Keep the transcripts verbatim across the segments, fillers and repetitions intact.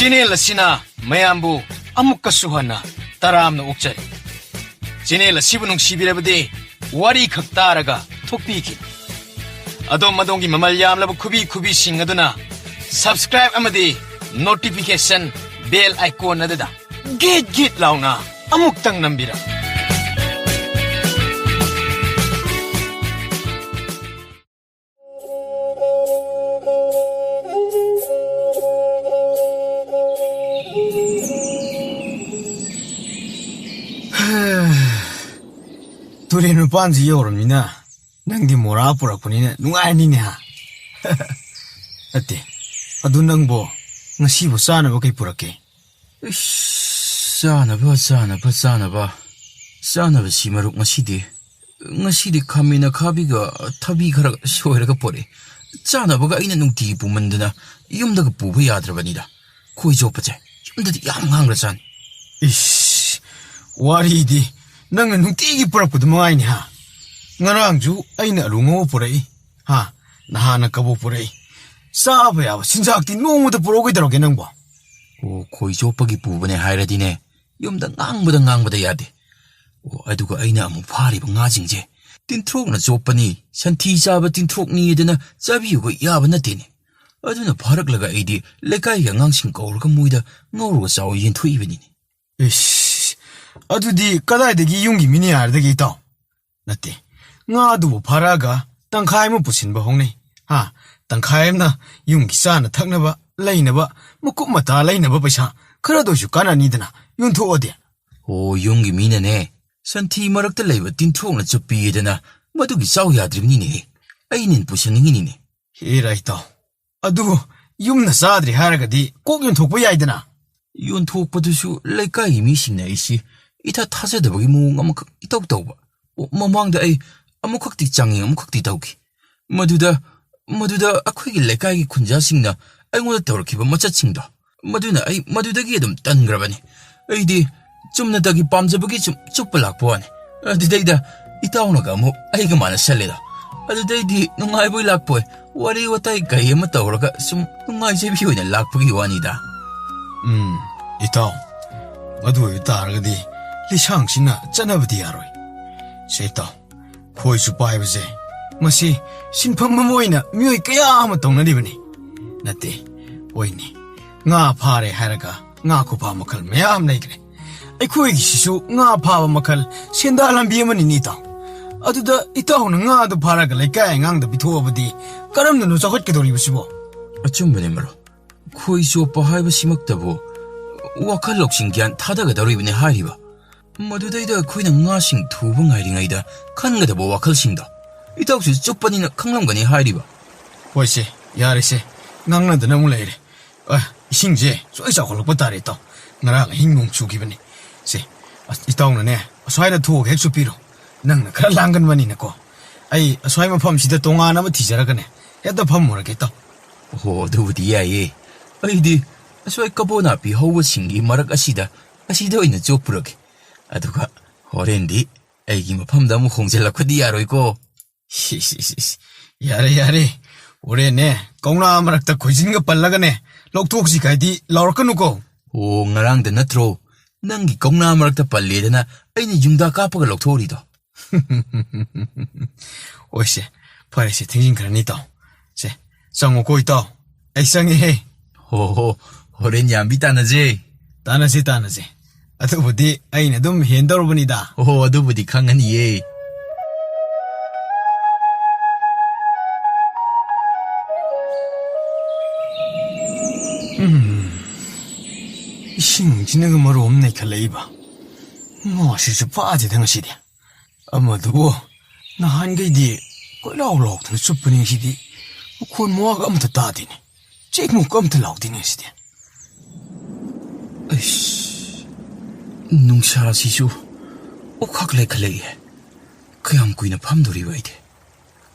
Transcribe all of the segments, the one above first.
Channel ꯑꯁꯤꯅ ꯃꯌꯥꯝꯕꯨ ꯑꯃꯨꯛꯀꯁꯨ ꯍꯟꯅ ꯇꯔꯥꯝꯅ ꯑꯣꯛꯆꯔꯤ꯫ ꯆꯦꯅꯦꯜ ꯑꯁꯤꯕꯨ ꯅꯨꯡꯁꯤꯕꯤꯔꯕꯗꯤ ꯋꯥꯔꯤ ꯈꯛ ꯇꯥꯔꯒ ꯊꯣꯛꯄꯤꯈꯤ꯫ ꯑꯗꯣꯝ ꯑꯗꯣꯝꯒꯤ ꯃꯃꯜ ꯌꯥꯝꯂꯕ ꯈꯨꯕꯤ ꯈꯨꯕꯤꯁꯤꯡ ꯑꯗꯨꯅ subscribe ꯑꯃꯗꯤ notification bell icon ꯑꯗꯨꯗ ꯒꯤꯠ ꯒꯤꯠ ꯂꯥꯎꯅ ꯑꯃꯨꯛꯇꯪ ꯅꯝꯕꯤꯔꯝꯃꯨ꯫ ꯇꯨꯔꯦꯟ ꯃꯄꯥꯟꯁꯤ ꯌꯧꯔꯕꯅꯤꯅ ꯅꯪꯗꯤ ꯃꯣꯔꯥ ꯄꯨꯔꯛꯄꯅꯤꯅ ꯅꯨꯡꯉꯥꯏꯔꯅꯤꯅꯦ, ꯍꯥ? ꯅꯠꯇꯦ, ꯑꯗꯨ ꯅꯪꯕꯣ ꯉꯁꯤꯕꯨ ꯆꯥꯅꯕ ꯀꯩ ꯄꯨꯔꯛꯀꯦ? ꯏꯁ, ꯆꯥꯅꯕ, ꯆꯥꯅꯕ, ꯆꯥꯅꯕ꯫ ꯆꯥꯅꯕꯁꯤ, ꯃꯔꯨꯞ, ꯉꯁꯤꯗꯤ, ꯉꯁꯤꯗꯤ ꯈꯥꯃꯦꯟ ꯑꯈꯥꯕꯤꯒ ꯊꯕꯤ ꯈꯔ ꯁꯣꯏꯔꯒ ꯄꯣꯔꯛꯑꯦ꯫ ꯆꯥꯅꯕꯒ ꯑꯩꯅ ꯅꯨꯡꯇꯤꯒꯤ ꯄꯨꯃꯟꯗꯅ ꯌꯨꯝꯗꯒ ꯄꯨꯕ ꯌꯥꯗ꯭ꯔꯕꯅꯤꯗ꯫ ꯈꯣꯏ ꯆꯣꯞꯄꯁꯦ ꯌꯨꯝꯗꯗꯤ ꯌꯥꯝ ꯉꯥꯡꯈ꯭ꯔꯖꯥꯠꯅꯤ꯫ ꯏꯁ, ꯋꯥꯔꯤꯗꯤ ꯅꯪꯅ ꯅꯨꯡꯇꯤꯒꯤ ꯄꯨꯔꯛꯄꯗꯨ ꯃꯉꯥꯏꯅꯤ, ꯍꯥ? ꯉꯔꯥꯡꯁꯨ ꯑꯩꯅ ꯑꯂꯨ ꯉꯧꯕ ꯄꯨꯔꯛꯏ, ꯍꯥ? ꯅꯍꯥꯟꯅ ꯀꯕꯣꯛ ꯄꯨꯔꯛꯏ꯫ ꯆꯥꯕ ꯌꯥꯕ ꯆꯤꯟꯖꯥꯛꯇꯤ ꯅꯣꯡꯃꯗ ꯄꯨꯔꯛꯑꯣ ꯀꯩꯗꯧꯔꯒꯦ ꯅꯪꯕꯣ? ꯑꯣ, ꯈꯣꯏ ꯆꯣꯞꯄꯒꯤ ꯄꯨꯕꯅꯦ ꯍꯥꯏꯔꯗꯤꯅꯦ, ꯌꯨꯝꯗ ꯉꯥꯡꯕꯗ ꯉꯥꯡꯕꯗ ꯌꯥꯗꯦ꯫ ꯑꯣ, ꯑꯗꯨꯒ ꯑꯩꯅ ꯑꯃꯨꯛ ꯐꯥꯔꯤꯕ ꯉꯥꯁꯤꯡꯁꯦ ꯇꯤꯟꯊ꯭ꯔꯣꯛꯅ ꯆꯣꯞꯄꯅꯤ, ꯁꯟꯊꯤ ꯆꯥꯕ ꯇꯤꯟꯊ꯭ꯔꯣꯛꯅꯤꯗꯅ ꯆꯥꯕꯤꯌꯨꯕ ꯌꯥꯕ ꯅꯠꯇꯦꯅꯦ꯫ ꯑꯗꯨꯅ ꯐꯥꯔꯛꯂꯒ ꯑꯩꯗꯤ ꯂꯩꯀꯥꯏꯒꯤ ꯑꯉꯥꯡꯁꯤꯡ ꯀꯧꯔꯒ ꯃꯣꯏꯗ ꯉꯧꯔꯒ ꯆꯥꯎ ꯌꯦꯟꯊꯣꯛꯏꯕꯅꯤꯅꯦ꯫ ꯏꯁ, ꯑꯗꯨꯗꯤ ꯀꯗꯥꯏꯗꯒꯤ ꯌꯨꯝꯒꯤ ꯃꯤꯅ ꯌꯥꯔꯗꯒꯦ, ꯏꯇꯥꯎ? ꯅꯠꯇꯦ, ꯉꯥꯗꯨꯕꯨ ꯐꯥꯔꯛꯑꯒ ꯇꯪꯈꯥꯏ ꯑꯃ ꯄꯨꯁꯤꯟꯕ ꯍꯧꯅꯩ, ꯍꯥ? ꯇꯪꯈꯥꯏ ꯑꯃꯅ ꯌꯨꯝꯒꯤ ꯆꯥꯅ ꯊꯛꯅꯕ, ꯂꯩꯅꯕ, ꯃꯀꯨꯞ ꯃꯇꯥ ꯂꯩꯅꯕ ꯄꯩꯁꯥ ꯈꯔꯗ ꯑꯣꯏꯁꯨ ꯀꯥꯟꯅꯅꯤꯗꯅ ꯌꯣꯟꯊꯣꯛꯑꯗꯤ꯫ ꯑꯣ, ꯌꯨꯝꯒꯤ ꯃꯤꯅꯅꯦ ꯁꯟꯊꯤ ꯃꯔꯛꯇ ꯂꯩꯕ ꯇꯤꯟꯊ꯭ꯔꯣꯛꯅ ꯆꯨꯞꯄꯤꯗꯅ ꯃꯗꯨꯒꯤ ꯆꯥꯎ ꯌꯥꯗ꯭ꯔꯤꯕꯅꯤꯅꯦꯍꯦ꯫ ꯑꯩꯅ ꯄꯨꯁꯟꯅꯤꯡꯉꯤꯅꯤꯅꯦ꯫ ꯍꯦꯔꯥ ꯏꯇꯥꯎ, ꯑꯗꯨ ꯌꯨꯝꯅ ꯆꯥꯗ꯭ꯔꯦ ꯍꯥꯏꯔꯒꯗꯤ ꯀꯣꯛ ꯌꯣꯟꯊꯣꯛꯄ ꯌꯥꯏꯗꯅ꯫ ꯌꯣꯟꯊꯣꯛꯄꯗꯨꯁꯨ ꯂꯩꯀꯥꯏꯒꯤ ꯃꯤꯁꯤꯡꯅ ꯑꯩꯁꯤ ꯏꯊꯥ ꯊꯥꯖꯗꯕꯒꯤ ꯃꯑꯣꯡ ꯑꯃꯈꯛ ꯏꯇꯧ ꯇꯧꯕ꯫ ꯑꯣ, ꯃꯃꯥꯡꯗ ꯑꯩ ꯑꯃꯨꯛꯈꯛꯇꯤ ꯆꯥꯡꯌꯦꯡ ꯑꯃꯨꯛꯈꯛꯇꯤ ꯇꯧꯈꯤ꯫ ꯃꯗꯨꯗ, ꯃꯗꯨꯗ ꯑꯩꯈꯣꯏꯒꯤ ꯂꯩꯀꯥꯏꯒꯤ ꯈꯨꯟꯖꯥꯁꯤꯡꯅ ꯑꯩꯉꯣꯟꯗ ꯇꯧꯔꯛꯈꯤꯕ ꯃꯆꯠꯁꯤꯡꯗꯣ, ꯃꯗꯨꯅ ꯑꯩ ꯃꯗꯨꯗꯒꯤ ꯑꯗꯨꯝ ꯇꯟꯈ꯭ꯔꯕꯅꯤ꯫ ꯑꯩꯗꯤ ꯆꯨꯝꯅꯇꯒꯤ ꯄꯥꯝꯖꯕꯒꯤ ꯁꯨꯝ ꯆꯨꯞꯄ ꯂꯥꯛꯄ ꯋꯥꯅꯤ꯫ ꯑꯗꯨꯗꯩꯗ ꯏꯇꯥꯎꯅꯒ ꯑꯃꯨꯛ ꯑꯩꯒ ꯃꯥꯟꯅꯁꯜꯂꯦꯗꯣ꯫ ꯑꯗꯨꯗꯩꯗꯤ ꯅꯨꯡꯉꯥꯏꯕꯣꯏ ꯂꯥꯛꯄꯣꯏ ꯋꯥꯔꯤ ꯋꯥꯇꯥꯏ ꯀꯩ ꯑꯃ ꯇꯧꯔꯒ ꯁꯨꯝ ꯅꯨꯡꯉꯥꯏꯖꯕꯤ ꯑꯣꯏꯅ ꯂꯥꯛꯄꯒꯤ ꯋꯥꯅꯤꯗ꯫ ꯎꯝ, ꯏꯇꯥꯎ, ꯑꯗꯨ ꯑꯣꯏꯕ ꯇꯥꯔꯒꯗꯤ ꯂꯤꯁꯥꯡꯁꯤꯅ ꯆꯠꯅꯕꯗꯤ ꯌꯥꯔꯣꯏ꯫ ꯁꯦ ꯏꯇꯥꯎ, ꯈꯣꯏ ꯆꯨꯞꯄ ꯍꯥꯏꯕꯁꯦ ꯃꯁꯤ ꯁꯤꯟꯐꯝ ꯑꯃ ꯑꯣꯏꯅ ꯃꯤꯑꯣꯏ ꯀꯌꯥ ꯑꯃ ꯇꯧꯅꯔꯤꯕꯅꯤ꯫ ꯅꯠꯇꯦ, ꯍꯣꯏꯅꯦ, ꯉꯥ ꯐꯥꯔꯦ ꯍꯥꯏꯔꯒ ꯉꯥ ꯈꯨꯐꯥ ꯃꯈꯜ ꯃꯌꯥꯝ ꯂꯩꯈ꯭ꯔꯦ꯫ ꯑꯩꯈꯣꯏꯒꯤꯁꯤꯁꯨ ꯉꯥ ꯐꯥꯕ ꯃꯈꯜ ꯁꯦꯟꯗꯥ ꯂꯝꯕꯤ ꯑꯃꯅꯤꯅꯦ ꯏꯇꯥꯎ꯫ ꯑꯗꯨꯗ ꯏꯇꯥꯎꯅ ꯉꯥꯗꯨ ꯐꯥꯔꯒ ꯂꯩꯀꯥꯏ ꯑꯉꯥꯡꯗ ꯄꯤꯊꯣꯛꯑꯕꯗꯤ ꯀꯔꯝꯅꯅꯣ ꯆꯥꯎꯈꯠꯀꯗꯧꯔꯤꯕꯁꯤꯕꯣ? ꯑꯆꯨꯝꯕꯅꯦ ꯃꯔꯨꯞ, ꯈꯣꯏ ꯆꯣꯞꯄ ꯍꯥꯏꯕꯁꯤꯃꯛꯇꯕꯨ ꯋꯥꯈꯜ ꯂꯧꯁꯤꯡ ꯒ꯭ꯌꯥꯟ ꯊꯥꯗꯒꯗꯧꯔꯤꯕꯅꯤ ꯍꯥꯏꯔꯤꯕ꯫ ꯃꯗꯨꯗꯩꯗ ꯑꯩꯈꯣꯏꯅ ꯉꯥꯁꯤꯡ ꯊꯨꯕ ꯉꯥꯏꯔꯤꯉꯩꯗ ꯈꯟꯒꯗꯕ ꯋꯥꯈꯜꯁꯤꯡꯗꯣ ꯏꯇꯥꯎꯁꯨ ꯆꯨꯞꯄꯅꯤꯅ ꯈꯪꯂꯝꯒꯅꯤ ꯍꯥꯏꯔꯤꯕ꯫ ꯍꯣꯏꯁꯦ, ꯌꯥꯔꯦꯁꯦ, ꯉꯥꯡꯅꯗꯅ ꯑꯃꯨꯛ ꯂꯩꯔꯦ꯫ ꯑ, ꯏꯁꯤꯡꯁꯦ ꯁꯨꯡꯆꯥꯎ ꯆꯥꯎꯈꯠꯂꯛꯄ ꯇꯥꯔꯦ ꯏꯇꯥꯎ꯫ ꯉꯔꯥꯡ ꯑꯍꯤꯡ ꯅꯣꯡ ꯆꯨꯈꯤꯕꯅꯤ꯫ ꯁꯦ, ꯑꯁ, ꯏꯇꯥꯎꯅꯅꯦ ꯑꯁ꯭ꯋꯥꯏꯗ ꯊꯣꯛꯑꯒ ꯍꯦꯛ ꯆꯨꯞꯄꯤꯔꯣ꯫ ꯅꯪꯅ ꯈꯔ ꯂꯥꯡꯒꯟꯕꯅꯤꯅꯀꯣ꯫ ꯑꯩ ꯑꯁ꯭ꯋꯥꯏ ꯃꯐꯝꯁꯤꯗ ꯇꯣꯉꯥꯟꯅ ꯑꯃ ꯊꯤꯖꯔꯒꯅꯦ ꯍꯦꯛꯇ ꯐꯝꯃꯨꯔꯒꯦ ꯏꯇꯥꯎ꯫ ꯑꯣ, ꯑꯗꯨꯕꯨꯗꯤ ꯌꯥꯏꯌꯦ꯫ ꯑꯩꯗꯤ ꯑꯁ꯭ꯋꯥꯏ ꯀꯕꯣ ꯅꯥꯄꯤ ꯍꯧꯕꯁꯤꯡꯒꯤ ꯃꯔꯛ ꯑꯁꯤꯗ, ꯑꯁꯤꯗ ꯑꯣꯏꯅ ꯆꯣꯞꯄꯨꯔꯒꯦ꯫ ꯑꯗꯨꯒ ꯍꯣꯔꯦꯟꯗꯤ ꯑꯩꯒꯤ ꯃꯐꯝꯗ ꯑꯃꯨꯛ ꯍꯣꯡꯖꯤꯜꯂꯛꯄꯗꯤ ꯌꯥꯔꯣꯏꯀꯣ꯫ ꯁꯤ, ꯁꯤ, ꯁꯤ, ꯁꯤ꯫ ꯌꯥꯔꯦ, ꯌꯥꯔꯦ꯫ ꯍꯣꯔꯦꯟꯅꯦ, ꯀꯧꯅꯥ ꯃꯔꯛꯇ ꯈꯣꯏꯖꯤꯟꯒ ꯄꯜꯂꯒꯅꯦ, ꯂꯧꯊꯣꯛꯁꯤ ꯀꯥꯏꯗꯤ ꯂꯥꯎꯔꯛꯀꯅꯨꯀꯣ꯫ ꯑꯣ, ꯉꯔꯥꯡꯗ ꯅꯠꯇ꯭ꯔꯣ ꯅꯪꯒꯤ ꯀꯧꯅꯥ ꯃꯔꯛꯇ ꯄꯜꯂꯦꯗꯅ ꯑꯩꯅ ꯌꯨꯡꯗ ꯀꯥꯞꯄꯒ ꯂꯧꯊꯣꯛꯎꯔꯤꯗꯣ? ꯑꯣꯏꯁꯦ, ꯐꯔꯦꯁꯦ, ꯊꯦꯡꯖꯤꯟꯈ꯭ꯔꯅꯤ ꯏꯇꯥꯎ꯫ ꯁꯦ, ꯆꯪꯉꯨꯀꯣ ꯏꯇꯥꯎ꯫ ꯑꯩ ꯆꯪꯉꯦꯍꯦ꯫ ꯍꯣ ꯍꯣ, ꯍꯣꯔꯦꯟ ꯌꯥꯝꯕꯤ ꯇꯥꯟꯅꯁꯦ꯫ ꯇꯥꯟꯅꯁꯦ, ꯇꯥꯟꯅꯁꯦ꯫ ꯑꯗꯨꯕꯨꯗꯤ ꯑꯩꯅ ꯑꯗꯨꯝ ꯍꯦꯟꯗꯧꯔꯕꯅꯤꯗ꯫ ꯑꯣ, ꯑꯗꯨꯕꯨꯗꯤ ꯈꯪꯉꯅꯤꯌꯦ꯫ ꯎꯝ, ꯏꯁꯤꯡꯁꯤꯅꯒ ꯃꯔꯣꯝ ꯅꯩꯈꯠꯂꯛꯏꯕ꯫ ꯉꯥꯁꯤꯁꯨ ꯐꯥꯗꯦꯗ ꯉꯁꯤꯗꯤ꯫ ꯑꯃꯗꯨꯕꯨ ꯅꯍꯥꯟꯈꯩꯗꯤ ꯀꯣꯏꯂꯥꯎ ꯂꯥꯎꯗꯅ ꯆꯨꯞꯄꯅꯤ, ꯉꯁꯤꯗꯤ ꯃꯈꯣꯟ ꯃꯋꯥꯒ ꯑꯝꯇ ꯇꯥꯗꯦꯅꯦ꯫ ꯆꯦꯛꯃꯨꯛꯀ ꯑꯝꯇ ꯂꯥꯎꯗꯦꯅꯦ ꯉꯁꯤꯗꯤ꯫ ꯑꯩꯁ, ꯅꯨꯡꯁꯥꯁꯤꯁꯨ ꯑꯣꯈꯥꯛ ꯂꯩꯈꯠꯂꯛꯏꯍꯦ꯫ ꯀꯌꯥꯝ ꯀꯨꯏꯅ ꯐꯝꯗꯣꯔꯤꯕ ꯑꯩꯗꯤ?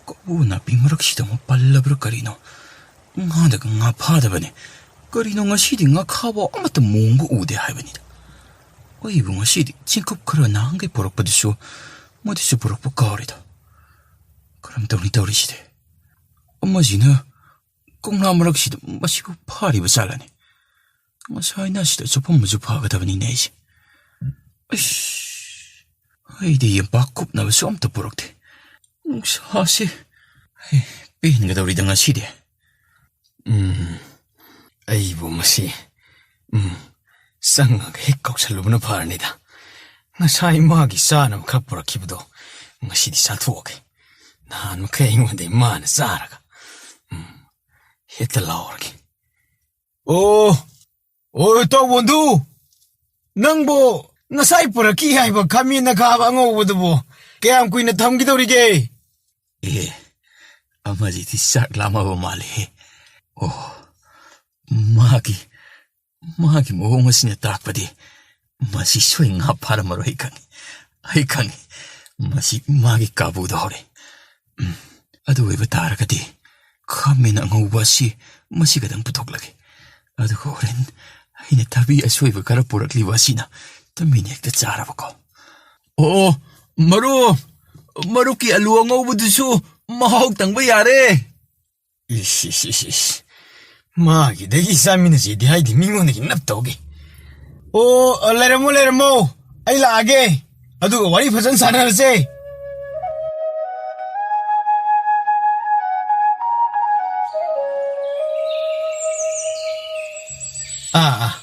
ꯀꯕꯣ ꯅꯥꯄꯤ ꯃꯔꯛꯁꯤꯗ ꯑꯃꯨꯛ ꯄꯜꯂꯕ꯭ꯔꯥ ꯀꯔꯤꯅꯣ? ꯉꯥꯗꯒ ꯉꯥ ꯐꯥꯗꯕꯅꯦ꯫ ꯀꯔꯤꯅꯣ ꯉꯁꯤꯗꯤ ꯉꯥꯈꯥꯕ ꯑꯃꯠꯇ ꯃꯣꯡꯕ ꯎꯗꯦ ꯍꯥꯏꯕꯅꯤꯗ꯫ ꯑꯩꯕꯨ ꯉꯁꯤꯗꯤ ꯆꯦꯡꯀꯨꯞ ꯈꯔ ꯅꯍꯥꯟꯈꯩ ꯄꯨꯔꯛꯄꯗꯨꯁꯨ, ꯃꯗꯨꯁꯨ ꯄꯨꯔꯛꯄ ꯀꯥꯎꯔꯦꯗ꯫ ꯀꯔꯝ ꯇꯧꯅꯤ ꯇꯧꯔꯤꯁꯤꯗꯤ? ꯑꯃꯁꯤꯅ ꯀꯧꯅꯥ ꯃꯔꯛꯁꯤꯗ ꯃꯁꯤꯕꯨ ꯐꯥꯔꯤꯕ ꯖꯥꯠꯂꯅꯦ? ꯉꯁꯥꯏꯅ ꯑꯁꯤꯗ ꯆꯠꯐꯝꯕꯁꯨ ꯐꯒꯗꯕꯅꯤꯅꯦ ꯑꯩꯁꯦ꯫ ꯑꯩꯁ, ꯑꯩꯗꯤ ꯌꯦꯝꯄꯥꯛ ꯀꯨꯞꯅꯕꯁꯨ ꯑꯝꯇ ꯄꯨꯔꯛꯇꯦ꯫ ꯅꯨꯡꯁꯥꯁꯤ, ꯍꯦ, ꯄꯦꯟꯒꯗꯧꯔꯤꯗ ꯉꯁꯤꯗꯤ꯫ ꯎꯝ, ꯑꯩꯕꯨ ꯃꯁꯤ, ꯎꯝ, ꯆꯪꯉꯒ ꯍꯦꯛ ꯀꯧꯁꯜꯂꯨꯕꯅ ꯐꯔꯅꯤꯗ꯫ ꯉꯁꯥꯏ ꯃꯥꯒꯤ ꯆꯥꯅꯕ ꯈꯔ ꯄꯨꯔꯛꯈꯤꯕꯗꯣ ꯉꯁꯤꯗꯤ ꯆꯥꯊꯣꯛꯑꯒꯦ꯫ ꯅꯍꯥꯟ ꯃꯈꯩ ꯑꯩꯉꯣꯟꯗ ꯃꯥꯅ ꯆꯥꯔꯒ, ꯎꯝ, ꯍꯦꯛꯇ ꯂꯥꯎꯔꯒꯦ꯫ ꯑꯣ, ꯑꯣ, ꯏꯇꯥꯎ ꯕꯣꯟꯗꯨ, ꯅꯪꯕꯨ ꯉꯁꯥꯏ ꯄꯨꯔꯛꯈꯤ ꯍꯥꯏꯕ ꯈꯥꯃꯦꯟ ꯑꯈꯥꯕ ꯑꯉꯧꯕꯗꯨꯕꯨ ꯀꯌꯥꯝ ꯀꯨꯏꯅ ꯊꯝꯈꯤꯗꯧꯔꯤꯒꯦ? ꯑꯦ, ꯑꯃꯁꯤꯗꯤ ꯆꯥꯛ ꯂꯥꯝꯃꯕ ꯃꯥꯜꯂꯦꯍꯦ꯫ ꯑꯣ, ꯃꯥꯒꯤ, ꯃꯥꯒꯤ ꯃꯑꯣꯡ ꯑꯁꯤꯅ ꯇꯥꯛꯄꯗꯤ ꯃꯁꯤ ꯁꯣꯏ ꯉꯥ ꯐꯥꯔꯝꯃꯔꯣꯏ, ꯑꯩ ꯈꯪꯉꯤ꯫ ꯑꯩ ꯈꯪꯉꯤ꯫ ꯃꯁꯤ ꯃꯥꯒꯤ ꯀꯥꯕꯨꯗ ꯍꯧꯔꯦ꯫ ꯎꯝ, ꯑꯗꯨ ꯑꯣꯏꯕ ꯇꯥꯔꯒꯗꯤ ꯈꯥꯃꯦꯟ ꯑꯉꯧꯕ ꯑꯁꯤ ꯃꯁꯤ ꯈꯛꯇꯪ ꯄꯨꯊꯣꯛꯂꯒꯦ꯫ ꯑꯗꯨꯒ ꯍꯣꯔꯦꯟ ꯑꯩꯅ ꯊꯕꯤ ꯑꯁꯣꯏꯕ ꯈꯔ ꯄꯨꯔꯛꯂꯤꯕ ꯑꯁꯤꯅ ꯇꯨꯃꯤꯟ ꯍꯦꯛꯇ ꯆꯥꯔꯕꯀꯣ꯫ ꯑꯣ, ꯃꯔꯨꯞ, ꯃꯔꯨꯞꯀꯤ ꯑꯂꯨ ꯑꯉꯧꯕꯗꯨꯁꯨ ꯃꯍꯥꯎ ꯇꯪꯕ ꯌꯥꯔꯦ꯫ ꯏꯁ, ꯏꯁ, ꯏꯁ, ꯏꯁ꯫ ꯃꯥꯒꯤꯗꯒꯤ ꯆꯥꯃꯤꯟꯅꯁꯤꯗꯤ ꯍꯥꯏꯗꯤ ꯃꯤꯉꯣꯟꯗꯒꯤ ꯅꯞ ꯇꯧꯒꯦ꯫ ꯑꯣ, ꯂꯩꯔꯝꯃꯣ, ꯂꯩꯔꯝꯃꯣ꯫ ꯑꯩ ꯂꯥꯛꯑꯒꯦ꯫ ꯑꯗꯨꯒ ꯋꯥꯔꯤ ꯐꯖꯅ ꯁꯥꯟꯅꯔꯁꯦ꯫ ꯑꯥ, ꯑꯥ꯫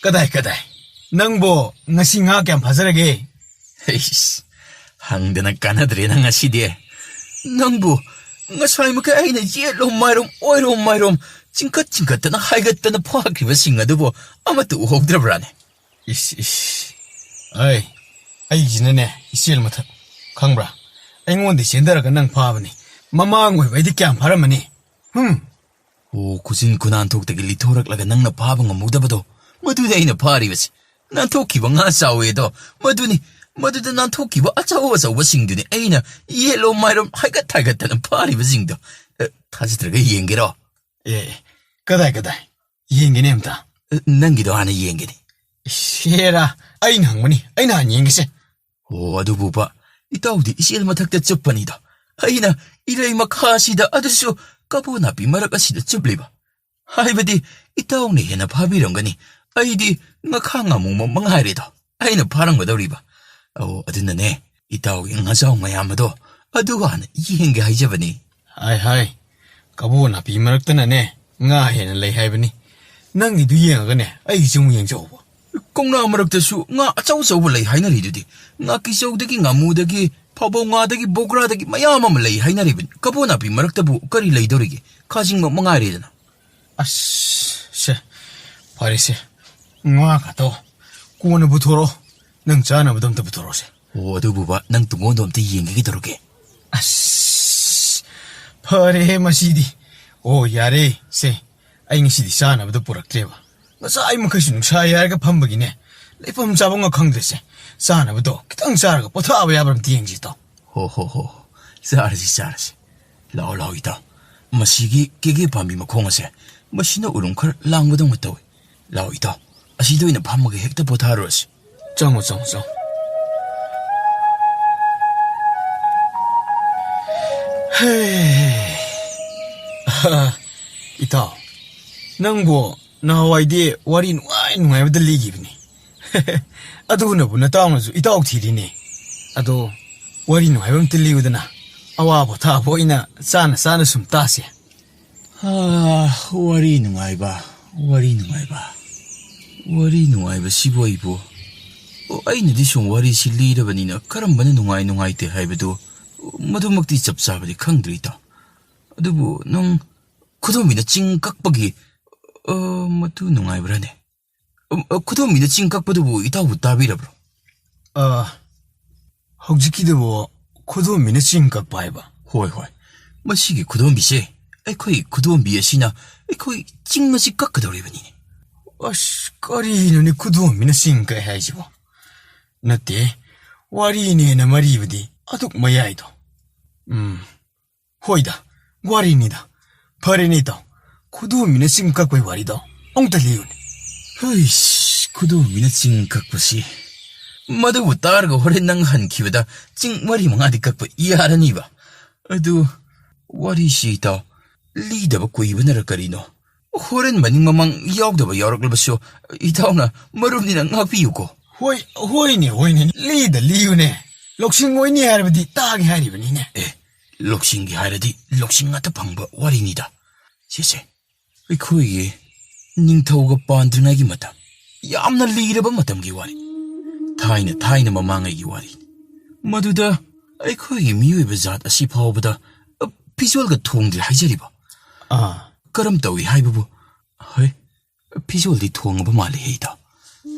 ꯀꯗꯥꯏ, ꯀꯗꯥꯏ? ꯅꯪꯕꯨ ꯉꯁꯤ ꯉꯥ ꯀꯌꯥꯝ ꯐꯥꯖꯔꯒꯦ? ꯏꯁ, ꯍꯪꯗꯅ ꯀꯥꯟꯅꯗ꯭ꯔꯦꯅ ꯉꯁꯤꯗꯤ꯫ ꯅꯪꯕꯨ ꯉꯁꯥꯏ ꯃꯈꯩ ꯑꯩꯅ ꯌꯦꯠꯂꯣꯝ ꯃꯥꯏꯔꯣꯝ, ꯑꯣꯏꯔꯣꯝ ꯃꯥꯏꯔꯣꯝ, ꯆꯤꯡꯈꯠ ꯆꯤꯡꯈꯠꯇꯅ ꯍꯥꯏꯒꯠꯇꯅ ꯐꯥꯈ꯭ꯔꯤꯕꯁꯤꯡ ꯑꯗꯨꯕꯨ ꯑꯃꯠꯇ ꯎꯍꯧꯗ꯭ꯔꯕ꯭ꯔꯥꯅꯦ? ꯏꯁ, ꯏꯁ꯫ ꯑꯩ, ꯑꯩꯒꯤꯁꯤꯅꯅꯦ, ꯏꯆꯦꯜ ꯃꯊꯛ꯫ ꯈꯪꯕ꯭ꯔꯥ? ꯑꯩꯉꯣꯟꯗ ꯆꯦꯟꯊꯔꯒ ꯅꯪ ꯐꯥꯕꯅꯤ꯫ ꯃꯃꯥꯡ ꯑꯣꯏꯕ ꯑꯩꯗꯤ ꯀꯌꯥꯝ ꯐꯥꯔꯝꯃꯅꯤ? ꯍꯨꯝ꯫ ꯑꯣ, ꯈꯨꯖꯤꯟ ꯈꯨꯅꯥꯟꯊꯣꯛꯇꯒꯤ ꯂꯤꯊꯣꯔꯛꯂꯒ ꯅꯪꯅ ꯐꯥꯕ ꯉꯝꯍꯧꯗꯕꯗꯣ, ꯃꯗꯨꯗꯤ ꯑꯩꯅ ꯐꯥꯔꯤꯕꯁꯤ꯫ ꯅꯥꯟꯊꯣꯛꯈꯤꯕ ꯉꯥ ꯆꯥꯎꯋꯦꯗꯣ, ꯃꯗꯨꯅꯤ꯫ ꯃꯗꯨꯗ ꯅꯥꯟꯊꯣꯛꯈꯤꯕ ꯑꯆꯧ ꯑꯆꯧꯕꯁꯤꯡꯗꯨꯅꯤ ꯑꯩꯅ ꯌꯦꯠꯂꯣꯝ ꯃꯥꯏꯔꯣꯝ ꯍꯥꯏꯒꯠ ꯍꯥꯏꯒꯠꯇꯅ ꯐꯥꯔꯤꯕꯁꯤꯡꯗꯣ꯫ ꯑꯦ, ꯊꯥꯖꯗ꯭ꯔꯒ ꯌꯦꯡꯒꯦꯔꯣ? ꯑꯦ, ꯀꯗꯥꯏ, ꯀꯗꯥꯏ? ꯌꯦꯡꯒꯦꯅꯦ ꯑꯝꯇ꯫ ꯑꯦ, ꯅꯪꯒꯤꯗꯣ ꯍꯥꯟꯅ ꯌꯦꯡꯒꯦꯅꯦ꯫ ꯏꯁ, ꯍꯦꯔꯥ, ꯑꯩꯅ ꯍꯪꯕꯅꯤ, ꯑꯩꯅ ꯍꯥꯟꯅ ꯌꯦꯡꯒꯦꯁꯦ꯫ ꯑꯣ, ꯑꯗꯨꯕꯨꯕ, ꯏꯇꯥꯎꯗꯤ ꯏꯆꯦꯜ ꯃꯊꯛꯇ ꯆꯨꯞꯄꯅꯤꯗꯣ꯫ ꯑꯩꯅ ꯏꯔꯩ ꯃꯈꯥꯁꯤꯗ, ꯑꯗꯨꯁꯨ ꯀꯕꯣ ꯅꯥꯄꯤ ꯃꯔꯛ ꯑꯁꯤꯗ ꯆꯨꯞꯂꯤꯕ꯫ ꯍꯥꯏꯕꯗꯤ, ꯏꯇꯥꯎꯅ ꯍꯦꯟꯅ ꯐꯥꯕꯤꯔꯝꯒꯅꯤ꯫ ꯑꯩꯗꯤ ꯉꯈꯥ ꯉꯥꯃꯨ ꯃ-, ꯃꯉꯥꯏꯔꯦꯗꯣ꯫ ꯑꯩꯅ ꯐꯥꯔꯝꯒꯗꯧꯔꯤꯕ꯫ ꯑꯣ, ꯑꯗꯨꯅꯅꯦ, ꯏꯇꯥꯎꯒꯤ ꯉꯥꯖꯥꯎ ꯃꯌꯥꯝ ꯑꯗꯣ ꯑꯗꯨ ꯍꯥꯟꯅ ꯌꯦꯡꯒꯦ ꯍꯥꯏꯖꯕꯅꯤ꯫ ꯍꯥꯏ ꯍꯥꯏ, ꯀꯕꯣ ꯅꯥꯄꯤ ꯃꯔꯛꯇꯅꯅꯦ ꯉꯥ ꯍꯦꯟꯅ ꯂꯩ ꯍꯥꯏꯕꯅꯤ꯫ ꯅꯪꯒꯤꯗꯨ ꯌꯦꯡꯉꯒꯅꯦ ꯑꯩꯒꯤꯁꯨ ꯑꯃꯨꯛ ꯌꯦꯡꯖꯍꯧꯕ꯫ ꯀꯧꯅꯥ ꯃꯔꯛꯇꯁꯨ ꯉꯥ ꯑꯆꯧ ꯑꯆꯧꯕ ꯂꯩ ꯍꯥꯏꯅꯔꯤꯗꯨꯗꯤ꯫ ꯉꯥꯀꯤꯆꯧꯗꯒꯤ, ꯉꯥꯃꯨꯗꯒꯤ, ꯐꯥꯕꯧ ꯉꯥꯗꯒꯤ, ꯕꯣꯒ꯭ꯔꯥꯗꯒꯤ ꯃꯌꯥꯝ ꯑꯃ ꯂꯩ ꯍꯥꯏꯅꯔꯤꯕꯅꯤ꯫ ꯀꯕꯣ ꯅꯥꯄꯤ ꯃꯔꯛꯇꯕꯨ ꯀꯔꯤ ꯂꯩꯗꯧꯔꯤꯒꯦ? ꯈꯥꯖꯤꯡꯃꯛ ꯃꯉꯥꯏꯔꯦꯗꯅ꯫ ꯑꯁ, ꯁꯦ, ꯐꯔꯦꯁꯦ꯫ ꯉꯥ ꯈꯛꯇꯣ ꯀꯣꯟꯅ ꯄꯨꯊꯣꯔꯛꯑꯣ꯫ ꯅꯪ ꯆꯥꯅꯕꯗꯣ ꯑꯝꯇ ꯄꯨꯊꯣꯔꯛꯑꯣꯁꯦ꯫ ꯑꯣ, ꯑꯗꯨꯕꯨꯕ, ꯅꯪ ꯇꯨꯡꯒꯣꯟꯗꯣ ꯑꯝꯇ ꯌꯦꯡꯒꯦ ꯀꯩꯗꯧꯔꯒꯦ? ꯑꯁ, ꯐꯔꯦꯍꯦ ꯃꯁꯤꯗꯤ꯫ ꯑꯣ, ꯌꯥꯔꯦ, ꯁꯦ꯫ ꯑꯩ ꯉꯁꯤꯗꯤ ꯆꯥꯅꯕꯗꯣ ꯄꯨꯔꯛꯇ꯭ꯔꯦꯕ꯫ ꯉꯁꯥꯏ ꯃꯈꯩꯁꯨ ꯅꯨꯡꯁꯥ ꯌꯥꯏꯔꯒ ꯐꯝꯕꯒꯤꯅꯦ, ꯂꯩꯐꯝ ꯆꯥꯐꯝꯒ ꯈꯪꯗ꯭ꯔꯦꯁꯦ꯫ ꯆꯥꯅꯕꯗꯣ ꯈꯤꯇꯪ ꯆꯥꯔꯒ ꯄꯣꯊꯥꯕ ꯌꯥꯕ꯭ꯔꯥ ꯑꯝꯇ ꯌꯦꯡꯁꯤ, ꯏꯇꯥꯎ꯫ ꯍꯣ, ꯍꯣ, ꯍꯣ꯫ ꯆꯥꯔꯁꯤ, ꯆꯥꯔꯁꯤ꯫ ꯂꯥꯛꯑꯣ, ꯂꯥꯛꯑꯣ, ꯏꯇꯥꯎ꯫ ꯃꯁꯤꯒꯤ ꯀꯦꯒꯦ ꯄꯥꯝꯕꯤ ꯃꯈꯣꯡ ꯑꯁꯦ, ꯃꯁꯤꯅ ꯎꯔꯨꯝ ꯈꯔ ꯂꯥꯡꯕꯗꯧꯅ ꯇꯧꯏ꯫ ꯂꯥꯛꯑꯣ, ꯏꯇꯥꯎ꯫ ꯑꯁꯤꯗ ꯑꯣꯏꯅ ꯐꯝꯃꯒ ꯍꯦꯛꯇ ꯄꯣꯊꯥꯔꯨꯔꯁꯤ꯫ ꯆꯪꯉꯣ, ꯆꯪꯉꯣ, ꯆꯪꯉꯣ꯫ ꯍꯦ꯫ ꯏꯇꯥꯎ, ꯅꯪꯕꯨ ꯅꯍꯥꯟꯋꯥꯏꯗꯤ ꯋꯥꯔꯤ ꯅꯨꯡꯉꯥꯏ ꯅꯨꯡꯉꯥꯏꯕꯗ ꯂꯤꯈꯤꯕꯅꯤ꯫ ꯑꯗꯨꯅꯕꯨ ꯅꯇꯥꯎꯅꯁꯨ ꯏꯇꯥꯎ ꯊꯤꯔꯤꯅꯦ꯫ ꯑꯗꯣ ꯋꯥꯔꯤ ꯅꯨꯡꯉꯥꯏꯕ ꯑꯝꯇ ꯂꯤꯌꯨꯗꯅ, ꯑꯋꯥ ꯄꯣꯊꯥꯕ ꯑꯣꯏꯅ ꯆꯥꯅ ꯆꯥꯅ ꯁꯨꯝ ꯇꯥꯁꯦ꯫ ꯑꯥ, ꯋꯥꯔꯤ ꯅꯨꯡꯉꯥꯏꯕ, ꯋꯥꯔꯤ ꯅꯨꯡꯉꯥꯏꯕ, ꯋꯥꯔꯤ ꯅꯨꯡꯉꯥꯏꯕꯁꯤꯕꯨ ꯑꯩꯕꯨ, ꯑꯣ, ꯑꯩꯅꯗꯤ ꯁꯨꯝ ꯋꯥꯔꯤꯁꯤ ꯂꯤꯔꯕꯅꯤꯅ ꯀꯔꯝꯕꯅ ꯅꯨꯡꯉꯥꯏ ꯅꯨꯡꯉꯥꯏꯇꯦ ꯍꯥꯏꯕꯗꯨ ꯃꯗꯨꯃꯛꯇꯤ ꯆꯞ ꯆꯥꯕꯗꯤ ꯈꯪꯗ꯭ꯔꯦ, ꯏꯇꯥꯎ꯫ ꯑꯗꯨꯕꯨ ꯅꯪ ꯈꯨꯗꯣꯝꯕꯤꯅ ꯆꯤꯡ ꯀꯛꯄꯒꯤ, ꯑ, ꯃꯗꯨ ꯅꯨꯡꯉꯥꯏꯕ꯭ꯔꯥꯅꯦ? ꯑ, ꯑ, ꯈꯨꯗꯣꯝꯕꯤꯅ ꯆꯤꯡ ꯀꯛꯄꯗꯨꯕꯨ ꯏꯇꯥꯎꯕꯨ ꯇꯥꯕꯤꯔꯕ꯭ꯔꯣ? ꯑ, ꯍꯧꯖꯤꯛꯀꯤꯗꯨꯕꯨ ꯈꯨꯗꯣꯝꯕꯤꯅ ꯆꯤꯡ ꯀꯛꯄ ꯍꯥꯏꯕ? ꯍꯣꯏ, ꯍꯣꯏ꯫ ꯃꯁꯤꯒꯤ ꯈꯨꯗꯣꯝꯕꯤꯁꯦ, ꯑꯩꯈꯣꯏ ꯈꯨꯗꯣꯝꯕꯤ ꯑꯁꯤꯅ ꯑꯩꯈꯣꯏ ꯆꯤꯡ ꯑꯁꯤ ꯀꯛꯀꯗꯧꯔꯤꯕꯅꯤꯅꯦ꯫ ꯑꯁ, ꯀꯔꯤꯅꯣꯅꯦ ꯈꯨꯗꯣꯝꯕꯤꯅ ꯆꯤꯡ ꯀꯛꯑꯦ ꯍꯥꯏꯁꯤꯕꯣ? ꯅꯠꯇꯦ, ꯋꯥꯔꯤꯅꯦꯅ ꯃꯔꯤꯕꯗꯤ ꯑꯗꯨꯛ ꯃꯌꯥꯏꯗꯣ꯫ ꯎꯝ, ꯍꯣꯏꯗ, ꯋꯥꯔꯤꯅꯤꯗ꯫ ꯐꯔꯦꯅꯦ ꯏꯇꯥꯎ, ꯈꯨꯗꯣꯝꯕꯤꯅ ꯆꯤꯡ ꯀꯛꯄꯩ ꯋꯥꯔꯤꯗꯣ ꯑꯃꯨꯛꯇ ꯂꯤꯌꯨꯅꯦ꯫ ꯍꯩꯁ, ꯈꯨꯗꯣꯝꯕꯤꯅ ꯆꯤꯡ ꯀꯛꯄꯁꯤ, ꯃꯗꯨꯕꯨ ꯇꯥꯔꯒ ꯍꯣꯔꯦꯟ ꯅꯪ ꯍꯟꯈꯤꯕꯗ ꯆꯤꯡ ꯃꯔꯤ ꯃꯉꯥꯗꯤ ꯀꯛꯄ ꯌꯥꯔꯅꯤꯕ꯫ ꯑꯗꯨ ꯋꯥꯔꯤꯁꯤ ꯏꯇꯥꯎ, ꯂꯤꯗꯕ ꯀꯨꯏꯕꯅꯔ ꯀꯔꯤꯅꯣ, ꯍꯣꯔꯦꯟ ꯃꯅꯤꯡ ꯃꯃꯥꯡ ꯌꯥꯎꯗꯕ ꯌꯥꯎꯔꯛꯂꯕꯁꯨ ꯏꯇꯥꯎꯅ ꯃꯔꯨꯞꯅꯤꯅ ꯉꯥꯛꯄꯤꯌꯨꯀꯣ꯫ ꯍꯣꯏ, ꯍꯣꯏꯅꯦ, ꯍꯣꯏꯅꯦ, ꯂꯤꯗ ꯂꯤꯌꯨꯅꯦ꯫ ꯂꯧꯁꯤꯡ ꯑꯣꯏꯅꯤ ꯍꯥꯏꯔꯕꯗꯤ ꯇꯥꯒꯦ ꯍꯥꯏꯔꯤꯕꯅꯤꯅꯦ꯫ ꯑꯦ, ꯂꯧꯁꯤꯡꯒꯤ ꯍꯥꯏꯔꯗꯤ ꯂꯧꯁꯤꯡ ꯉꯥꯛꯇ ꯐꯪꯕ ꯋꯥꯔꯤꯅꯤꯗ꯫ ꯁꯤꯁꯦ, ꯑꯩꯈꯣꯏꯒꯤ ꯅꯤꯡꯊꯧꯒ ꯄꯥꯟꯗ꯭ꯔꯤꯉꯩꯒꯤ ꯃꯇꯝ, ꯌꯥꯝꯅ ꯂꯤꯔꯕ ꯃꯇꯝꯒꯤ ꯋꯥꯔꯤ꯫ ꯊꯥꯏꯅ, ꯊꯥꯏꯅ ꯃꯃꯥꯡꯉꯩꯒꯤ ꯋꯥꯔꯤ꯫ ꯃꯗꯨꯗ ꯑꯩꯈꯣꯏꯒꯤ ꯃꯤꯑꯣꯏꯕ ꯖꯥꯠ ꯑꯁꯤ ꯐꯥꯎꯕꯗ, ꯑ, ꯐꯤꯖꯣꯜꯒ ꯊꯣꯡꯗ꯭ꯔꯤ ꯍꯥꯏꯖꯔꯤꯕ꯫ ꯑꯥ꯫ ꯀꯔꯝ ꯇꯧꯏ ꯍꯥꯏꯕꯕꯨ? ꯍꯣꯏ, ꯐꯤꯖꯣꯜꯗꯤ ꯊꯣꯡꯉꯕ ꯃꯥꯜꯂꯦ ꯍꯦ ꯏꯇꯥꯎ꯫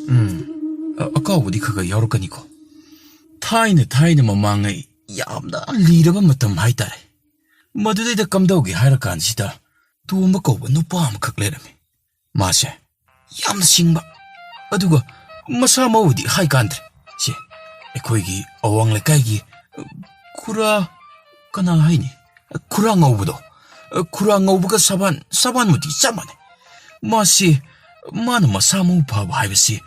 ꯎꯝ꯫ ꯑ-, ꯑꯀꯥꯎꯕꯗꯤ ꯈꯔ ꯈꯔ ꯌꯥꯎꯔꯛꯀꯅꯤꯀꯣ꯫ ꯊꯥꯏꯅ, ꯊꯥꯏꯅ ꯃꯃꯥꯡꯉꯩ ꯌꯥꯝꯅ ꯂꯤꯔꯕ ꯃꯇꯝ ꯍꯥꯏꯇꯥꯔꯦ꯫ ꯃꯗꯨꯗꯩꯗ ꯀꯝꯗꯧꯒꯦ ꯍꯥꯏꯔꯀꯥꯟꯁꯤꯗ, ꯇꯣꯝꯕ ꯀꯧꯕ ꯅꯨꯄꯥ ꯑꯃꯈꯛ ꯂꯩꯔꯝꯃꯤ꯫ ꯃꯥꯁꯦ ꯌꯥꯝꯅ ꯁꯤꯡꯕ, ꯑꯗꯨꯒ ꯃꯁꯥ ꯃꯎꯗꯤ ꯍꯥꯏ ꯀꯥꯟꯗ꯭ꯔꯦ꯫ ꯁꯦ, ꯑꯩꯈꯣꯏꯒꯤ ꯑꯋꯥꯡ ꯂꯩꯀꯥꯏꯒꯤ, ꯑ, ꯈꯨꯔꯥ, ꯀꯅꯥ ꯍꯥꯏꯅꯤ? ꯈꯨꯔꯥ ꯉꯧꯕꯗꯣ꯫ ꯑ, ꯈꯨꯔꯥ ꯉꯧꯕꯒ ꯁꯕꯥꯟ, ꯁꯕꯥꯟꯃꯨꯗꯤ ꯆꯞ ꯃꯥꯟꯅꯩ꯫ ꯃꯥꯁꯤ, ꯃꯥꯅ ꯃꯁꯥ ꯃꯎ ꯐꯕ ꯍꯥꯏꯕꯁꯤ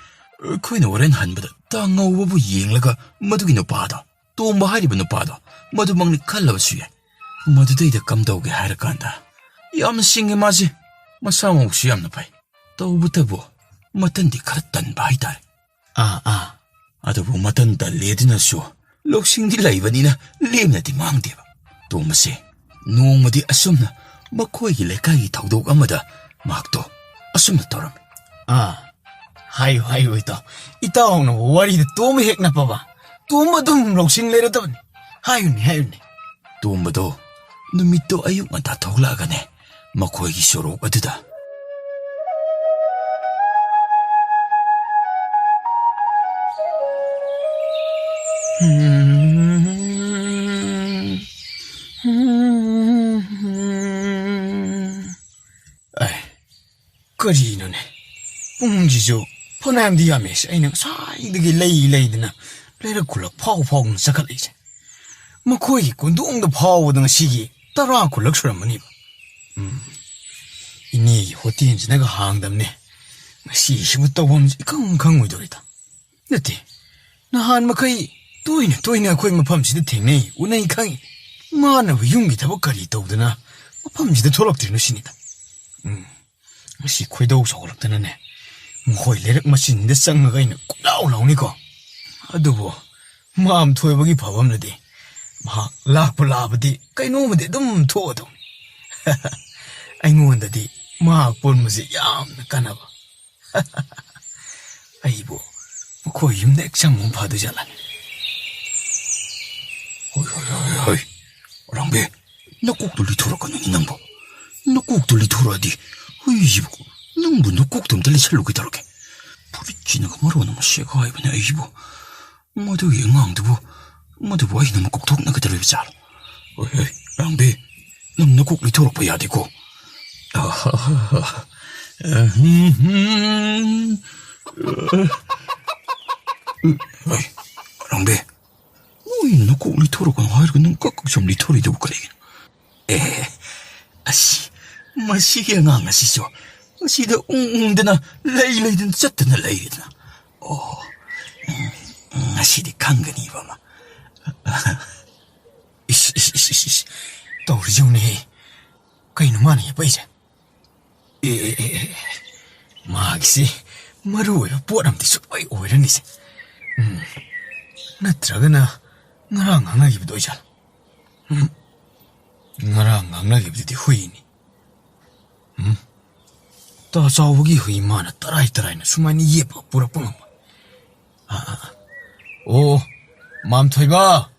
ꯑꯩꯈꯣꯏꯅ ꯍꯣꯔꯦꯟ ꯍꯟꯕꯗ ꯇꯥ ꯉꯧꯕꯕꯨ ꯌꯦꯡꯂꯒ ꯃꯗꯨꯒꯤ ꯅꯨꯄꯥꯗꯣ, ꯇꯣꯝꯕ ꯍꯥꯏꯔꯤꯕ ꯅꯨꯄꯥꯗꯣ, ꯃꯗꯨꯃꯛꯅꯤ ꯈꯜꯂꯕꯁꯨ ꯌꯥꯏ꯫ ꯃꯗꯨꯗꯩꯗ ꯀꯝꯗꯧꯒꯦ ꯍꯥꯏꯔꯀꯥꯟꯗ, ꯌꯥꯝꯅ ꯁꯤꯡꯉꯦ ꯃꯥꯁꯦ, ꯃꯁꯥ ꯃꯎꯁꯨ ꯌꯥꯝꯅ ꯐꯩ꯫ ꯇꯧꯕꯇꯕꯨ ꯃꯇꯟꯗꯤ ꯈꯔ ꯇꯟꯕ ꯍꯥꯏꯇꯥꯔꯦ꯫ ꯑꯥ, ꯑꯥ꯫ ꯑꯗꯨꯕꯨ ꯃꯇꯟ ꯇꯜꯂꯦ ꯑꯗꯨꯅꯁꯨ ꯂꯧꯁꯤꯡꯗꯤ ꯂꯩꯕꯅꯤꯅ ꯂꯦꯝꯅꯗꯤ ꯃꯥꯡꯗꯦꯕ꯫ ꯇꯣꯝꯕꯁꯦ ꯅꯣꯡꯃꯗꯤ ꯑꯁꯨꯝꯅ ꯃꯈꯣꯏꯒꯤ ꯂꯩꯀꯥꯏꯒꯤ ꯊꯧꯗꯣꯛ ꯑꯃꯗ ꯃꯍꯥꯛꯇꯣ ꯑꯁꯨꯝꯅ ꯇꯧꯔꯝꯃꯤ꯫ ꯑꯥ, ꯍꯥꯏꯌꯨ, ꯍꯥꯏꯌꯨ, ꯏꯇꯥꯎ꯫ ꯏꯇꯥꯎꯅ ꯋꯥꯔꯤꯗ ꯇꯣꯝꯕ ꯍꯦꯛ ꯅꯞꯄꯕ, ꯇꯣꯝꯕ ꯑꯗꯨꯝ ꯂꯧꯁꯤꯡ ꯂꯩꯔꯗꯕꯅꯤ꯫ ꯍꯥꯏꯌꯨꯅꯦ, ꯍꯥꯏꯌꯨꯅꯦ꯫ ꯇꯣꯝꯕꯗꯣ ꯅꯨꯃꯤꯠꯇꯣ ꯑꯌꯨꯛ ꯉꯟꯇꯥ ꯊꯣꯛꯂꯛꯑꯒꯅꯦ, ꯃꯈꯣꯏꯒꯤ ꯁꯣꯔꯣꯛ ꯑꯗꯨꯗ꯫ ꯑꯦ, ꯀꯔꯤꯅꯣꯅꯦ? ꯄꯨꯡꯁꯤꯁꯨ ꯐꯅꯌꯥꯝꯗꯤ ꯌꯥꯝꯃꯦ꯫ ꯑꯩꯅ ꯉꯁꯥꯏꯗꯒꯤ ꯂꯩ ꯂꯩꯗꯅ ꯂꯩꯔꯛ ꯈꯨꯜꯂꯛ ꯐꯥꯎ ꯐꯥꯎꯗꯅ ꯆꯠꯈꯠꯂꯛꯏꯁꯦ꯫ ꯃꯈꯣꯏꯒꯤ ꯀꯣꯟꯗꯣꯡꯗ ꯐꯥꯎꯕꯗ ꯉꯁꯤꯒꯤ ꯇꯔꯥ ꯈꯨꯜꯂꯛ ꯁꯨꯔꯝꯃꯅꯤꯕ꯫ ꯎꯝ꯫ ꯏꯅꯦꯒꯤ ꯍꯣꯇꯦꯜꯁꯤꯅꯒ ꯍꯥꯡꯗꯕꯅꯦ꯫ ꯉꯁꯤꯁꯤꯕꯨ ꯇꯧꯐꯝꯁꯤ ꯏꯈꯪ ꯈꯪꯉꯣꯏꯗꯧꯔꯤꯗ꯫ ꯅꯠꯇꯦ, ꯅꯍꯥꯟ ꯃꯈꯩ ꯇꯣꯏꯅ ꯇꯣꯏꯅ ꯑꯩꯈꯣꯏ ꯃꯐꯝꯁꯤꯗ ꯊꯦꯡꯅꯩ, ꯎꯅꯩ ꯈꯪꯉꯤ꯫ ꯃꯥꯅꯕꯨ ꯌꯨꯝꯒꯤ ꯊꯕꯛ ꯀꯔꯤ ꯇꯧꯗꯅ ꯃꯐꯝꯁꯤꯗ ꯊꯣꯛꯂꯛꯇ꯭ꯔꯤꯅꯣ ꯁꯤꯅꯤꯗ꯫ ꯎꯝ꯫ ꯉꯁꯤ ꯈꯣꯏꯗꯧ ꯁꯥꯎꯒꯠꯂꯛꯇꯅꯅꯦ, ꯃꯈꯣꯏ ꯂꯩꯔꯛ ꯃꯆꯤꯟꯗ ꯆꯪꯉꯒ ꯑꯩꯅ ꯀꯣꯏꯂꯥꯎ ꯂꯥꯎꯅꯤꯀꯣ꯫ ꯑꯗꯨꯕꯨ ꯃꯥꯝꯊꯣꯏꯕꯒꯤ ꯐꯕ ꯑꯃꯅꯗꯤ, ꯃꯍꯥꯛ ꯂꯥꯛꯄꯨ ꯂꯥꯛꯑꯕꯗꯤ ꯀꯩꯅꯣꯝꯃꯗꯤ ꯑꯗꯨꯝ ꯊꯣꯛꯑꯗꯧꯅꯤ꯫ ꯑꯩꯉꯣꯟꯗꯗꯤ ꯃꯍꯥꯛ ꯄꯨꯟꯕꯁꯦ ꯌꯥꯝꯅ ꯀꯥꯟꯅꯕ꯫ ꯑꯩꯕꯨ ꯃꯈꯣꯏ ꯌꯨꯝꯗ ꯍꯦꯛ ꯆꯪꯕ ꯐꯗꯣꯏ ꯖꯥꯠꯂꯅꯤ꯫ ꯍꯣꯏ, ꯍꯣꯏ, ꯍꯣꯏ, ꯍꯣꯏ, ꯍꯣꯏ꯫ ꯑꯔꯥꯡꯕꯤ, ꯅꯀꯣꯛꯇꯨ ꯂꯤꯊꯣꯔꯛꯀꯅꯨꯅꯦ ꯅꯪꯕꯨ꯫ ꯅꯀꯣꯛꯇꯨ ꯂꯤꯊꯣꯔꯛꯑꯗꯤ ꯍꯨꯏꯁꯤꯕꯨ, ꯅꯪꯕꯨ ꯅꯀꯣꯛꯇꯨ ꯑꯝꯇ ꯂꯤꯁꯜꯂꯨ ꯀꯩꯗꯧꯔꯒꯦ? ꯐꯨꯔꯤꯠꯁꯤꯅꯒ ꯃꯔꯣꯟ ꯑꯃ ꯁꯦꯒꯥꯏꯕꯅꯦ ꯑꯩꯁꯤꯕꯨ꯫ ꯃꯗꯨꯒꯤ ꯑꯉꯥꯡꯗꯨꯕꯨ, ꯃꯗꯨꯕꯨ ꯑꯩꯅ ꯃꯀꯣꯛ ꯊꯣꯛꯅꯒꯗꯧꯔꯤꯕ ꯖꯥꯠꯂꯣ? ꯍꯣꯏ, ꯍꯣꯏ, ꯑꯔꯥꯡꯕꯤ, ꯅꯪ ꯅꯀꯣꯛ ꯂꯤꯊꯣꯔꯛꯄ ꯌꯥꯗꯦꯀꯣ꯫ ꯍꯣꯏ, ꯑꯔꯥꯡꯕꯤ, ꯅꯣꯏ ꯅꯀꯣꯛ ꯂꯤꯊꯣꯔꯛꯀꯅꯨ ꯍꯥꯏꯔꯒ ꯅꯪ ꯀꯛ ꯀꯛ ꯁꯨꯝ ꯂꯤꯊꯣꯔꯛꯏꯗꯨꯕꯨ ꯀꯔꯤꯒꯤꯅꯣ? ꯑꯦ, ꯑꯁꯤ, ꯃꯁꯤꯒꯤ ꯑꯉꯥꯡ ꯑꯁꯤꯁꯨ ꯃꯁꯤꯗ ꯎꯪ ꯎꯪꯗꯅ, ꯂꯩ ꯂꯩꯗꯅ ꯆꯠꯇꯅ ꯂꯩꯔꯦꯗꯅ꯫ ꯑꯣ, ꯎꯝ, ꯉꯁꯤꯗꯤ ꯈꯪꯒꯅꯤꯕ ꯑꯃ꯫ ꯏꯁ, ꯏꯁ, ꯏꯁ, ꯏꯁ, ꯏꯁ꯫ ꯇꯧꯔꯤꯁꯤ ꯌꯦꯡꯉꯨꯅꯦꯍꯦ꯫ ꯀꯩꯅꯣ ꯃꯥꯅ ꯌꯦꯞꯄꯛꯏꯁꯦ? ꯑꯦ, ꯑꯦ, ꯑꯦ, ꯑꯦ꯫ ꯃꯥꯒꯤꯁꯤ ꯃꯔꯨ ꯑꯣꯏꯕ ꯄꯣꯠ ꯑꯃꯗꯤ ꯁꯣꯏ ꯑꯣꯏꯔꯅꯤꯁꯦ꯫ ꯎꯝ꯫ ꯅꯠꯇ꯭ꯔꯒꯅ ꯉꯔꯥꯡ ꯉꯥꯡꯅꯈꯤꯕꯗꯣ ꯑꯣꯏꯖꯥꯠꯂꯣ? ꯎꯝ꯫ ꯉꯔꯥꯡ ꯉꯥꯡꯅꯈꯤꯕꯗꯨꯗꯤ ꯍꯨꯏꯅꯤ꯫ ꯎꯝ꯫ ꯇꯥ ꯆꯥꯎꯕꯒꯤ ꯍꯨꯏ ꯃꯥꯅ ꯇꯔꯥꯏ ꯇꯔꯥꯏꯅ ꯁꯨꯃꯥꯏꯅ ꯌꯦꯞꯄꯒ ꯄꯨꯔꯛꯄ ꯉꯝꯕ? ꯑꯥ, ꯑꯥ, ꯑꯥ꯫ ꯑꯣ, ꯃꯥꯝꯊꯣꯏꯕ!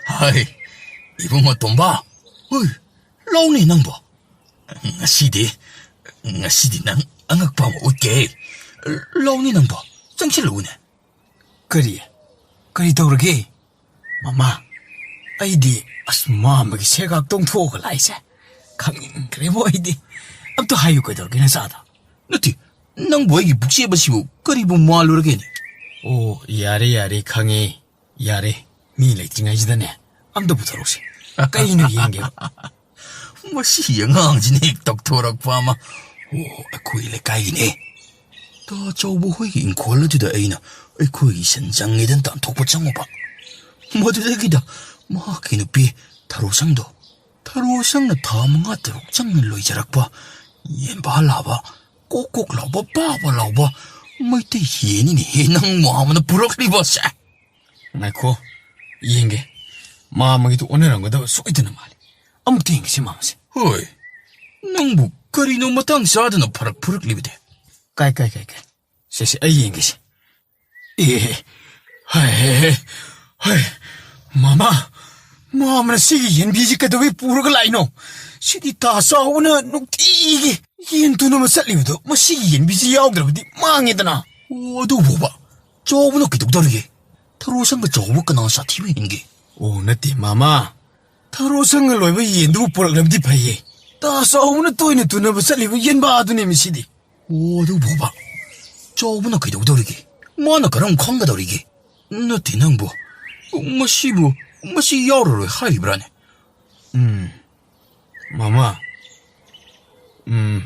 ꯍꯥꯏ, ꯏꯕꯨꯡꯉꯣ ꯇꯣꯝꯕ꯫ ꯍꯨꯏ, ꯂꯥꯎꯅꯦ ꯅꯪꯕꯣ꯫ ꯉꯁꯤꯗꯤ, ꯉꯁꯤꯗꯤ ꯅꯪ ꯑꯉꯛꯄ ꯑꯃ ꯎꯠꯀꯦ꯫ ꯂꯥꯎꯅꯦ ꯅꯪꯕꯣ, ꯆꯪꯁꯤꯜꯂꯛꯎꯅꯦ꯫ ꯀꯔꯤ? ꯀꯔꯤ ꯇꯧꯔꯒꯦ? ꯃꯃꯥ, ꯑꯩꯗꯤ ꯑꯁ ꯃꯥꯝꯃꯒꯤ ꯁꯦꯒꯥꯛ ꯇꯣꯡꯊꯣꯛꯑꯒ ꯂꯥꯛꯏꯁꯦ꯫ ꯈꯪꯅꯤꯡꯈ꯭ꯔꯦꯕꯣ ꯑꯩꯗꯤ꯫ ꯑꯝꯇ ꯍꯥꯏꯌꯨ ꯀꯩꯗꯧꯔꯒꯦ ꯅꯆꯥꯗ? ꯅꯠꯇꯦ, ꯅꯪꯕꯨ ꯑꯩꯒꯤ ꯄꯨꯛꯆꯦꯞ ꯑꯁꯤꯕꯨ ꯀꯔꯤꯕꯨ ꯃꯥꯜꯂꯨꯔꯒꯦꯅꯦ? ꯑꯣ, ꯌꯥꯔꯦ, ꯌꯥꯔꯦ, ꯈꯪꯉꯦ꯫ ꯌꯥꯔꯦ, ꯃꯤ ꯂꯩꯇ꯭ꯔꯤꯉꯩꯁꯤꯗꯅꯦ, ꯑꯝꯇ ꯄꯨꯊꯣꯔꯛꯁꯤ꯫ ꯀꯩꯅꯣ ꯌꯦꯡꯒꯦꯕ꯫ ꯃꯁꯤ ꯑꯉꯥꯡꯁꯤꯅ ꯍꯦꯛ ꯇꯧꯊꯣꯔꯛꯄ ꯑꯃ꯫ ꯑꯣ, ꯑꯩꯈꯣꯏ ꯂꯩꯀꯥꯏꯒꯤꯅꯦ꯫ ꯇꯥ ꯆꯥꯎꯕ ꯍꯣꯏꯒꯤ ꯏꯪꯈꯣꯜ ꯑꯗꯨꯗ ꯑꯩꯅ ꯑꯩꯈꯣꯏꯒꯤ ꯁꯟ ꯆꯪꯉꯦꯗꯅ ꯇꯥꯟꯊꯣꯛꯄ ꯆꯪꯉꯨꯕ꯫ ꯃꯗꯨꯗꯒꯤꯗ ꯃꯍꯥꯛꯀꯤ ꯅꯨꯄꯤ ꯊꯔꯣꯁꯪꯗꯣ ꯊꯔꯣ ꯁꯪꯅ ꯊꯥ ꯃꯉꯥ ꯇꯔꯨꯛ ꯆꯪꯅ ꯂꯣꯏꯖꯔꯛꯄ ꯌꯦꯟꯕꯥ ꯂꯥꯕ, ꯀꯣꯛ ꯀꯣꯛ ꯂꯥꯎꯕ, ꯕꯥ ꯕꯥ ꯂꯥꯎꯕ ꯃꯩꯇꯩ ꯌꯦꯟꯅꯤꯅꯦꯍꯦ ꯅꯪ ꯃꯥꯝꯃꯅ ꯄꯨꯔꯛꯂꯤꯕꯁꯦ꯫ ꯉꯥꯏꯈꯣ, ꯌꯦꯡꯒꯦ꯫ ꯃꯥꯝꯃꯒꯤꯗꯨ ꯑꯣꯟꯅꯔꯝꯒꯗꯕ ꯁꯣꯏꯗꯅ ꯃꯥꯜꯂꯤ꯫ ꯑꯃꯨꯛꯇ ꯌꯦꯡꯒꯦꯁꯦ ꯃꯥꯝꯃꯁꯦ꯫ ꯍꯣꯏ, ꯅꯪꯕꯨ ꯀꯔꯤꯅꯣ ꯃꯇꯥꯡ ꯆꯥꯗꯅ ꯐꯔꯛ ꯐꯨꯔꯛꯂꯤꯕꯗꯤ? ꯀꯥꯏ, ꯀꯥꯏ, ꯀꯥꯏ, ꯀꯥꯏ? ꯁꯦ, ꯁꯦ, ꯑꯩ ꯌꯦꯡꯒꯦꯁꯦ꯫ ꯑꯦ, ꯍꯥꯏ, ꯍꯥꯏ, ꯍꯥꯏ, ꯍꯥꯏ꯫ ꯃꯥꯃ, ꯃꯥꯃꯅ ꯁꯤꯒꯤ ꯌꯦꯟꯕꯤꯁꯤ ꯀꯩꯗꯧꯕꯩ ꯄꯨꯔꯒ ꯂꯥꯛꯏꯅꯣ? ꯁꯤꯗꯤ ꯇꯥ ꯆꯥꯎꯕꯅ ꯅꯨꯡꯇꯤꯒꯤ ꯌꯦꯟ ꯇꯨꯅꯕ ꯆꯠꯂꯤꯕꯗꯣ, ꯃꯁꯤꯒꯤ ꯌꯦꯟꯕꯤꯁꯤ ꯌꯥꯎꯗ꯭ꯔꯕꯗꯤ ꯃꯥꯡꯉꯦꯗꯅ꯫ ꯑꯣ, ꯑꯗꯨ ꯐꯥꯎꯕ ꯆꯥꯎꯕꯅ ꯀꯩꯗꯧꯗꯧꯔꯤꯒꯦ? ꯊꯔꯣ ꯁꯪꯒ ꯆꯥꯎꯕ ꯀꯅꯥ ꯁꯥꯊꯤꯕ ꯍꯦꯟꯒꯦ? ꯑꯣ, ꯅꯠꯇꯦ, ꯃꯥꯃ꯫ ꯊꯔꯣ ꯁꯪꯒ ꯂꯣꯏꯕ ꯌꯦꯟꯗꯨꯕꯨ ꯄꯨꯔꯛꯂꯕꯗꯤ ꯐꯩꯌꯦ꯫ ꯇꯥ ꯆꯥꯎꯕꯅ ꯇꯣꯏꯅ ꯇꯨꯅꯕ ꯆꯠꯂꯤꯕ ꯌꯦꯟꯕꯥꯗꯨꯅꯦ ꯃꯁꯤꯗꯤ꯫ ꯑꯣ, ꯑꯗꯨ ꯐꯥꯎꯕ ꯆꯥꯎꯕꯅ ꯀꯩꯗꯧꯗꯧꯔꯤꯒꯦ? ꯃꯥꯅ ꯀꯔꯝ ꯈꯪꯒꯗꯧꯔꯤꯒꯦ? ꯅꯠꯇꯦ ꯅꯪꯕꯨ, ꯃꯁꯤꯕꯨ, ꯃꯁꯤ ꯌꯥꯎꯔꯔꯣꯏ ꯍꯥꯏꯔꯤꯕ꯭ꯔꯥꯅꯦ? ꯎꯝ, ꯃꯃꯥ, ꯎꯝ,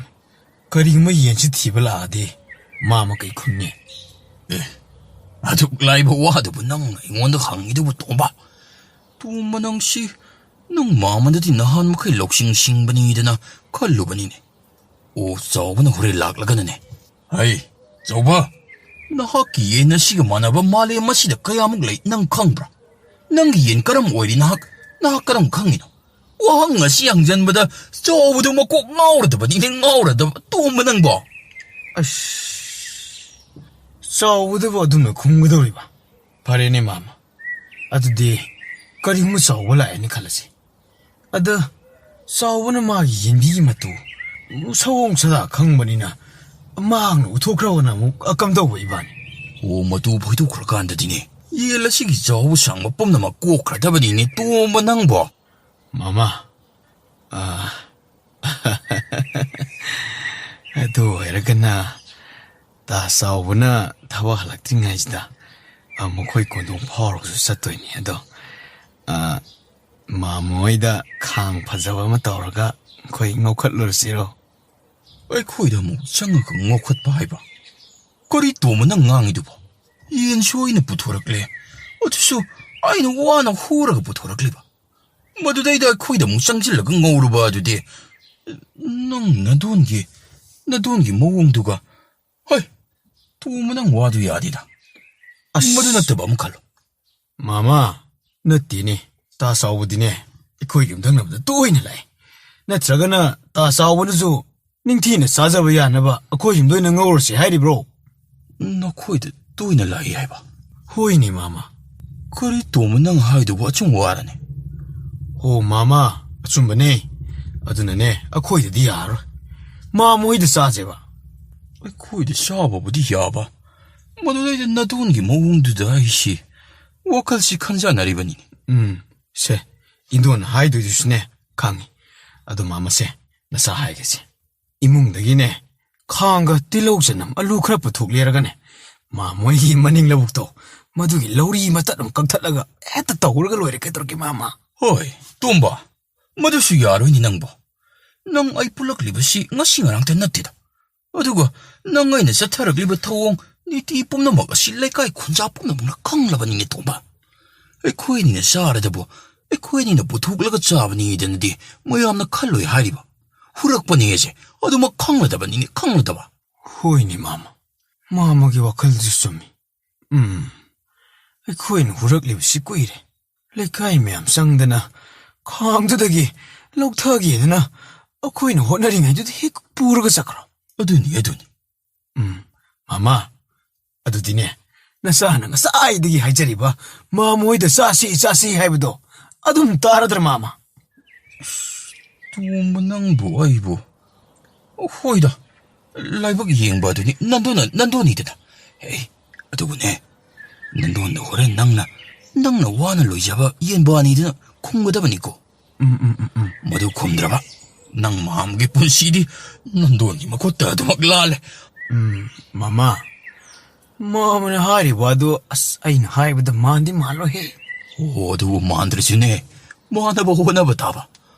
ꯀꯔꯤꯒꯨꯝꯕ ꯌꯦꯟꯁꯤ ꯊꯤꯕ ꯂꯥꯛꯑꯗꯤ ꯃꯥꯃ ꯀꯩ ꯈꯨꯝꯅꯤ? ꯑꯦ, ꯑꯗꯨꯛ ꯂꯥꯏꯕ ꯋꯥꯗꯨꯕꯨ ꯅꯪꯅ ꯑꯩꯉꯣꯟꯗ ꯍꯪꯉꯤꯗꯨꯕꯨ, ꯇꯣꯝꯕ? ꯇꯣꯝꯕ ꯅꯪꯁꯤ, ꯅꯪ ꯃꯥꯃꯗꯗꯤ ꯅꯍꯥꯟ ꯃꯈꯩ ꯂꯧꯁꯤꯡ ꯁꯤꯡꯕꯅꯤꯗꯅ ꯈꯜꯂꯨꯕꯅꯤꯅꯦ꯫ ꯑꯣ, ꯆꯥꯎꯕꯅ ꯍꯣꯔꯦꯟ ꯂꯥꯛꯂꯒꯅꯅꯦ꯫ ꯍꯩ, ꯆꯥꯎꯕ! ꯅꯍꯥꯛꯀꯤ ꯌꯦꯟ ꯑꯁꯤꯒ ꯃꯥꯟꯅꯕ ꯃꯥꯂꯦꯝ ꯑꯁꯤꯗ ꯀꯌꯥꯃꯨꯛ ꯂꯩ ꯅꯪ ꯈꯪꯕ꯭ꯔꯥ? ꯅꯪꯒꯤ ꯌꯦꯟ ꯀꯔꯝ ꯑꯣꯏꯔꯤ ꯅꯍꯥꯛ, ꯅꯍꯥꯛ ꯀꯔꯝ ꯈꯪꯉꯤꯅꯣ? ꯋꯥꯍꯪ ꯑꯁꯤ ꯍꯪꯖꯟꯕꯗ ꯆꯥꯎꯕꯗꯨ ꯃꯀꯣꯛ ꯉꯥꯎꯔꯗꯕꯅꯤꯅꯦ, ꯉꯥꯎꯔꯗꯕ ꯇꯣꯝꯕ ꯅꯪꯕꯣ꯫ ꯑꯁ, ꯆꯥꯎꯕꯗꯨꯕꯨ ꯑꯗꯨꯝꯅ ꯈꯨꯝꯒꯗꯧꯔꯤꯕ? ꯐꯔꯦꯅꯦ ꯃꯥꯃ, ꯑꯗꯨꯗꯤ ꯀꯔꯤꯒꯨꯝꯕ ꯆꯥꯎꯕ ꯂꯥꯛꯑꯦꯅ ꯈꯜꯂꯁꯤ꯫ ꯑꯗ ꯆꯥꯎꯕꯅ ꯃꯥꯒꯤ ꯌꯦꯟꯕꯤꯒꯤ ꯃꯇꯨ ꯁꯑꯣꯡ ꯁꯥꯗꯥ ꯈꯪꯕꯅꯤꯅ ꯃꯍꯥꯛꯅ ꯎꯠꯊꯣꯛꯈ꯭ꯔꯕꯅ ꯑꯃꯨꯛ ꯀꯝꯗꯧꯕ ꯏꯕꯥꯅꯤ? ꯑꯣ, ꯃꯇꯨ ꯐꯣꯏꯗꯣꯛꯈ꯭ꯔꯀꯥꯟꯗꯗꯤꯅꯦ, ꯌꯦꯟ ꯑꯁꯤꯒꯤ ꯆꯥꯎꯕ ꯁꯥꯡꯕ ꯄꯨꯝꯅꯃꯛ ꯀꯣꯛꯈ꯭ꯔꯗꯕꯅꯤꯅꯦ ꯇꯣꯝꯕ ꯅꯪꯕꯣ꯫ ꯃꯃꯥ, ꯑꯥ, ꯑꯗꯨ ꯑꯣꯏꯔꯒꯅ ꯇꯥ ꯆꯥꯎꯕꯅ ꯊꯕꯛ ꯍꯜꯂꯛꯇ꯭ꯔꯤꯉꯩꯁꯤꯗ, ꯑ, ꯃꯈꯣꯏ ꯀꯣꯟꯊꯣꯡ ꯐꯥꯎꯔꯒꯁꯨ ꯆꯠꯇꯣꯏꯅꯤ꯫ ꯑꯗꯣ, ꯑ, ꯃꯥꯃ ꯍꯣꯏꯗ ꯈꯥꯡ ꯐꯖꯕ ꯑꯃ ꯇꯧꯔꯒ ꯑꯩꯈꯣꯏ ꯉꯧꯈꯠꯂꯨꯔꯁꯤꯔꯣ? ꯑꯩꯈꯣꯏꯗ ꯑꯃꯨꯛ ꯆꯪꯉꯒ ꯉꯧꯈꯠꯄ ꯍꯥꯏꯕ? ꯀꯔꯤ ꯇꯣꯝꯕ ꯅꯪ ꯉꯥꯡꯉꯤꯗꯨꯕꯣ? ꯌꯦꯟꯁꯨ ꯑꯩꯅ ꯄꯨꯊꯣꯔꯛꯂꯦ, ꯑꯗꯨꯁꯨ ꯑꯩꯅ ꯋꯥꯅ ꯍꯨꯔꯒ ꯄꯨꯊꯣꯔꯛꯂꯤꯕ꯫ ꯃꯗꯨꯗꯩꯗ ꯑꯩꯈꯣꯏꯗ ꯑꯃꯨꯛ ꯆꯪꯁꯤꯜꯂꯒ ꯉꯧꯔꯨꯕ ꯑꯗꯨꯗꯤ꯫ ꯅꯪ ꯅꯗꯣꯟꯒꯤ, ꯅꯗꯣꯟꯒꯤ ꯃꯑꯣꯡꯗꯨꯒ꯫ ꯍꯣꯏ, ꯇꯣꯝꯕ, ꯅꯪ ꯋꯥꯗꯨ ꯌꯥꯗꯦꯗ꯫ ꯑꯁ꯫ ꯃꯗꯨ ꯅꯠꯇꯕ ꯑꯃ ꯈꯜꯂꯣ꯫ ꯃꯥꯃ, ꯅꯠꯇꯦꯅꯦ꯫ ꯇꯥ ꯆꯥꯎꯕꯗꯤꯅꯦ, ꯑꯩꯈꯣꯏ ꯌꯨꯝꯊꯪꯅꯕꯗ ꯇꯣꯏꯅ ꯂꯥꯛꯑꯦ꯫ ꯅꯠꯇ꯭ꯔꯒꯅ ꯇꯥ ꯆꯥꯎꯕꯅꯁꯨ ꯅꯤꯡꯊꯤꯅ ꯆꯥꯖꯕ ꯌꯥꯅꯕ ꯑꯩꯈꯣꯏ ꯌꯨꯝꯗ ꯑꯣꯏꯅ ꯉꯧꯔꯁꯦ ꯍꯥꯏꯔꯤꯕ꯭ꯔꯣ? ꯅꯈꯣꯏꯗ ꯇꯣꯏꯅ ꯂꯥꯛꯏ ꯍꯥꯏꯕ? ꯍꯣꯏꯅꯦ, ꯃꯥꯃ꯫ ꯀꯔꯤ ꯇꯣꯝꯕ, ꯅꯪ ꯍꯥꯏꯗꯨꯕꯨ ꯑꯆꯨꯝꯕ ꯋꯥꯔꯅꯦ? ꯍꯣ, ꯃꯥꯃ, ꯑꯆꯨꯝꯕꯅꯦ꯫ ꯑꯗꯨꯅꯅꯦ, ꯑꯩꯈꯣꯏꯗꯗꯤ ꯌꯥꯔꯔꯣꯏ꯫ ꯃꯥꯃ ꯍꯣꯏꯗ ꯆꯥꯁꯦꯕ꯫ ꯑꯩꯈꯣꯏꯗ ꯆꯥꯕꯕꯨꯗꯤ ꯌꯥꯕ, ꯃꯗꯨꯗꯩꯗ ꯅꯗꯣꯟꯒꯤ ꯃꯑꯣꯡꯗꯨꯗ ꯑꯩꯁꯤ ꯋꯥꯈꯜꯁꯤ ꯈꯟꯖꯥꯟꯅꯔꯤꯕꯅꯤꯅꯦ꯫ ꯎꯝ, ꯁꯦ, ꯏꯟꯗꯣꯟ ꯍꯥꯏꯗꯣꯏꯗꯨꯁꯨꯅꯦ ꯈꯪꯉꯤ꯫ ꯑꯗꯣ ꯃꯥꯃꯁꯦ, ꯅꯁꯥ ꯍꯥꯏꯒꯦꯁꯦ꯫ ꯏꯃꯨꯡꯗꯒꯤꯅꯦ, ꯈꯥꯡꯒ ꯇꯤꯜꯍꯧ ꯆꯅꯝ ꯑꯂꯨ ꯈꯔ ꯄꯨꯊꯣꯛꯂꯦꯔꯒꯅꯦ, ꯃꯥꯃ ꯍꯣꯏꯒꯤ ꯃꯅꯤꯡ ꯂꯧꯕꯨꯛꯇꯣ, ꯃꯗꯨꯒꯤ ꯂꯧꯔꯤ ꯃꯇꯠ ꯑꯃ ꯀꯛꯊꯠꯂꯒ ꯍꯦꯛꯇ ꯇꯧꯔꯒ ꯂꯣꯏꯔꯦ꯫ ꯀꯩꯗꯧꯔꯒꯦ, ꯃꯥꯃ? ꯍꯣꯏ, ꯇꯣꯝꯕ, ꯃꯗꯨꯁꯨ ꯌꯥꯔꯣꯏꯅꯦ ꯅꯪꯕꯣ꯫ ꯅꯪ ꯑꯩ ꯄꯨꯜꯂꯛꯂꯤꯕꯁꯤ ꯉꯁꯤ ꯉꯔꯥꯡꯇ ꯅꯠꯇꯦꯗ꯫ ꯑꯗꯨꯒ ꯅꯪ ꯑꯩꯅ ꯆꯠꯊꯔꯛꯂꯤꯕ ꯊꯧꯑꯣꯡ ꯅꯤꯇꯤ ꯄꯨꯝꯅꯃꯛ ꯑꯁꯤ ꯂꯩꯀꯥꯏ ꯈꯨꯟꯖꯥ ꯄꯨꯝꯅꯃꯛꯅ ꯈꯪꯂꯕꯅꯤꯅꯦ ꯇꯣꯝꯕ꯫ ꯑꯩꯈꯣꯏ ꯑꯅꯤꯅ ꯆꯥꯔꯗꯕꯨ ꯑꯩꯈꯣꯏ ꯑꯅꯤꯅ ꯄꯨꯊꯣꯛꯂꯒ ꯆꯥꯕꯅꯤꯗꯅꯗꯤ ꯃꯌꯥꯝꯅ ꯈꯜꯂꯣꯏ ꯍꯥꯏꯔꯤꯕ꯫ ꯍꯨꯔꯛꯄꯅꯤ ꯑꯩꯁꯦ, ꯑꯗꯨꯃꯛ ꯈꯪꯂꯗꯕꯅꯤꯅꯦ, ꯈꯪꯂꯗꯕ꯫ ꯍꯣꯏꯅꯦ, ꯃꯥꯃ꯫ ꯃꯥꯃꯒꯤ ꯋꯥꯈꯜꯗꯨꯁꯨ ꯆꯨꯝꯃꯤ꯫ ꯎꯝ, ꯑꯩꯈꯣꯏꯅ ꯍꯨꯔꯛꯂꯤꯕꯁꯤ ꯀꯨꯏꯔꯦ꯫ ꯂꯩꯀꯥꯏ ꯃꯌꯥꯝ ꯆꯪꯗꯅ, ꯈꯥꯡꯗꯨꯗꯒꯤ ꯂꯧꯊꯒꯦꯗꯅ ꯑꯩꯈꯣꯏꯅ ꯍꯣꯠꯅꯔꯤꯉꯩꯗꯨꯗ ꯍꯦꯛ ꯄꯨꯔꯒ ꯆꯠꯈ꯭ꯔꯣ꯫ ꯑꯗꯨꯅꯤ, ꯑꯗꯨꯅꯤ꯫ ꯎꯝ, ꯃꯥꯃ, ꯑꯗꯨꯗꯤꯅꯦ, ꯅꯆꯥꯅ ꯉꯁꯥꯏꯗꯒꯤ ꯍꯥꯏꯖꯔꯤꯕ ꯃꯥꯃ ꯍꯣꯏꯗ ꯆꯥꯁꯤ, ꯆꯥꯁꯤ ꯍꯥꯏꯕꯗꯣ ꯑꯗꯨꯝ ꯇꯥꯔꯗ꯭ꯔ, ꯃꯥꯃ? ꯇꯣꯝꯕ, ꯅꯪꯕꯨ ꯑꯩꯕꯨ? ꯍꯣꯏꯗ, ꯂꯥꯏꯕꯛ ꯌꯦꯡꯕ ꯑꯗꯨꯅꯤ ꯅꯟꯗꯣꯟꯅ, ꯅꯟꯗꯣꯟꯅꯤꯗꯅ꯫ ꯍꯦ, ꯑꯗꯨꯕꯨꯅꯦ, ꯅꯟꯗꯣꯟꯗ ꯍꯣꯔꯦꯟ ꯅꯪꯅ, ꯅꯪꯅ ꯋꯥꯅ ꯂꯣꯏꯖꯕ ꯌꯦꯟꯕꯥꯅꯤꯗꯨꯅ ꯈꯨꯝꯒꯗꯕꯅꯤꯀꯣ꯫ ꯎꯝ, ꯎꯝ, ꯎꯝ, ꯎꯝ꯫ ꯃꯗꯨ ꯈꯨꯝꯗ꯭ꯔꯕ, ꯅꯪ ꯃꯥꯝꯒꯤ ꯄꯨꯟꯁꯤꯗꯤ ꯅꯟꯗꯣꯟꯒꯤ ꯃꯈꯨꯠꯇ ꯑꯗꯨꯃꯛ ꯂꯥꯜꯂꯦ꯫ ꯎꯝ, ꯃꯃꯥ, ꯃꯥꯃꯅ ꯍꯥꯏꯔꯤꯕ ꯑꯗꯨ, ꯑꯁ, ꯑꯩꯅ ꯍꯥꯏꯕꯗ ꯃꯥꯟꯗꯤ ꯃꯥꯜꯂꯣꯏꯍꯦ꯫ ꯑꯣ, ꯑꯗꯨꯕꯨ ꯃꯥꯟꯗ꯭ꯔꯁꯨꯅꯦ, ꯃꯥꯟꯅꯕ ꯍꯣꯠꯅꯕ ꯇꯥꯕ꯫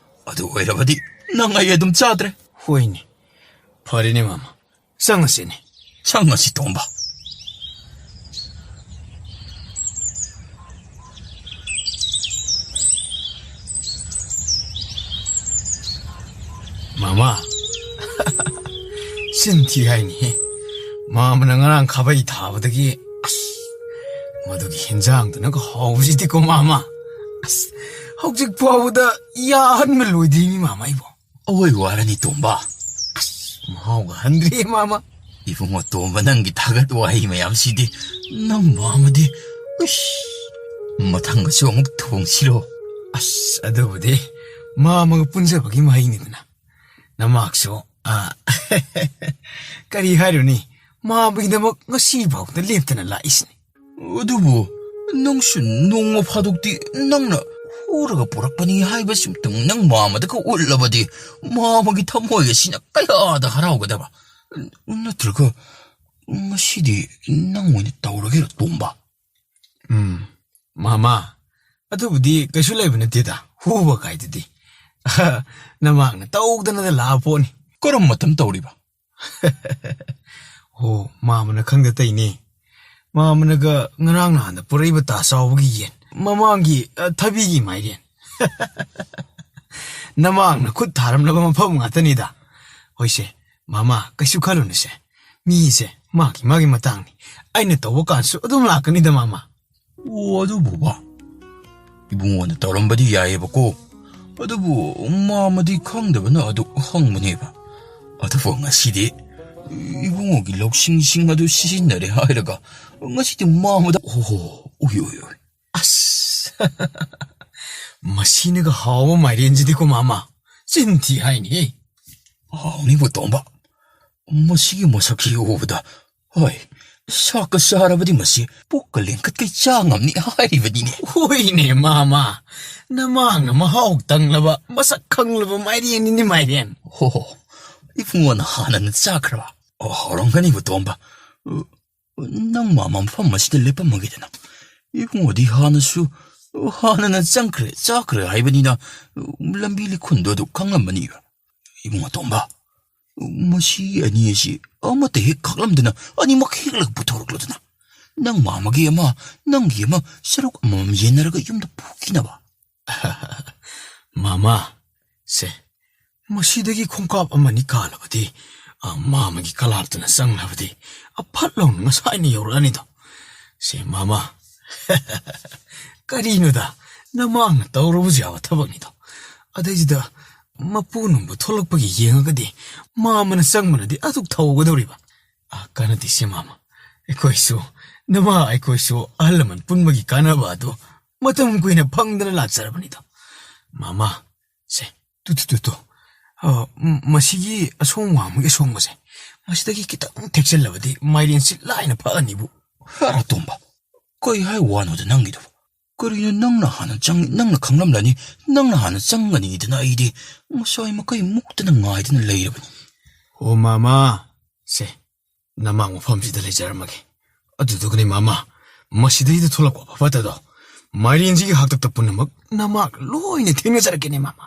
ꯑꯗꯨ ꯑꯣꯏꯔꯕꯗꯤ ꯅꯪ ꯑꯩ ꯑꯗꯨꯝ ꯆꯥꯗ꯭ꯔꯦ꯫ ꯍꯣꯏꯅꯦ, ꯐꯔꯦꯅꯦ ꯃꯥꯃ, ꯆꯪꯉꯁꯤꯅꯦ꯫ ꯆꯪꯉꯁꯤ, ꯇꯣꯝꯕ꯫ ꯆꯤꯟ ꯊꯤ ꯍꯥꯏꯅꯤꯍꯦ꯫ ꯃꯥꯃꯅ ꯉꯔꯥꯡ ꯈꯥꯕꯩ ꯊꯥꯕꯗꯒꯤ, ꯑꯁ, ꯃꯗꯨꯒꯤ ꯍꯦꯟꯖꯥꯡꯗꯨꯅꯒ ꯍꯥꯎꯕꯁꯤꯗꯤꯀꯣ, ꯃꯥꯃ꯫ ꯑꯁ, ꯍꯧꯖꯤꯛ ꯐꯥꯎꯕꯗ ꯌꯥꯍꯟꯕ ꯂꯣꯏꯗ꯭ꯔꯤꯅꯤ, ꯃꯥꯃ, ꯑꯩꯕꯣ꯫ ꯑꯋꯣꯏ ꯋꯥꯔꯅꯤ, ꯇꯣꯝꯕ꯫ ꯑꯁ, ꯃꯍꯥꯎꯒ ꯍꯟꯗ꯭ꯔꯤ, ꯃꯥꯃ꯫ ꯏꯕꯨꯡꯉꯣ ꯇꯣꯝꯕ, ꯅꯪꯒꯤ ꯊꯥꯒꯠ ꯋꯥꯍꯩ ꯃꯌꯥꯝꯁꯤꯗꯤ ꯅꯪ ꯃꯥꯃꯗꯤ, ꯎꯏꯁ, ꯃꯊꯪꯒꯁꯨ ꯑꯃꯨꯛ ꯊꯣꯡꯁꯤꯔꯣ? ꯑꯁ, ꯑꯗꯨꯕꯨꯗꯤ ꯃꯥꯃꯒ ꯄꯨꯟꯖꯕꯒꯤ ꯃꯍꯩꯅꯤꯗꯅ꯫ ꯅꯃꯥꯛꯁꯨ, ꯑ, ꯀꯔꯤ ꯍꯥꯏꯔꯨꯅꯤ, ꯃꯥꯃꯒꯤꯗꯃꯛ ꯉꯁꯤ ꯐꯥꯎꯗ ꯂꯦꯞꯇꯅ ꯂꯥꯛꯏꯁꯤꯅꯤ꯫ ꯑꯗꯨꯕꯨ ꯅꯪꯁꯨ ꯅꯣꯡꯃ ꯐꯥꯗꯣꯛꯇꯤ ꯅꯪꯅ ꯍꯨꯔꯒ ꯄꯨꯔꯛꯄꯅꯤ ꯍꯥꯏꯕꯁꯤꯃꯇꯪ ꯅꯪ ꯃꯥꯃꯗꯒ ꯎꯠꯂꯕꯗꯤ, ꯃꯥꯃꯒꯤ ꯊꯃꯣꯏ ꯑꯁꯤꯅ ꯀꯌꯥꯗ ꯍꯔꯥꯎꯒꯗꯕ꯫ ꯅꯠꯇ꯭ꯔꯒ ꯉꯁꯤꯗꯤ ꯅꯪ ꯑꯣꯏꯅ ꯇꯧꯔꯒꯦꯔ, ꯇꯣꯝꯕ? ꯎꯝ, ꯃꯥꯃ, ꯑꯗꯨꯕꯨꯗꯤ ꯀꯩꯁꯨ ꯂꯩꯕ ꯅꯠꯇꯦꯗ, ꯍꯨꯕ ꯀꯥꯏꯗꯨꯗꯤ꯫ ꯅꯃꯥꯡꯅ ꯇꯧꯗꯅꯗ ꯂꯥꯛꯑ ꯄꯣꯠꯅꯤ꯫ ꯀꯔꯝ ꯃꯇꯝ ꯇꯧꯔꯤꯕ? ꯍꯣ, ꯃꯥꯃꯅ ꯈꯪꯗ ꯇꯩꯅꯦ꯫ ꯃꯥꯃꯅꯒ ꯉꯔꯥꯡ ꯅꯍꯥꯟꯗ ꯄꯨꯔꯛꯏꯕ ꯇꯥ ꯆꯥꯎꯕꯒꯤ ꯌꯦꯟ, ꯃꯃꯥꯡꯒꯤ, ꯑ, ꯊꯕꯤꯒꯤ ꯃꯥꯏꯔꯦꯟ꯫ ꯅꯃꯥꯡꯅ ꯈꯨꯠ ꯊꯥꯔꯝꯂꯕ ꯃꯐꯝ ꯉꯥꯛꯇꯅꯤꯗ꯫ ꯍꯣꯏꯁꯦ, ꯃꯥꯃ, ꯀꯩꯁꯨ ꯈꯜꯂꯨꯅꯨꯁꯦ꯫ ꯃꯤꯁꯦ ꯃꯥꯒꯤ ꯃꯥꯒꯤ ꯃꯇꯥꯡꯅꯤ꯫ ꯑꯩꯅ ꯇꯧꯕ ꯀꯥꯟꯁꯨ ꯑꯗꯨꯝ ꯂꯥꯛꯀꯅꯤꯗ, ꯃꯥꯃ꯫ ꯑꯣ, ꯑꯗꯨꯕꯨꯕ ꯏꯕꯨꯡꯉꯣꯅ ꯇꯧꯔꯝꯕꯗꯤ ꯌꯥꯏꯌꯦꯕꯀꯣ꯫ ꯑꯗꯨꯕꯨ ꯃꯥꯃꯗꯤ ꯈꯪꯗꯕꯅ ꯑꯗꯨ ꯍꯪꯕꯅꯦꯕ꯫ ꯑꯗꯨꯕꯨ ꯉꯁꯤꯗꯤ ꯏꯕꯨꯡꯉꯣꯒꯤ ꯂꯧꯁꯤꯡꯁꯤꯡ ꯑꯗꯨ ꯁꯤꯖꯤꯟꯅꯔꯦ ꯍꯥꯏꯔꯒ ꯉꯁꯤꯗꯤ ꯃꯥꯃꯗ, ꯑꯣꯍꯣ, ꯎꯏ, ꯎꯏ, ꯎꯏ꯫ ꯑꯁ, ꯃꯁꯤꯅꯒ ꯍꯥꯎꯕ ꯃꯥꯏꯔꯦꯟꯁꯤꯗꯤꯀꯣ, ꯃꯥꯃ꯫ ꯆꯤꯟ ꯊꯤ ꯍꯥꯏꯅꯤꯍꯦ꯫ ꯍꯥꯎꯅꯤꯕꯨ, ꯇꯣꯝꯕ꯫ ꯃꯁꯤꯒꯤ ꯃꯁꯛꯁꯤ ꯎꯕꯗ, ꯍꯣꯏ, ꯁꯥꯛꯀ ꯆꯥꯔꯕꯗꯤ ꯃꯁꯤ ꯄꯨꯛꯀ ꯂꯦꯡꯈꯠꯀꯩ ꯆꯥ ꯉꯝꯅꯤ ꯍꯥꯏꯔꯤꯕꯅꯤꯅꯦ꯫ ꯍꯣꯏꯅꯦ, ꯃꯥꯃ꯫ ꯅꯃꯥꯡꯅ ꯃꯍꯥꯎ ꯇꯪꯂꯕ, ꯃꯁꯛ ꯈꯪꯂꯕ ꯃꯥꯏꯔꯦꯟꯅꯤꯅꯦ, ꯃꯥꯏꯔꯦꯟ꯫ ꯍꯣ ꯍꯣ, ꯏꯕꯨꯡꯉꯣꯅ ꯍꯥꯟꯅꯅ ꯆꯥꯈ꯭ꯔꯕ? ꯑꯣ, ꯍꯥꯎꯔꯝꯒꯅꯤꯕꯨ, ꯇꯣꯝꯕ꯫ ꯅꯪ ꯃꯥꯃ ꯃꯐꯝ ꯑꯁꯤꯗ ꯂꯦꯞꯄꯝꯃꯒꯦꯗꯅ꯫ ꯏꯕꯨꯡꯉꯣꯗꯤ ꯍꯥꯟꯅꯁꯨ, ꯍꯥꯟꯅꯅ ꯆꯪꯈ꯭ꯔꯦ, ꯆꯥꯈ꯭ꯔꯦ ꯍꯥꯏꯕꯅꯤꯅ, ꯂꯝꯕꯤ ꯂꯤꯈꯨꯟꯗꯣ ꯑꯗꯨ ꯈꯪꯂꯝꯃꯅꯤꯕ꯫ ꯏꯕꯨꯡꯉꯣ ꯇꯣꯝꯕ, ꯃꯁꯤ ꯑꯅꯤ ꯑꯁꯤ ꯑꯃꯠꯇ ꯍꯦꯛ ꯈꯥꯛꯂꯝꯗꯅ ꯑꯅꯤꯃꯛ ꯍꯦꯛꯂꯒ ꯄꯨꯊꯣꯔꯛꯂꯗꯅ꯫ ꯅꯪ ꯃꯥꯃꯒꯤ ꯑꯃ, ꯅꯪꯒꯤ ꯑꯃ, ꯁꯔꯨꯛ ꯑꯃꯃꯝ ꯌꯦꯟꯅꯔꯒ ꯌꯨꯝꯗ ꯄꯨꯈꯤꯅꯕ꯫ ꯃꯥꯃ, ꯁꯦ, ꯃꯁꯤꯗꯒꯤ ꯈꯣꯡꯀꯥꯞ ꯑꯃꯅꯤ ꯀꯥꯜꯂꯕꯗꯤ ꯑ, ꯃꯥꯃꯒꯤ ꯀꯂꯥꯞꯇꯨꯅ ꯆꯪꯂꯕꯗꯤ ꯑꯐꯠ ꯂꯥꯎꯅ ꯉꯁꯥꯏꯅ ꯌꯧꯔꯛꯑꯅꯤꯗꯣ꯫ ꯁꯦ ꯃꯥꯃ, ꯀꯔꯤꯅꯣꯗ, ꯅꯃꯥꯡꯅ ꯇꯧꯔꯨꯕꯁꯨ ꯌꯥꯕ ꯊꯕꯛꯅꯤꯗꯣ꯫ ꯑꯗꯩꯁꯤꯗ ꯃꯄꯨ ꯅꯨꯡꯕ ꯊꯣꯛꯂꯛꯄꯒꯤ ꯌꯦꯡꯉꯒꯗꯤ ꯃꯥꯃꯅ ꯆꯪꯕꯅꯗꯤ ꯑꯗꯨꯛ ꯊꯧꯒꯗꯧꯔꯤꯕ꯫ ꯑ, ꯀꯥꯟꯅꯗꯦ ꯁꯦ ꯃꯥꯃ, ꯑꯩꯈꯣꯏꯁꯨ, ꯅꯃꯥ ꯑꯩꯈꯣꯏꯁꯨ ꯑꯍꯜ ꯂꯃꯟ ꯄꯨꯟꯕꯒꯤ ꯀꯥꯟꯅꯕ ꯑꯗꯨ ꯃꯇꯝ ꯀꯨꯏꯅ ꯐꯪꯗꯅ ꯂꯥꯛꯆꯔꯕꯅꯤꯗꯣ꯫ ꯃꯥꯃ, ꯁꯦ, ꯇꯨ, ꯇꯨ, ꯇꯨ, ꯇꯨ꯫ ꯑ, ꯃ-, ꯃꯁꯤꯒꯤ ꯑꯁꯣꯡ ꯋꯥꯡꯃꯒꯤ ꯑꯁꯣꯡꯕꯁꯦ, ꯃꯁꯤꯗꯒꯤ ꯈꯤꯇꯪ ꯊꯦꯛꯆꯜꯂꯕꯗꯤ ꯃꯥꯏꯔꯦꯟꯁꯤ ꯂꯥꯏꯅ ꯐꯛꯑꯅꯤꯕꯨ꯫ ꯍꯦꯔꯥ ꯇꯣꯝꯕ, ꯀꯩ ꯍꯥꯏ ꯋꯥꯅꯣꯗ ꯅꯪꯒꯤꯗꯨꯕꯨ? ꯀꯔꯤꯅꯣ ꯅꯪꯅ ꯍꯥꯟꯅ ꯆꯪ-, ꯅꯪꯅ ꯈꯪꯂꯝꯂꯅꯤ, ꯅꯪꯅ ꯍꯥꯟꯅ ꯆꯪꯒꯅꯤꯗꯅ ꯑꯩꯗꯤ ꯉꯁꯥꯏ ꯃꯈꯩ ꯃꯨꯛꯇꯅ ꯉꯥꯏꯗꯨꯅ ꯂꯩꯔꯕꯅꯤ꯫ ꯑꯣ ꯃꯥꯃ, ꯁꯦ, ꯅꯃꯥꯡ ꯃꯐꯝꯁꯤꯗ ꯂꯩꯖꯔꯝꯃꯒꯦ꯫ ꯑꯗꯨꯗꯨꯒꯅꯤ ꯃꯥꯃ, ꯃꯁꯤꯗꯩꯗ ꯊꯣꯛꯂꯛꯄ ꯐꯠꯇꯗꯣ, ꯃꯥꯏꯔꯦꯟꯁꯤꯒꯤ ꯍꯥꯛꯇꯛꯇ ꯄꯨꯝꯅꯃꯛ ꯅꯃꯥꯡ ꯂꯣꯏꯅ ꯊꯦꯡꯅꯖꯔꯛꯀꯦꯅꯦ ꯃꯥꯃ꯫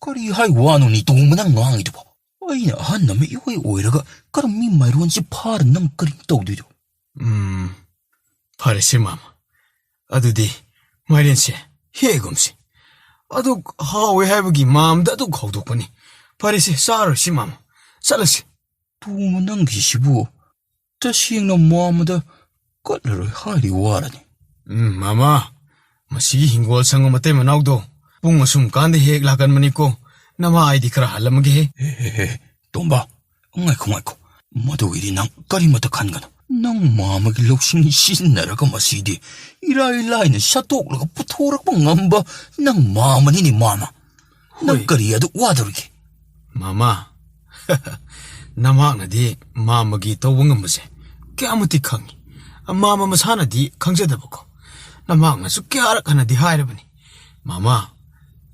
ꯀꯔꯤ ꯍꯥꯏ ꯋꯥꯅꯣꯅꯦ ꯇꯣꯝꯕ ꯅꯪ ꯉꯥꯡꯉꯤꯗꯨꯕꯣ? ꯑꯩꯅ ꯑꯍꯟ ꯑꯃ ꯏꯑꯣꯏ ꯑꯣꯏꯔꯒ ꯀꯔꯝ ꯃꯤ ꯃꯥꯏꯔꯣꯟꯁꯤ ꯐꯥꯔ ꯅꯪ ꯀꯔꯤ ꯇꯧꯗꯣꯏꯗꯣ? ꯎꯝ, ꯐꯔꯦꯁꯦ ꯃꯥꯃ, ꯑꯗꯨꯗꯤ ꯃꯥꯏꯔꯦꯟꯁꯦ ꯍꯦꯛꯑꯒꯨꯝꯁꯤ꯫ ꯑꯗꯨꯛ ꯍꯥꯎꯋꯦ ꯍꯥꯏꯕꯒꯤ ꯃꯥꯝꯗ ꯑꯗꯨꯛ ꯍꯧꯗꯣꯛꯄꯅꯤ꯫ ꯐꯔꯦꯁꯦ, ꯆꯥꯔꯣꯏꯁꯤ ꯃꯥꯃ, ꯆꯠꯂꯁꯤ꯫ ꯇꯣꯝꯕ ꯅꯪꯒꯤꯁꯤꯕꯨ ꯇꯁꯦꯡꯅ ꯃꯥꯃꯗ ꯀꯠꯂꯔꯣꯏ ꯍꯥꯏꯔꯤ ꯋꯥꯔꯅꯤ꯫ ꯎꯝ, ꯃꯥꯃ, ꯃꯁꯤꯒꯤ ꯍꯤꯡꯒꯣꯜ ꯁꯪꯕ ꯃꯇꯩ ꯃꯅꯥꯎꯗꯣ ꯄꯨꯡ ꯑꯁꯨꯝ ꯀꯥꯟꯗ ꯍꯦꯛ ꯂꯥꯛꯀꯟꯕꯅꯤꯀꯣ꯫ ꯅꯃꯥ ꯑꯩꯗꯤ ꯈꯔ ꯍꯜꯂꯝꯃꯒꯦꯍꯦ꯫ ꯍꯦ, ꯍꯦ, ꯍꯦ, ꯇꯣꯝꯕ, ꯉꯥꯏꯈꯣ, ꯉꯥꯏꯈꯣ꯫ ꯃꯗꯨꯒꯤꯗꯤ ꯅꯪ ꯀꯔꯤꯃꯠꯇ ꯈꯟꯒꯅꯨ꯫ ꯅꯪ ꯃꯥꯃꯒꯤ ꯂꯧꯁꯤꯡ ꯁꯤꯖꯤꯟꯅꯔꯒ ꯃꯁꯤꯗꯤ ꯏꯔꯥꯏ ꯂꯥꯏꯅ ꯁꯠꯇꯣꯛꯂꯒ ꯄꯨꯊꯣꯔꯛꯄ ꯉꯝꯕ ꯅꯪ ꯃꯥꯃꯅꯤꯅꯦ, ꯃꯥꯃ꯫ ꯅꯪ ꯍꯣꯏ꯫ ꯀꯔꯤ ꯑꯗꯨ ꯋꯥꯗꯧꯔꯤꯒꯦ? ꯃꯥꯃ, ꯅꯃꯥꯛꯅꯗꯤ ꯃꯥꯃꯒꯤ ꯇꯧꯕ ꯉꯝꯕꯁꯦ ꯀꯌꯥꯃꯨꯛꯇꯤ ꯈꯪꯉꯤ꯫ ꯃꯥꯃ ꯃꯁꯥꯅꯗꯤ ꯈꯪꯖꯗꯕꯀꯣ꯫ ꯅꯃꯥꯛꯅꯁꯨ ꯀꯌꯥꯔꯛ ꯍꯟꯅꯗꯤ ꯍꯥꯏꯔꯕꯅꯤ꯫ ꯃꯥꯃ,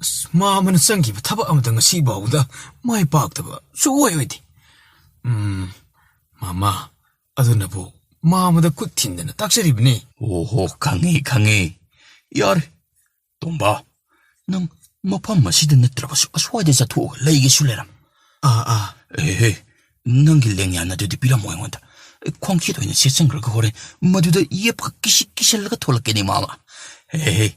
ꯑꯁ, ꯃꯥꯃꯅ ꯆꯪꯈꯤꯕ ꯊꯕꯛ ꯑꯃꯗ ꯉꯁꯤ ꯐꯥꯎꯕꯗ ꯃꯥꯏ ꯄꯥꯛꯇꯕ ꯁꯨꯛꯑꯣꯏ ꯑꯣꯏꯗꯦ꯫ ꯎꯝ, ꯃꯥꯃ, ꯑꯗꯨꯅꯕꯨ ꯃꯥꯃꯗ ꯈꯨꯠ ꯊꯤꯟꯗꯅ ꯇꯥꯛꯆꯔꯤꯕꯅꯤ꯫ ꯑꯣꯍꯣ, ꯈꯪꯉꯤ, ꯈꯪꯉꯤ꯫ ꯌꯥꯔꯦ, ꯇꯣꯝꯕ, ꯅꯪ ꯃꯐꯝ ꯑꯁꯤꯗ ꯅꯠꯇ꯭ꯔꯕꯁꯨ ꯑꯁ꯭ꯋꯥꯏꯗ ꯆꯠꯊꯣꯛꯑꯒ ꯂꯩꯒꯦꯁꯨ ꯂꯩꯔꯝ꯫ ꯑꯥ, ꯑꯥ꯫ ꯑꯦꯍꯦ, ꯅꯪꯒꯤ ꯂꯦꯡꯌꯥꯟ ꯑꯗꯨꯗꯤ ꯄꯤꯔꯝꯃꯣ ꯑꯩꯉꯣꯟꯗ꯫ ꯈ꯭ꯋꯥꯡꯈꯦꯠ ꯑꯣꯏꯅ ꯁꯦꯠꯆꯟꯈ꯭ꯔꯒ ꯍꯣꯔꯦꯟ ꯃꯗꯨꯗ ꯌꯦꯞꯄꯒ ꯀꯤꯁꯤ ꯀꯤꯁꯜꯂꯒ ꯊꯣꯛꯂꯛꯀꯦꯅꯦ, ꯃꯥꯃ꯫ ꯑꯦꯍꯦ,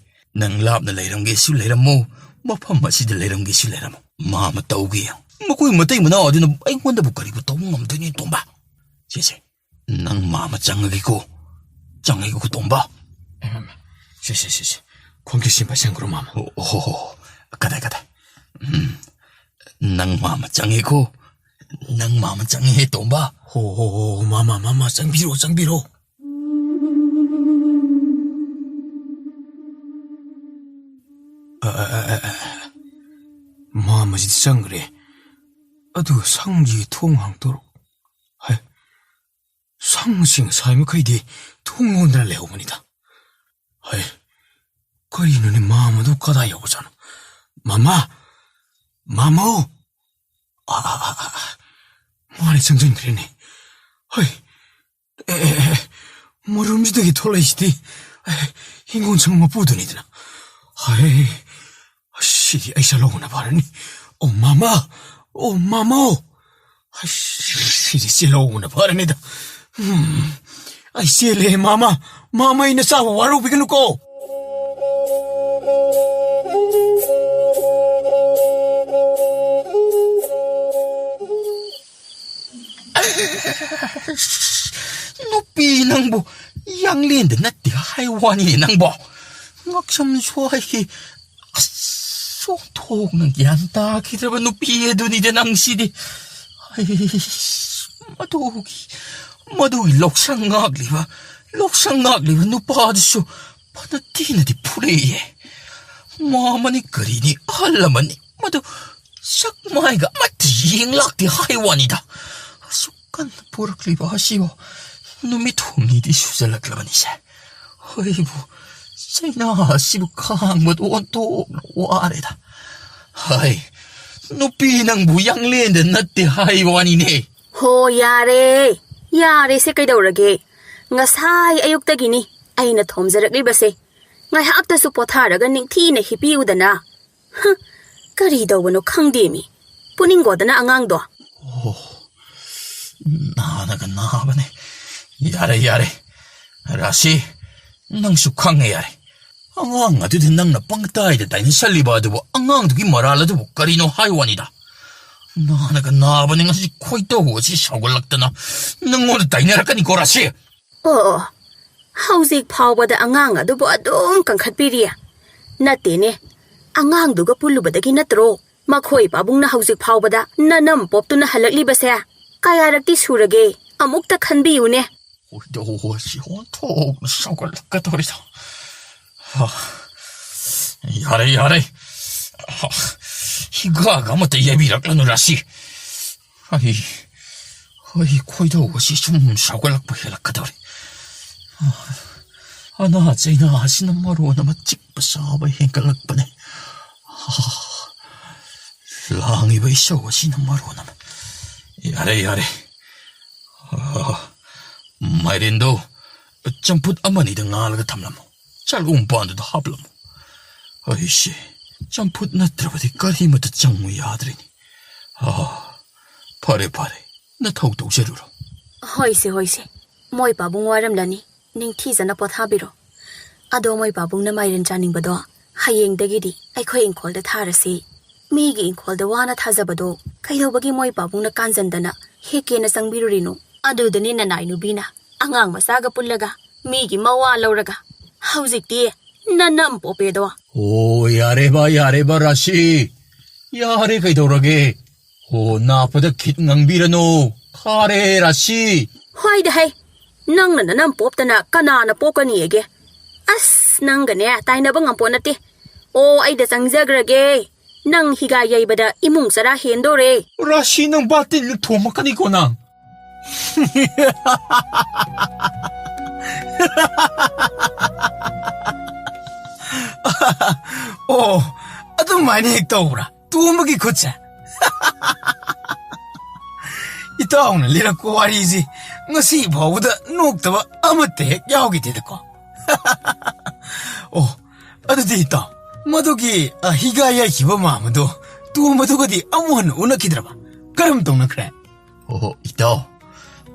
ꯅꯪ ꯂꯥꯞꯅ ꯂꯩꯔꯝꯒꯦꯁꯨ ꯂꯩꯔꯝꯃꯣ, ꯃꯐꯝ ꯑꯁꯤꯗ ꯂꯩꯔꯝꯒꯦꯁꯨ ꯂꯩꯔꯝꯃꯣ꯫ ꯃꯥꯃ ꯇꯧꯒꯦ ꯌꯦꯡꯉꯨ꯫ ꯃꯈꯣꯏ ꯃꯇꯩ ꯃꯅꯥꯎ ꯑꯗꯨꯅ ꯑꯩꯉꯣꯟꯗꯕꯨ ꯀꯔꯤꯕꯨ ꯇꯧꯕ ꯉꯝꯗꯣꯏꯅꯣ, ꯇꯣꯝꯕ? ꯁꯦ, ꯁꯦ, ꯅꯪ ꯃꯥꯃ ꯆꯪꯉꯒꯦꯀꯣ꯫ ꯆꯪꯉꯒꯦꯀꯣ, ꯇꯣꯝꯕ꯫ ꯑꯦ, ꯃꯥꯃ, ꯁꯦ, ꯁꯦ, ꯁꯦ, ꯁꯦ꯫ ꯈꯣꯡꯒꯤ ꯁꯤꯟꯕ ꯁꯦꯡꯈ꯭ꯔꯣ, ꯃꯥꯃ꯫ ꯑꯣ, ꯑꯣ, ꯍꯣ, ꯍꯣ꯫ ꯀꯗꯥꯏ, ꯀꯗꯥꯏ? ꯎꯝ꯫ ꯅꯪ ꯃꯥꯃ ꯆꯪꯉꯦꯀꯣ꯫ ꯅꯪ ꯃꯥꯃ ꯆꯪꯉꯦ, ꯇꯣꯝꯕ꯫ ꯍꯣ, ꯍꯣ, ꯍꯣ, ꯃꯥꯃ, ꯃꯥꯃ, ꯆꯪꯕꯤꯔꯣ, ꯆꯪꯕꯤꯔꯣ꯫ ꯑ, ꯑ, ꯑ, ꯑ, ꯑ꯫ ꯃꯥꯃꯁꯤꯗꯤ ꯆꯪꯈ꯭ꯔꯦ꯫ ꯑꯗꯨꯒ ꯁꯪꯁꯤꯒꯤ ꯊꯣꯡ ꯍꯥꯡꯗꯣꯔꯛ꯫ ꯍꯥꯏ, ꯁꯪꯁꯤ ꯉꯁꯥꯏ ꯃꯈꯩꯗꯤ ꯊꯣꯡ ꯂꯣꯟꯗꯅ ꯂꯩꯍꯧꯕꯅꯤꯗ꯫ ꯍꯩ, ꯀꯔꯤꯅꯣꯅꯦ, ꯃꯥꯃꯗꯨ ꯀꯗꯥꯏ ꯌꯧꯈ꯭ꯔꯖꯥꯠꯅꯣ? ꯃꯥꯃ! ꯃꯥꯃꯧ! ꯑꯥ, ꯑꯥ, ꯑꯥ, ꯑꯥ, ꯑꯥ꯫ ꯃꯥꯅꯦ, ꯆꯪꯁꯤꯟꯈ꯭ꯔꯦꯅꯦ꯫ ꯍꯩ, ꯑꯦ, ꯑꯦ, ꯑꯦ, ꯃꯔꯨꯝꯁꯤꯗꯒꯤ ꯊꯣꯛꯂꯛꯏꯁꯤꯗꯤ, ꯑꯦ, ꯍꯤꯡꯒꯣꯜ ꯁꯪ ꯃꯄꯨꯗꯨꯅꯤꯗꯅ꯫ ꯍꯩ, ꯁꯤꯗꯤ ꯑꯩ ꯆꯠꯍꯧꯕꯅ ꯐꯔꯅꯤ꯫ ꯑꯣ, ꯃꯥꯃ! ꯑꯣ, ꯃꯥꯃꯧ! ꯑꯁ, ꯁꯤꯗꯤ ꯆꯦꯜꯍꯧꯕꯅ ꯐꯔꯅꯤꯗ꯫ ꯎꯝ, ꯑꯩ ꯆꯦꯜꯂꯦ, ꯃꯥꯃ꯫ ꯃꯥꯃ, ꯑꯩꯅ ꯆꯥꯕ ꯋꯥꯔꯧꯕꯤꯒꯅꯨꯀꯣ꯫ ꯅꯨꯄꯤ ꯅꯪꯕꯨ ꯌꯥꯡꯂꯦꯟꯗ ꯅꯠꯇꯦ ꯍꯥꯏ ꯋꯥꯅꯤ ꯅꯪꯕꯣ꯫ ꯉꯛꯁꯝ ꯁ꯭ꯋꯥꯏꯒꯤ ꯑꯁ, ꯑꯣꯟꯊꯣꯛꯅ ꯒ꯭ꯌꯥꯟ ꯇꯥꯈꯤꯗ꯭ꯔꯕ ꯅꯨꯄꯤ ꯑꯗꯨꯅꯤꯗ ꯅꯪꯁꯤꯗꯤ꯫ ꯑꯩ, ꯃꯗꯨꯒꯤ, ꯃꯗꯨꯒꯤ ꯂꯧꯁꯪ ꯉꯥꯛꯂꯤꯕ, ꯂꯧꯁꯪ ꯉꯥꯛꯂꯤꯕ ꯅꯨꯄꯥꯗꯨꯁꯨ ꯐꯅ ꯊꯤꯅꯗꯤ ꯐꯨꯔꯛꯏꯌꯦ꯫ ꯃꯥꯃꯅꯤ ꯀꯔꯤꯅꯤ, ꯑꯍꯜ ꯑꯃꯅꯤ꯫ ꯃꯗꯨ ꯁꯛ ꯃꯥꯏꯒ ꯑꯃꯠꯇ ꯌꯦꯡ ꯂꯥꯛꯇꯦ ꯍꯥꯏ ꯋꯥꯅꯤꯗ꯫ ꯑꯁꯨꯛ ꯀꯟꯅ ꯄꯣꯔꯛꯂꯤꯕ ꯑꯁꯤꯕꯨ ꯅꯨꯃꯤꯠ ꯍꯨꯝꯅꯤꯗꯤ ꯁꯨꯖꯜꯂꯛꯂꯕꯅꯤꯁꯦ꯫ ꯍꯣꯏꯕꯨ, ꯆꯩꯅꯥ ꯑꯁꯤꯕꯨ ꯈꯥꯡꯕꯗ ꯑꯣꯟꯊꯣꯛꯅ ꯋꯥꯔꯦꯗ꯫ ꯍꯥꯏ, ꯅꯨꯄꯤ ꯅꯪꯕꯨ ꯌꯥꯡꯂꯦꯟꯗ ꯅꯠꯇꯦ ꯍꯥꯏ ꯋꯥꯅꯤꯅꯦ꯫ ꯍꯣ, ꯌꯥꯔꯦ, ꯌꯥꯔꯦꯁꯦ, ꯀꯩꯗꯧꯔꯒꯦ? ꯉꯁꯥꯏ ꯑꯌꯨꯛꯇꯒꯤꯅꯤ ꯑꯩꯅ ꯊꯣꯝꯖꯔꯛꯂꯤꯕꯁꯦ꯫ ꯉꯥꯏꯍꯥꯛꯇꯁꯨ ꯄꯣꯊꯥꯔꯒ ꯅꯤꯡꯊꯤꯅ ꯍꯤꯞꯄꯤꯌꯨꯗꯅ꯫ ꯍ, ꯀꯔꯤ ꯇꯧꯕꯅꯣ ꯈꯪꯗꯦꯃꯤ, ꯄꯨꯅꯤꯡꯒꯣꯗꯅ ꯑꯉꯥꯡꯗꯣ꯫ ꯑꯣ, ꯅꯥꯅꯒ ꯅꯥꯕꯅꯦ꯫ ꯌꯥꯔꯦ, ꯌꯥꯔꯦ꯫ ꯔꯥꯁꯤ, ꯅꯪꯁꯨ ꯈꯪꯉꯦ ꯌꯥꯔꯦ꯫ ꯑꯉꯥꯡ ꯑꯗꯨꯗꯤ ꯅꯪꯅ ꯄꯪꯇꯥꯏꯗ ꯇꯥꯏꯅꯁꯜꯂꯤꯕ ꯑꯗꯨꯕꯨ ꯑꯉꯥꯡꯗꯨꯒꯤ ꯃꯔꯥꯜ ꯑꯗꯨꯕꯨ ꯀꯔꯤꯅꯣ ꯍꯥꯏ ꯋꯥꯅꯤꯗ꯫ ꯅꯥꯅꯒ ꯅꯥꯕꯅꯦ ꯉꯁꯤ ꯈꯣꯏꯗꯧ ꯑꯁꯤ ꯁꯥꯎꯒꯠꯂꯛꯇꯅ꯫ ꯅꯪꯉꯣꯟꯗ ꯇꯥꯏꯅꯔꯛꯀꯅꯤꯀꯣ, ꯔꯥꯁꯤ꯫ ꯑꯣ, ꯑꯣ꯫ ꯍꯧꯖꯤꯛ ꯐꯥꯎꯕꯗ ꯑꯉꯥꯡ ꯑꯗꯨꯕꯨ ꯑꯗꯨꯝ ꯀꯟꯈꯠꯄꯤꯔꯤ꯫ ꯅꯠꯇꯦꯅꯦ, ꯑꯉꯥꯡꯗꯨꯒ ꯄꯨꯜꯂꯨꯕꯗꯒꯤ ꯅꯠꯇ꯭ꯔꯣ ꯃꯈꯣꯏ ꯄꯥꯕꯨꯡꯅ ꯍꯧꯖꯤꯛ ꯐꯥꯎꯕꯗ ꯅꯅꯝ ꯄꯣꯞꯇꯨꯅ ꯍꯜꯂꯛꯂꯤꯕꯁꯦ? ꯀꯌꯥꯔꯛꯇꯤ ꯁꯨꯔꯒꯦ? ꯑꯃꯨꯛꯇ ꯈꯟꯕꯤꯌꯨꯅꯦ꯫ ꯈꯣꯏꯗꯧ ꯑꯁꯤ ꯑꯣꯟꯊꯣꯛꯅ ꯁꯥꯎꯒꯠꯂꯛꯀꯗꯧꯔꯤꯗ꯫ ꯍꯥ, ꯌꯥꯔꯦ, ꯌꯥꯔꯦ꯫ ꯍꯥ, ꯍꯤꯒꯥꯒ ꯑꯃꯇ ꯌꯩꯕꯤꯔꯛꯂꯅꯨ, ꯔꯥꯁꯤ꯫ ꯑꯩ, ꯑꯩ ꯈꯣꯏꯗꯧ ꯑꯁꯤ ꯁꯨꯝ ꯁꯥꯎꯒꯠꯂꯛꯄ ꯍꯦꯜꯂꯛꯀꯗꯧꯔꯦ꯫ ꯑꯅꯥ ꯆꯩꯅꯥ ꯑꯁꯤꯅ ꯃꯔꯣꯟ ꯑꯃ ꯆꯤꯛꯄ ꯆꯥꯕ ꯍꯦꯟꯒꯠꯂꯛꯄꯅꯦ꯫ ꯂꯥꯡꯉꯤꯕ ꯏꯁꯧ ꯑꯁꯤꯅ ꯃꯔꯣꯟ ꯑꯃ꯫ ꯌꯥꯔꯦ, ꯌꯥꯔꯦ꯫ ꯃꯥꯏꯔꯦꯟꯗꯣ ꯆꯝꯐꯨꯠ ꯑꯃꯅꯤꯗ ꯉꯥꯜꯂꯒ ꯊꯝꯂꯝꯃꯨ꯫ ꯆꯥꯛꯂꯣꯡ ꯄꯥꯟꯗꯨꯗ ꯍꯥꯞꯂꯝꯃꯨ꯫ ꯑꯩꯁꯦ ꯆꯝꯐꯨꯠ ꯅꯠꯇ꯭ꯔꯕꯗꯤ ꯀꯔꯤꯃꯠꯇ ꯆꯪꯉꯨ ꯌꯥꯗ꯭ꯔꯦꯅꯦ꯫ ꯑꯥ, ꯐꯔꯦ, ꯐꯔꯦ, ꯅꯊꯧ ꯇꯧꯖꯔꯨꯔꯣ꯫ ꯍꯣꯏꯁꯦ, ꯍꯣꯏꯁꯦ, ꯃꯣꯏ ꯄꯥꯕꯨꯡ ꯋꯥꯔꯝꯂꯅꯤ, ꯅꯤꯡꯊꯤꯖꯅ ꯄꯣꯊꯥꯕꯤꯔꯣ꯫ ꯑꯗꯣ ꯃꯣꯏ ꯄꯥꯕꯨꯡꯅ ꯃꯥꯏꯔꯦꯟ ꯆꯥꯅꯤꯡꯕꯗꯣ ꯍꯌꯦꯡꯗꯒꯤꯗꯤ ꯑꯩꯈꯣꯏ ꯏꯪꯈꯣꯜꯗ ꯊꯥꯔꯁꯤ꯫ ꯃꯤꯒꯤ ꯏꯪꯈꯣꯜꯗ ꯋꯥꯅ ꯊꯥꯖꯕꯗꯣ ꯀꯩꯗꯧꯕꯒꯤ ꯃꯣꯏ ꯄꯥꯕꯨꯡꯅ ꯀꯥꯟꯖꯟꯗꯅ ꯍꯦꯛꯀꯦꯅ ꯆꯪꯕꯤꯔꯨꯔꯤꯅꯣ? ꯑꯗꯨꯗꯅꯦ ꯅꯅꯥꯏ ꯅꯨꯄꯤꯅ ꯑꯉꯥꯡ ꯃꯆꯥꯒ ꯄꯨꯜꯂꯒ ꯃꯤꯒꯤ ꯃꯋꯥ ꯂꯧꯔꯒ ꯍꯧꯖꯤꯛꯇꯤ ꯅꯅꯝ ꯄꯣꯄꯦꯗꯣ꯫ ꯑꯣ, ꯌꯥꯔꯦꯕ, ꯌꯥꯔꯦꯕ, ꯔꯥꯁꯤ꯫ ꯌꯥꯔꯦ, ꯀꯩꯗꯧꯔꯒꯦ? ꯑꯣ, ꯅꯥꯞꯄꯗ ꯈꯤꯠ ꯉꯥꯡꯕꯤꯔꯅꯨ꯫ ꯈꯥꯔꯦ, ꯔꯥꯁꯤ꯫ ꯍꯣꯏꯗ ꯍꯩ, ꯅꯪꯅ ꯅꯅꯝ ꯄꯣꯞꯇꯅ ꯀꯅꯥꯅ ꯄꯣꯛꯀꯅꯤꯑꯒꯦ? ꯑꯁ, ꯅꯪꯒꯅꯦ ꯇꯥꯏꯅꯕ ꯉꯝꯄꯣꯠ ꯅꯠꯇꯦ꯫ ꯑꯣ, ꯑꯩꯗ ꯆꯪꯖꯈ꯭ꯔꯒꯦ꯫ ꯅꯪ ꯍꯤꯒꯥꯏ ꯌꯩꯕꯗ ꯏꯃꯨꯡ ꯆꯔꯥ ꯍꯦꯟꯗꯣꯔꯦ꯫ ꯔꯥꯁꯤ, ꯅꯪ ꯕꯥꯇꯤꯟꯗ ꯊꯣꯝꯃꯛꯀꯅꯤꯀꯣ ꯅꯪ꯫ ꯑꯣ, ꯑꯗꯨꯃꯥꯏꯅ ꯍꯦꯛ ꯇꯧꯕ꯭ꯔꯥ? ꯇꯣꯝꯕꯒꯤ ꯈꯨꯠꯁꯦ꯫ ꯏꯇꯥꯎꯅ ꯂꯤꯔꯛꯄ ꯋꯥꯔꯤꯁꯤ ꯉꯁꯤ ꯐꯥꯎꯕꯗ ꯅꯣꯛꯇꯕ ꯑꯃꯠꯇ ꯍꯦꯛ ꯌꯥꯎꯈꯤꯗꯦꯗꯀꯣ꯫ ꯑꯣ, ꯑꯗꯨꯗꯤ ꯏꯇꯥꯎ, ꯃꯗꯨꯒꯤ, ꯑ, ꯍꯤꯒꯥꯏ ꯌꯥꯏꯈꯤꯕ ꯃꯥꯝꯃꯗꯣ ꯇꯣꯝꯕꯗꯨꯒꯗꯤ ꯑꯃꯨꯛ ꯍꯟꯅ ꯎꯅꯈꯤꯗ꯭ꯔꯕ? ꯀꯔꯝ ꯇꯧꯅꯈ꯭ꯔꯦ? ꯑꯣꯍꯣ, ꯏꯇꯥꯎ,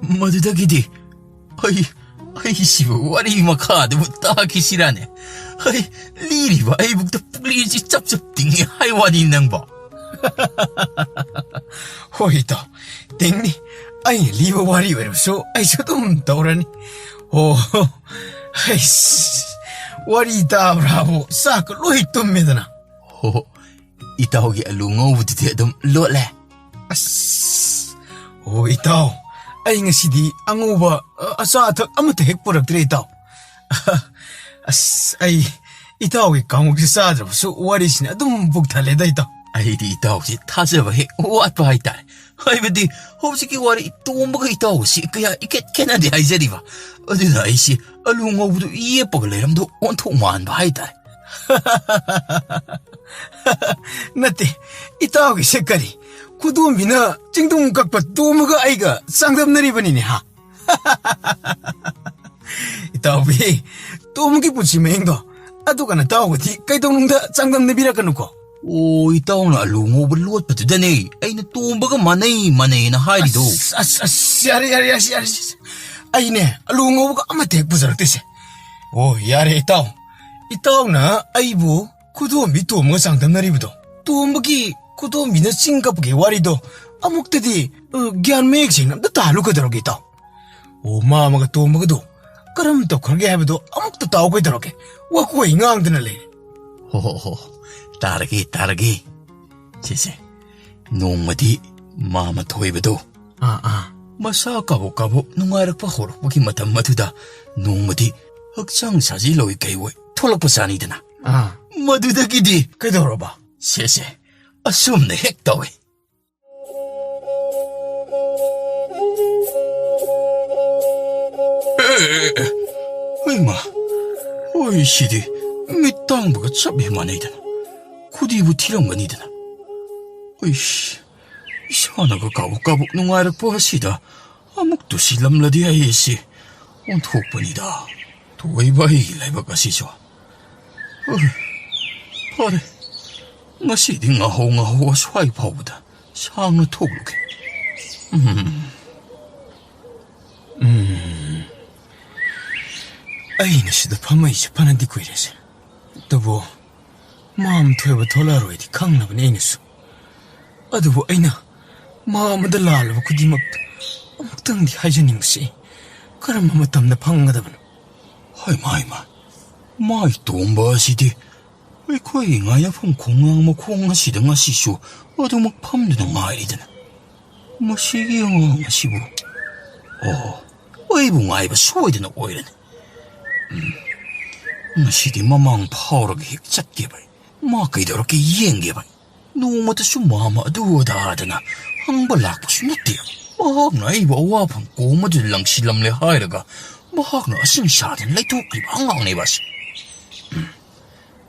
ꯃꯗꯨꯗꯒꯤꯗꯤ ꯑꯩ, ꯑꯩꯁꯤꯕꯨ ꯋꯥꯔꯤ ꯃꯈꯥꯗꯨꯕꯨ ꯇꯥꯈꯤꯁꯤꯔꯥꯅꯦ? ꯑꯩ, ꯂꯤꯔꯤꯕ ꯑꯩꯕꯨꯛꯇ ꯄꯨꯛꯂꯤꯁꯤ ꯆꯞ ꯆꯞ ꯇꯤꯡꯉꯤ ꯍꯥꯏ ꯋꯥꯅꯤ ꯅꯪꯕꯣ꯫ ꯍꯣꯏ ꯏꯇꯥꯎ, ꯇꯤꯡꯅꯤ꯫ ꯑꯩꯅ ꯂꯤꯕ ꯋꯥꯔꯤ ꯑꯣꯏꯔꯕꯁꯨ ꯑꯩꯁꯨ ꯑꯗꯨꯝ ꯇꯧꯔꯅꯤ꯫ ꯑꯣ, ꯍꯩꯁ, ꯋꯥꯔꯤ ꯇꯥꯕ꯭ꯔꯥꯕꯨ ꯆꯥꯛꯀ ꯂꯣꯏ ꯇꯨꯝꯃꯦꯗꯅ꯫ ꯍꯣ, ꯏꯇꯥꯎꯒꯤ ꯑꯂꯨ ꯉꯧꯕꯗꯨꯗꯤ ꯑꯗꯨꯝ ꯂꯣꯠꯂꯦ꯫ ꯑꯁ, ꯑꯣ ꯏꯇꯥꯎ, ꯑꯩ ꯉꯁꯤꯗꯤ ꯑꯉꯧꯕ, ꯑ, ꯑꯆꯥ ꯑꯊꯛ ꯑꯃꯠꯇ ꯍꯦꯛ ꯄꯨꯔꯛꯇ꯭ꯔꯦ ꯏꯇꯥꯎ꯫ ꯑꯁ, ꯑꯩ ꯏꯇꯥꯎꯒꯤ ꯀꯥꯡꯉꯧꯁꯦ ꯆꯥꯗ꯭ꯔꯕꯁꯨ ꯋꯥꯔꯤꯁꯤꯅ ꯑꯗꯨꯝ ꯄꯨꯛ ꯊꯜꯂꯦꯗ ꯏꯇꯥꯎ꯫ ꯑꯩꯗꯤ ꯏꯇꯥꯎꯁꯤ ꯊꯥꯖꯕ ꯍꯦꯛ ꯋꯥꯠꯄ ꯍꯥꯏꯇꯥꯔꯦ꯫ ꯍꯥꯏꯕꯗꯤ ꯍꯧꯖꯤꯛꯀꯤ ꯋꯥꯔꯤ ꯇꯣꯝꯕꯒ ꯏꯇꯥꯎꯒꯁꯤ ꯀꯌꯥ ꯏꯈꯦꯠ ꯈꯦꯠꯅꯗꯦ ꯍꯥꯏꯖꯔꯤꯕ꯫ ꯑꯗꯨꯅ ꯑꯩꯁꯤ ꯑꯂꯨ ꯉꯧꯕꯗꯨ ꯌꯦꯞꯄꯒ ꯂꯩꯔꯝꯗꯧ ꯑꯣꯟꯊꯣꯛ ꯃꯥꯟꯕ ꯍꯥꯏꯇꯥꯔꯦ꯫ ꯅꯠꯇꯦ, ꯏꯇꯥꯎꯒꯤꯁꯦ ꯀꯔꯤ? ꯈꯨꯗꯣꯝꯕꯤꯅ ꯆꯤꯡꯗꯨꯝ ꯀꯛꯄ ꯇꯣꯝꯕꯒ ꯑꯩꯒ ꯆꯥꯡꯗꯝꯅꯔꯤꯕꯅꯤꯅꯦ, ꯍꯥ? ꯏꯇꯥꯎꯕꯤ, ꯇꯣꯝꯕꯒꯤ ꯄꯨꯟꯁꯤ ꯃꯍꯤꯡꯗꯣ ꯑꯗꯨꯒ ꯅꯇꯥꯎꯒꯗꯤ ꯀꯩꯗꯧꯅꯨꯡꯗ ꯆꯥꯡꯗꯝꯅꯕꯤꯔꯛꯀꯅꯨꯀꯣ꯫ ꯑꯣ, ꯏꯇꯥꯎꯅ ꯑꯂꯨ ꯉꯧꯕ ꯂꯣꯠꯄꯗꯨꯗꯅꯦ ꯑꯩꯅ ꯇꯣꯝꯕꯒ ꯃꯥꯟꯅꯩ ꯃꯥꯟꯅꯩꯅ ꯍꯥꯏꯔꯤꯗꯣ꯫ ꯑꯁ, ꯑꯁ, ꯑꯁ, ꯌꯥꯔꯦ, ꯌꯥꯔꯦ, ꯌꯥꯔꯦ, ꯌꯥꯔꯦ, ꯌꯥꯔꯦ꯫ ꯑꯩꯅꯦ ꯑꯂꯨ ꯉꯧꯕꯒ ꯑꯃꯠꯇ ꯍꯦꯛ ꯄꯨꯖꯔꯛꯇꯦꯁꯦ꯫ ꯑꯣ, ꯌꯥꯔꯦ ꯏꯇꯥꯎ꯫ ꯏꯇꯥꯎꯅ ꯑꯩꯕꯨ ꯈꯨꯗꯣꯝꯕꯤ ꯇꯣꯝꯕꯒ ꯆꯥꯡꯗꯝꯅꯔꯤꯕꯗꯣ, ꯇꯣꯝꯕꯒꯤ ꯈꯨꯗꯣꯝꯕꯤꯅ ꯆꯤꯡ ꯀꯛꯄꯒꯤ ꯋꯥꯔꯤꯗꯣ ꯑꯃꯨꯛꯇꯗꯤ, ꯑ, ꯒ꯭ꯌꯥꯟ ꯃꯌꯦꯛ ꯁꯦꯡꯅ ꯑꯝꯇ ꯇꯥꯍꯜꯂꯨ ꯀꯩꯗꯧꯔꯒꯦ ꯏꯇꯥꯎ? ꯑꯣ, ꯃꯥꯃꯒ ꯇꯣꯝꯕꯒꯗꯣ ꯀꯔꯝ ꯇꯧꯈ꯭ꯔꯒꯦ ꯍꯥꯏꯕꯗꯣ ꯑꯃꯨꯛꯇ ꯇꯥꯎ ꯀꯩꯗꯧꯔꯒꯦ? ꯋꯥꯀꯣꯏ ꯉꯥꯡꯗꯅ ꯂꯩꯔꯦ꯫ ꯍꯣ, ꯍꯣ, ꯍꯣ꯫ ꯇꯥꯔꯒꯦ, ꯇꯥꯔꯒꯦ꯫ ꯁꯦ, ꯁꯦ꯫ ꯅꯣꯡꯃꯗꯤ ꯃꯥꯃ ꯊꯣꯏꯕꯗꯣ ꯑꯥ, ꯑꯥ꯫ ꯃꯁꯥ ꯀꯥꯕꯣꯛ ꯀꯥꯕꯣꯛ ꯅꯨꯡꯉꯥꯏꯔꯛꯄ ꯍꯧꯔꯛꯄꯒꯤ ꯃꯇꯝ ꯑꯗꯨꯗ ꯅꯣꯡꯃꯗꯤ ꯍꯛꯆꯥꯡ ꯁꯥꯖꯦꯜ ꯑꯣꯏ ꯀꯩ ꯑꯣꯏ ꯊꯣꯛꯂꯛꯄ ꯆꯥꯅꯤꯗꯅ꯫ ꯑꯥ꯫ ꯃꯗꯨꯗꯒꯤꯗꯤ ꯀꯩꯗꯧꯔꯕ? ꯁꯦ, ꯁꯦ꯫ ꯑꯁꯨꯝꯅ ꯍꯦꯛ ꯇꯧꯏ꯫ ꯑꯦ, ꯑꯦ, ꯑꯦ, ꯍꯩꯃꯥ, ꯍꯣꯏ, ꯁꯤꯗꯤ ꯃꯤꯠ ꯇꯥꯡꯕꯒ ꯆꯞ ꯍꯦꯛ ꯃꯥꯟꯅꯩꯗꯅ, ꯈꯨꯗꯤꯕꯨ ꯊꯤꯔꯝꯒꯅꯤꯗꯅ꯫ ꯍꯨꯏꯁ, ꯏꯁꯥꯅꯒ ꯀꯥꯕꯨꯛ ꯀꯥꯕꯨꯛ ꯅꯨꯡꯉꯥꯏꯔꯛꯄ ꯑꯁꯤꯗ ꯑꯃꯨꯛ ꯇꯨꯁꯤꯜꯂꯝꯂꯗꯤ ꯑꯩꯁꯤ ꯑꯣꯟꯊꯣꯛꯄꯅꯤꯗ꯫ ꯊꯣꯛꯏꯕ ꯑꯩꯒꯤ ꯂꯥꯏꯕꯛ ꯑꯁꯤꯁꯨ꯫ ꯎꯝ, ꯐꯔꯦ, ꯉꯁꯤꯗꯤ ꯉꯥꯍꯧ ꯉꯥꯍꯧ ꯑꯁ꯭ꯋꯥꯏ ꯐꯥꯎꯕꯗ ꯁꯥꯡꯅ ꯊꯣꯛꯂꯨꯒꯦ꯫ ꯎꯝ꯫ ꯎꯝ꯫ ꯑꯩꯅ ꯁꯤꯗ ꯐꯝꯃꯛꯏꯁꯦ ꯐꯅꯗꯤ ꯀꯨꯏꯔꯦꯁꯦ꯫ ꯑꯗꯨꯕꯨ ꯃꯥꯝ ꯊꯣꯏꯕ ꯊꯣꯛꯂꯛꯑꯔꯣꯏꯗꯤ ꯈꯪꯂꯕꯅꯤ ꯑꯩꯅꯁꯨ꯫ ꯑꯗꯨꯕꯨ ꯑꯩꯅ ꯃꯥꯃꯗ ꯂꯥꯜꯂꯕ ꯈꯨꯗꯤꯡꯃꯛ ꯑꯃꯨꯛꯇꯪꯗꯤ ꯍꯥꯏꯖꯅꯤꯡꯕꯁꯤ ꯀꯔꯝꯕ ꯃꯇꯝꯗ ꯐꯪꯒꯗꯕꯅꯣ? ꯍꯩꯃꯥ, ꯍꯩꯃꯥ, ꯃꯥꯏ ꯇꯣꯝꯕ ꯑꯁꯤꯗꯤ ꯑꯩꯈꯣꯏꯒꯤ ꯉꯥꯏꯅꯐꯝ ꯈꯣꯡꯅꯥꯡ ꯃꯈꯣꯡ ꯑꯁꯤꯗ ꯉꯁꯤꯁꯨ ꯑꯗꯨꯃꯛ ꯐꯝꯗꯨꯅ ꯉꯥꯏꯔꯤꯗꯅ꯫ ꯃꯁꯤꯒꯤ ꯑꯉꯥꯡ ꯑꯁꯤꯕꯨ, ꯑꯣ, ꯑꯩꯕꯨ ꯉꯥꯏꯕ ꯁꯣꯏꯗꯅ ꯑꯣꯏꯔꯅꯤ꯫ ꯎꯝ, ꯉꯁꯤꯗꯤ ꯃꯃꯥꯡ ꯐꯥꯎꯔꯒ ꯍꯦꯛ ꯆꯠꯀꯦ ꯚꯥꯏ꯫ ꯃꯥ ꯀꯩꯗꯧꯔꯛꯀꯦ ꯌꯦꯡꯒꯦ ꯚꯥꯏ꯫ ꯅꯣꯡꯃꯇꯁꯨ ꯃꯥꯃ ꯑꯗꯨ ꯑꯗꯥꯗꯅ ꯍꯪꯕ ꯂꯥꯛꯄꯁꯨ ꯅꯠꯇꯦ꯫ ꯃꯍꯥꯛꯅ ꯑꯩꯕꯨ ꯑꯋꯥꯐꯝ ꯀꯣꯝ ꯑꯗꯨꯗ ꯂꯪꯁꯤꯜꯂꯝꯂꯦ ꯍꯥꯏꯔꯒ ꯃꯍꯥꯛꯅ ꯑꯁꯤꯡ ꯁꯥꯗꯅ ꯂꯩꯊꯣꯛꯈ꯭ꯔꯤꯕ ꯑꯉꯥꯡꯅꯦꯕ ꯑꯁꯤ꯫ ꯎꯝ,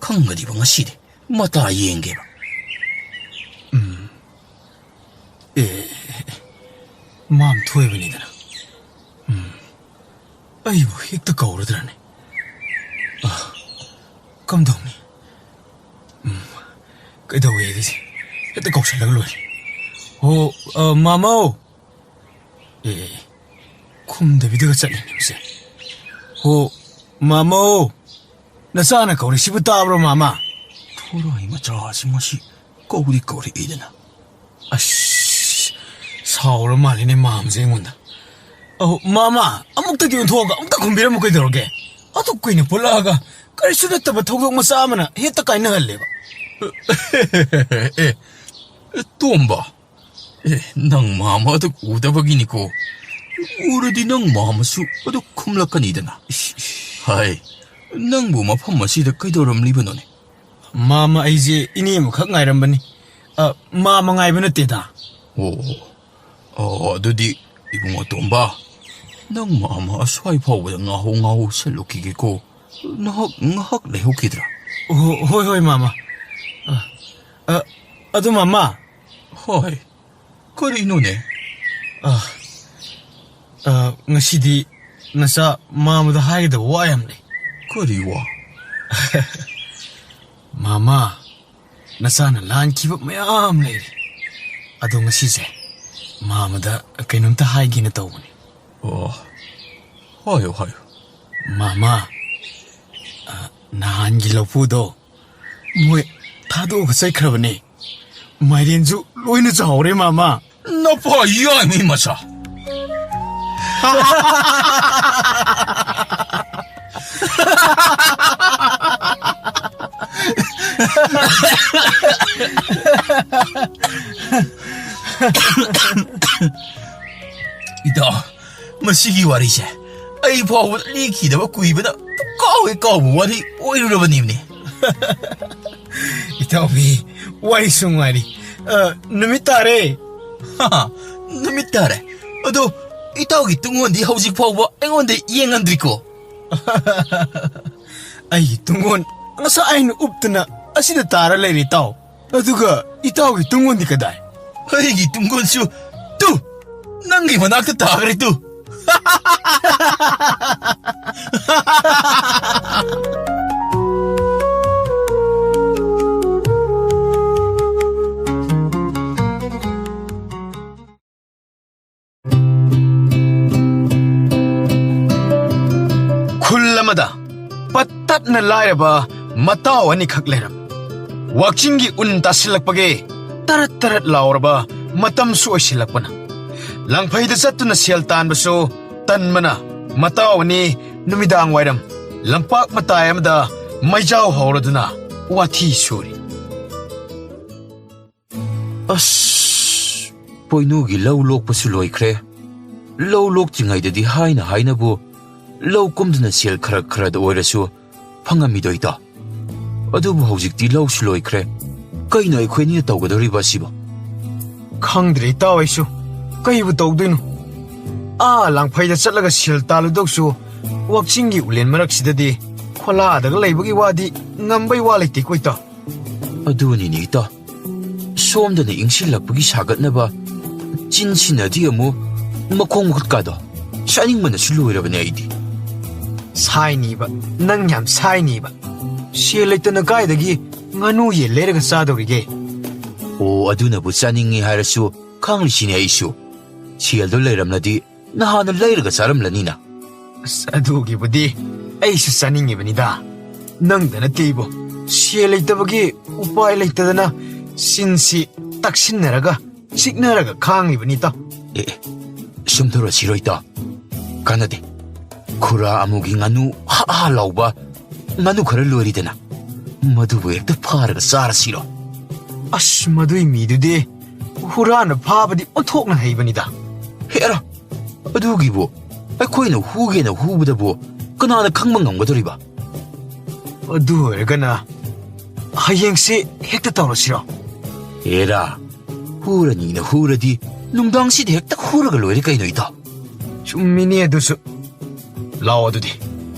ꯈꯪꯒꯗꯤꯕ ꯉꯁꯤꯗꯤ ꯃꯇꯥ ꯌꯦꯡꯒꯦꯕ꯫ ꯎꯝ꯫ ꯑꯦ, ꯃꯥꯝ ꯊꯣꯏꯕꯅꯤꯗꯅ꯫ ꯎꯝ꯫ ꯑꯩꯕꯨ ꯍꯦꯛꯇ ꯀꯧꯔꯗ꯭ꯔꯅꯦ? ꯑ, ꯀꯝꯗꯧꯅꯤ? ꯎꯝ, ꯀꯩꯗꯧꯋꯦꯒꯦ? ꯍꯦꯛꯇ ꯀꯧꯁꯜꯂꯒ ꯂꯣꯏꯔꯦ꯫ ꯍꯣ, ꯑ, ꯃꯥꯃꯧ! ꯑꯦ, ꯑꯦ, ꯑꯦ, ꯈꯨꯝꯗꯕꯤꯗꯒ ꯆꯠꯂꯤꯅꯦ ꯃꯁꯦ꯫ ꯍꯣ, ꯃꯥꯃꯧ! ꯅꯆꯥꯅ ꯀꯧꯔꯤꯁꯤꯕꯨ ꯇꯥꯕ꯭ꯔꯣ, ꯃꯥꯃ? ꯊꯣꯔꯥꯏ ꯃꯆꯥꯁꯤ ꯃꯁꯤ ꯀꯧꯗꯤ ꯀꯧꯔꯛꯏꯗꯅ꯫ ꯑꯁ, ꯁꯥꯎꯔ ꯃꯥꯜꯂꯤꯅꯦ ꯃꯥꯝꯁꯦ ꯑꯩꯉꯣꯟꯗ꯫ ꯑꯍꯣ, ꯃꯥꯃ, ꯑꯃꯨꯛꯇꯗꯤ ꯑꯣꯟꯊꯣꯛꯑꯒ ꯑꯃꯨꯛꯇ ꯈꯨꯝꯕꯤꯔꯝꯃꯨ ꯀꯩꯗꯧꯔꯒꯦ? ꯑꯗꯨꯛ ꯀꯨꯏꯅ ꯄꯨꯜꯂꯛꯑꯒ ꯀꯔꯤꯁꯨ ꯅꯠꯇꯕ ꯊꯧꯗꯣꯛ ꯃꯆꯥ ꯑꯃꯅ ꯍꯦꯛꯇ ꯀꯥꯏꯅꯍꯜꯂꯦꯕ꯫ ꯑꯦ, ꯇꯣꯝꯕ, ꯑꯦ, ꯅꯪ ꯃꯥꯃ ꯑꯗꯨ ꯎꯗꯕꯒꯤꯅꯤꯀꯣ꯫ ꯎꯔꯗꯤ ꯅꯪ ꯃꯥꯃꯁꯨ ꯑꯗꯨ ꯈꯨꯝꯂꯛꯀꯅꯤꯗꯅ꯫ ꯏꯁ, ꯏꯁ꯫ ꯍꯥꯏ, ꯅꯪꯕꯨ ꯃꯐꯝ ꯑꯁꯤꯗ ꯀꯩꯗꯧꯔꯝꯂꯤꯕꯅꯣꯅꯦ? ꯃꯥꯃ, ꯑꯩꯁꯦ ꯏꯅꯦ ꯑꯃꯈꯛ ꯉꯥꯏꯔꯝꯕꯅꯤ꯫ ꯑ, ꯃꯥꯃ ꯉꯥꯏꯕ ꯅꯠꯇꯦꯗ꯫ ꯑꯣ, ꯑꯣ, ꯑꯗꯨꯗꯤ ꯏꯕꯨꯡꯉꯣ ꯇꯣꯝꯕ, ꯅꯪ ꯃꯥꯃ ꯑꯁ꯭ꯋꯥꯏ ꯐꯥꯎꯕꯗ ꯉꯥꯍꯧ ꯉꯥꯍꯧ ꯆꯠꯂꯨꯈꯤꯒꯦꯀꯣ꯫ ꯅꯍꯥꯛ ꯉꯥꯏꯍꯥꯛ ꯂꯩꯍꯧꯈꯤꯗ꯭ꯔꯥ? ꯍꯣ-, ꯍꯣꯏ, ꯍꯣꯏ, ꯃꯥꯃ꯫ ꯑ, ꯑ, ꯑꯗꯨ ꯃꯥꯃ꯫ ꯍꯣꯏ, ꯀꯔꯤꯅꯣꯅꯦ? ꯑ, ꯑ, ꯉꯁꯤꯗꯤ ꯅꯆꯥ ꯃꯥꯃꯗ ꯍꯥꯏꯒꯗꯕ ꯋꯥ ꯌꯥꯝ ꯂꯩ꯫ ꯀꯔꯤ ꯋꯥ? ꯃꯥꯃ, ꯅꯆꯥꯅ ꯂꯥꯟꯈꯤꯕ ꯃꯌꯥꯝ ꯂꯩꯔꯤ꯫ ꯑꯗꯣ ꯉꯁꯤꯁꯦ ꯃꯥꯃꯗ ꯀꯩꯅꯣꯝꯇ ꯍꯥꯏꯒꯦꯅ ꯇꯧꯕꯅꯤ꯫ ꯑꯣ, ꯍꯥꯏꯌꯨ, ꯍꯥꯏꯌꯨ꯫ ꯃꯥꯃ, ꯑ, ꯅꯍꯥꯟꯒꯤ ꯂꯧꯄꯨꯗꯣ ꯃꯣꯏ ꯊꯥꯗꯣꯛꯑꯒ ꯆꯠꯈ꯭ꯔꯕꯅꯦ꯫ ꯃꯥꯏꯔꯦꯟꯁꯨ ꯂꯣꯏꯅ ꯆꯥꯍꯧꯔꯦ, ꯃꯥꯃ꯫ ꯅꯄꯥ ꯌꯥꯏꯃꯩ ꯃꯆꯥ꯫ ꯏꯇꯥꯎ, ꯃꯁꯤꯒꯤ ꯋꯥꯔꯤꯁꯦ ꯑꯩ ꯐꯥꯎꯕ ꯂꯤꯈꯤꯗꯕ ꯀꯨꯏꯕꯅ ꯄꯨꯡꯀꯥꯎ ꯍꯦꯛ ꯀꯥꯎꯕ ꯋꯥꯔꯤ ꯑꯣꯏꯔꯨꯔꯕꯅꯤꯕꯅꯤ꯫ ꯏꯇꯥꯎꯕꯤ, ꯋꯥꯔꯤꯁꯨ ꯅꯨꯡꯉꯥꯏꯔꯤ꯫ ꯑ, ꯅꯨꯃꯤꯠ ꯇꯥꯔꯦ꯫ ꯍꯥ, ꯅꯨꯃꯤꯠ ꯇꯥꯔꯦ꯫ ꯑꯗꯣ ꯏꯇꯥꯎꯒꯤ ꯇꯨꯡꯑꯣꯟꯗꯤ ꯍꯧꯖꯤꯛ ꯐꯥꯎꯕ ꯑꯩꯉꯣꯟꯗ ꯌꯦꯡꯍꯟꯗ꯭ꯔꯤꯀꯣ? ꯑꯩꯒꯤ ꯇꯨꯡꯑꯣꯟ ꯉꯁꯥꯏ ꯑꯩꯅ ꯎꯞꯇꯅ ꯑꯁꯤꯗ ꯇꯥꯔ ꯂꯩꯔꯦ, ꯏꯇꯥꯎ꯫ ꯑꯗꯨꯒ ꯏꯇꯥꯎꯒꯤ ꯇꯨꯡꯑꯣꯟꯗꯤ ꯀꯗꯥꯏ? ꯑꯩꯒꯤ ꯇꯨꯡꯑꯣꯟꯁꯨ ꯇꯨ, ꯅꯪꯒꯤ ꯃꯅꯥꯛꯇ ꯇꯥꯈ꯭ꯔꯦ ꯇꯨ꯫ ꯈꯨꯜ ꯑꯃꯗ ꯄꯠꯇꯠꯅ ꯂꯥꯏꯔꯕ ꯃꯇꯥꯎ ꯑꯅꯤꯈꯛ ꯂꯩꯔꯝ꯫ ꯋꯥꯛꯆꯤꯡꯒꯤ ꯎꯟ ꯇꯥꯁꯤꯜꯂꯛꯄꯒꯤ ꯇꯔꯠ ꯇꯔꯠ ꯂꯥꯎꯔꯕ ꯃꯇꯝꯁꯨ ꯑꯣꯏꯁꯤꯜꯂꯛꯄꯅ, ꯂꯪꯐꯩꯗ ꯆꯠꯇꯨꯅ ꯁꯦꯜ ꯇꯥꯟꯕꯁꯨ ꯇꯟꯕꯅ, ꯃꯇꯥꯎ ꯑꯅꯤ ꯅꯨꯃꯤꯗꯥꯡ ꯋꯥꯏꯔꯝ ꯂꯝꯄꯥꯛ ꯃꯇꯥꯏ ꯑꯃꯗ ꯃꯩꯖꯥꯎ ꯍꯧꯔꯗꯨꯅ ꯋꯥꯊꯤ ꯁꯨꯔꯤ꯫ ꯑꯁ, ꯄꯣꯏꯅꯨꯒꯤ ꯂꯧ ꯂꯣꯛꯄꯁꯨ ꯂꯣꯏꯈ꯭ꯔꯦ꯫ ꯂꯧ ꯂꯣꯛꯇ꯭ꯔꯤꯉꯩꯗꯗꯤ ꯍꯥꯏꯅ ꯍꯥꯏꯅꯕꯨ ꯂꯧ ꯀꯨꯝꯗꯨꯅ ꯁꯦꯜ ꯈꯔ ꯈꯔꯗ ꯑꯣꯏꯔꯁꯨ ꯐꯪꯉꯝꯃꯤꯗꯣ, ꯏꯇꯥꯎ꯫ ꯑꯗꯨꯕꯨ ꯍꯧꯖꯤꯛꯇꯤ ꯂꯧꯁꯨ ꯂꯣꯏꯈ꯭ꯔꯦ꯫ ꯀꯩꯅꯣ ꯑꯩꯈꯣꯏꯅꯤꯅ ꯇꯧꯒꯗꯧꯔꯤꯕ ꯑꯁꯤꯕꯣ? ꯈꯪꯗ꯭ꯔꯦ, ꯏꯇꯥꯎ, ꯑꯩꯁꯨ ꯀꯩꯕꯨ ꯇꯧꯗꯣꯏꯅꯣ꯫ ꯑꯥ ꯂꯥꯡꯐꯩꯗ ꯆꯠꯂꯒ ꯁꯦꯜ ꯇꯥꯜꯂꯨꯗꯧꯁꯨ, ꯋꯥꯛꯆꯤꯡꯒꯤ ꯎꯂꯦꯟ ꯃꯔꯛꯁꯤꯗꯗꯤ ꯈꯣꯂꯥꯗꯒ ꯂꯩꯕꯒꯤ ꯋꯥꯗꯤ ꯉꯝꯕꯩ ꯋꯥ ꯂꯩꯇꯦꯀꯣ, ꯏꯇꯥꯎ꯫ ꯑꯗꯨꯅꯤꯅꯦ, ꯏꯇꯥꯎ꯫ ꯁꯣꯝꯗꯅ ꯏꯪꯁꯤꯜꯂꯛꯄꯒꯤ ꯁꯥꯒꯠꯅꯕ, ꯆꯤꯟꯁꯤꯅꯗꯤ ꯑꯃꯨꯛ ꯃꯈꯣꯡ ꯃꯈꯨꯠꯀꯥꯗꯣ ꯁꯥꯏꯅꯤꯡꯕꯅꯁꯨ ꯂꯣꯏꯔꯕꯅꯦ ꯑꯩꯗꯤ꯫ ꯁꯥꯏꯅꯤꯕ, ꯅꯪ ꯌꯥꯝ ꯁꯥꯏꯅꯤꯕ꯫ ꯁꯦꯜ ꯂꯩꯇꯅ ꯀꯥꯏꯗꯒꯤ ꯉꯥꯅꯨ ꯌꯦꯟ ꯂꯩꯔꯒ ꯆꯥꯗꯧꯔꯤꯒꯦ? ꯑꯣ, ꯑꯗꯨꯅꯕꯨ ꯆꯥꯅꯤꯡꯉꯤ ꯍꯥꯏꯔꯁꯨ ꯈꯪꯂꯤꯁꯤꯅꯦ ꯑꯩꯁꯨ꯫ ꯁꯦꯜꯗꯣ ꯂꯩꯔꯝꯂꯗꯤ ꯅꯍꯥꯟꯅ ꯂꯩꯔꯒ ꯆꯥꯔꯝꯂꯅꯤꯅ꯫ ꯑꯁ, ꯑꯗꯨꯒꯤꯕꯨꯗꯤ ꯑꯩꯁꯨ ꯆꯥꯅꯤꯡꯉꯤꯕꯅꯤꯗ꯫ ꯅꯪꯗ ꯅꯠꯇꯦ ꯏꯕꯣ, ꯁꯦꯜ ꯂꯩꯇꯕꯒꯤ ꯎꯄꯥꯏ ꯂꯩꯇꯗꯅ ꯆꯤꯟꯁꯤ ꯇꯛꯁꯤꯟꯅꯔꯒ, ꯆꯤꯛꯅꯔꯒ ꯈꯥꯡꯉꯤꯕꯅꯤ, ꯏꯇꯥꯎ꯫ ꯑꯦ, ꯑꯦ, ꯁꯨꯝ ꯇꯧꯔꯁꯤꯔꯣ, ꯏꯇꯥꯎ? ꯀꯥꯟꯅꯗꯦ꯫ ꯈꯨꯔꯥ ꯑꯃꯨꯒꯤ ꯉꯥꯅꯨ ꯍꯥ ꯍꯥ ꯂꯥꯎꯕ ꯉꯥꯅꯨ ꯈꯔ ꯂꯣꯏꯔꯤꯗꯅ, ꯃꯗꯨꯕꯨ ꯍꯦꯛꯇ ꯐꯥꯔꯒ ꯆꯥꯔꯁꯤꯔꯣ? ꯑꯁ, ꯃꯗꯨꯏ ꯃꯤꯗꯨꯗꯤ ꯍꯨꯔꯥꯟꯕ ꯐꯥꯕꯗꯤ ꯑꯣꯟꯊꯣꯛꯅ ꯍꯩꯕꯅꯤꯗ꯫ ꯍꯦꯔꯥ, ꯑꯗꯨꯒꯤꯕꯨ ꯑꯩꯈꯣꯏꯅ ꯍꯨꯒꯦꯅ ꯍꯨꯕꯗꯕꯨ ꯀꯅꯥꯅ ꯈꯪꯕ ꯉꯝꯒꯗꯧꯔꯤꯕ? ꯑꯗꯨ ꯑꯣꯏꯔꯒꯅ ꯍꯌꯦꯡꯁꯦ ꯍꯦꯛꯇ ꯇꯧꯔꯁꯤꯔꯣ? ꯍꯦꯔꯥ, ꯍꯨꯔꯅꯤꯅ ꯍꯨꯔꯗꯤ ꯅꯨꯡꯗꯥꯡꯁꯤꯗ ꯍꯦꯛꯇ ꯍꯨꯔꯒ ꯂꯣꯏꯔꯦ ꯀꯩꯅꯣ, ꯏꯇꯥꯎ꯫ ꯆꯨꯝꯃꯤꯅꯦ ꯑꯗꯨꯁꯨ꯫ ꯂꯥꯛꯑꯣ ꯑꯗꯨꯗꯤ,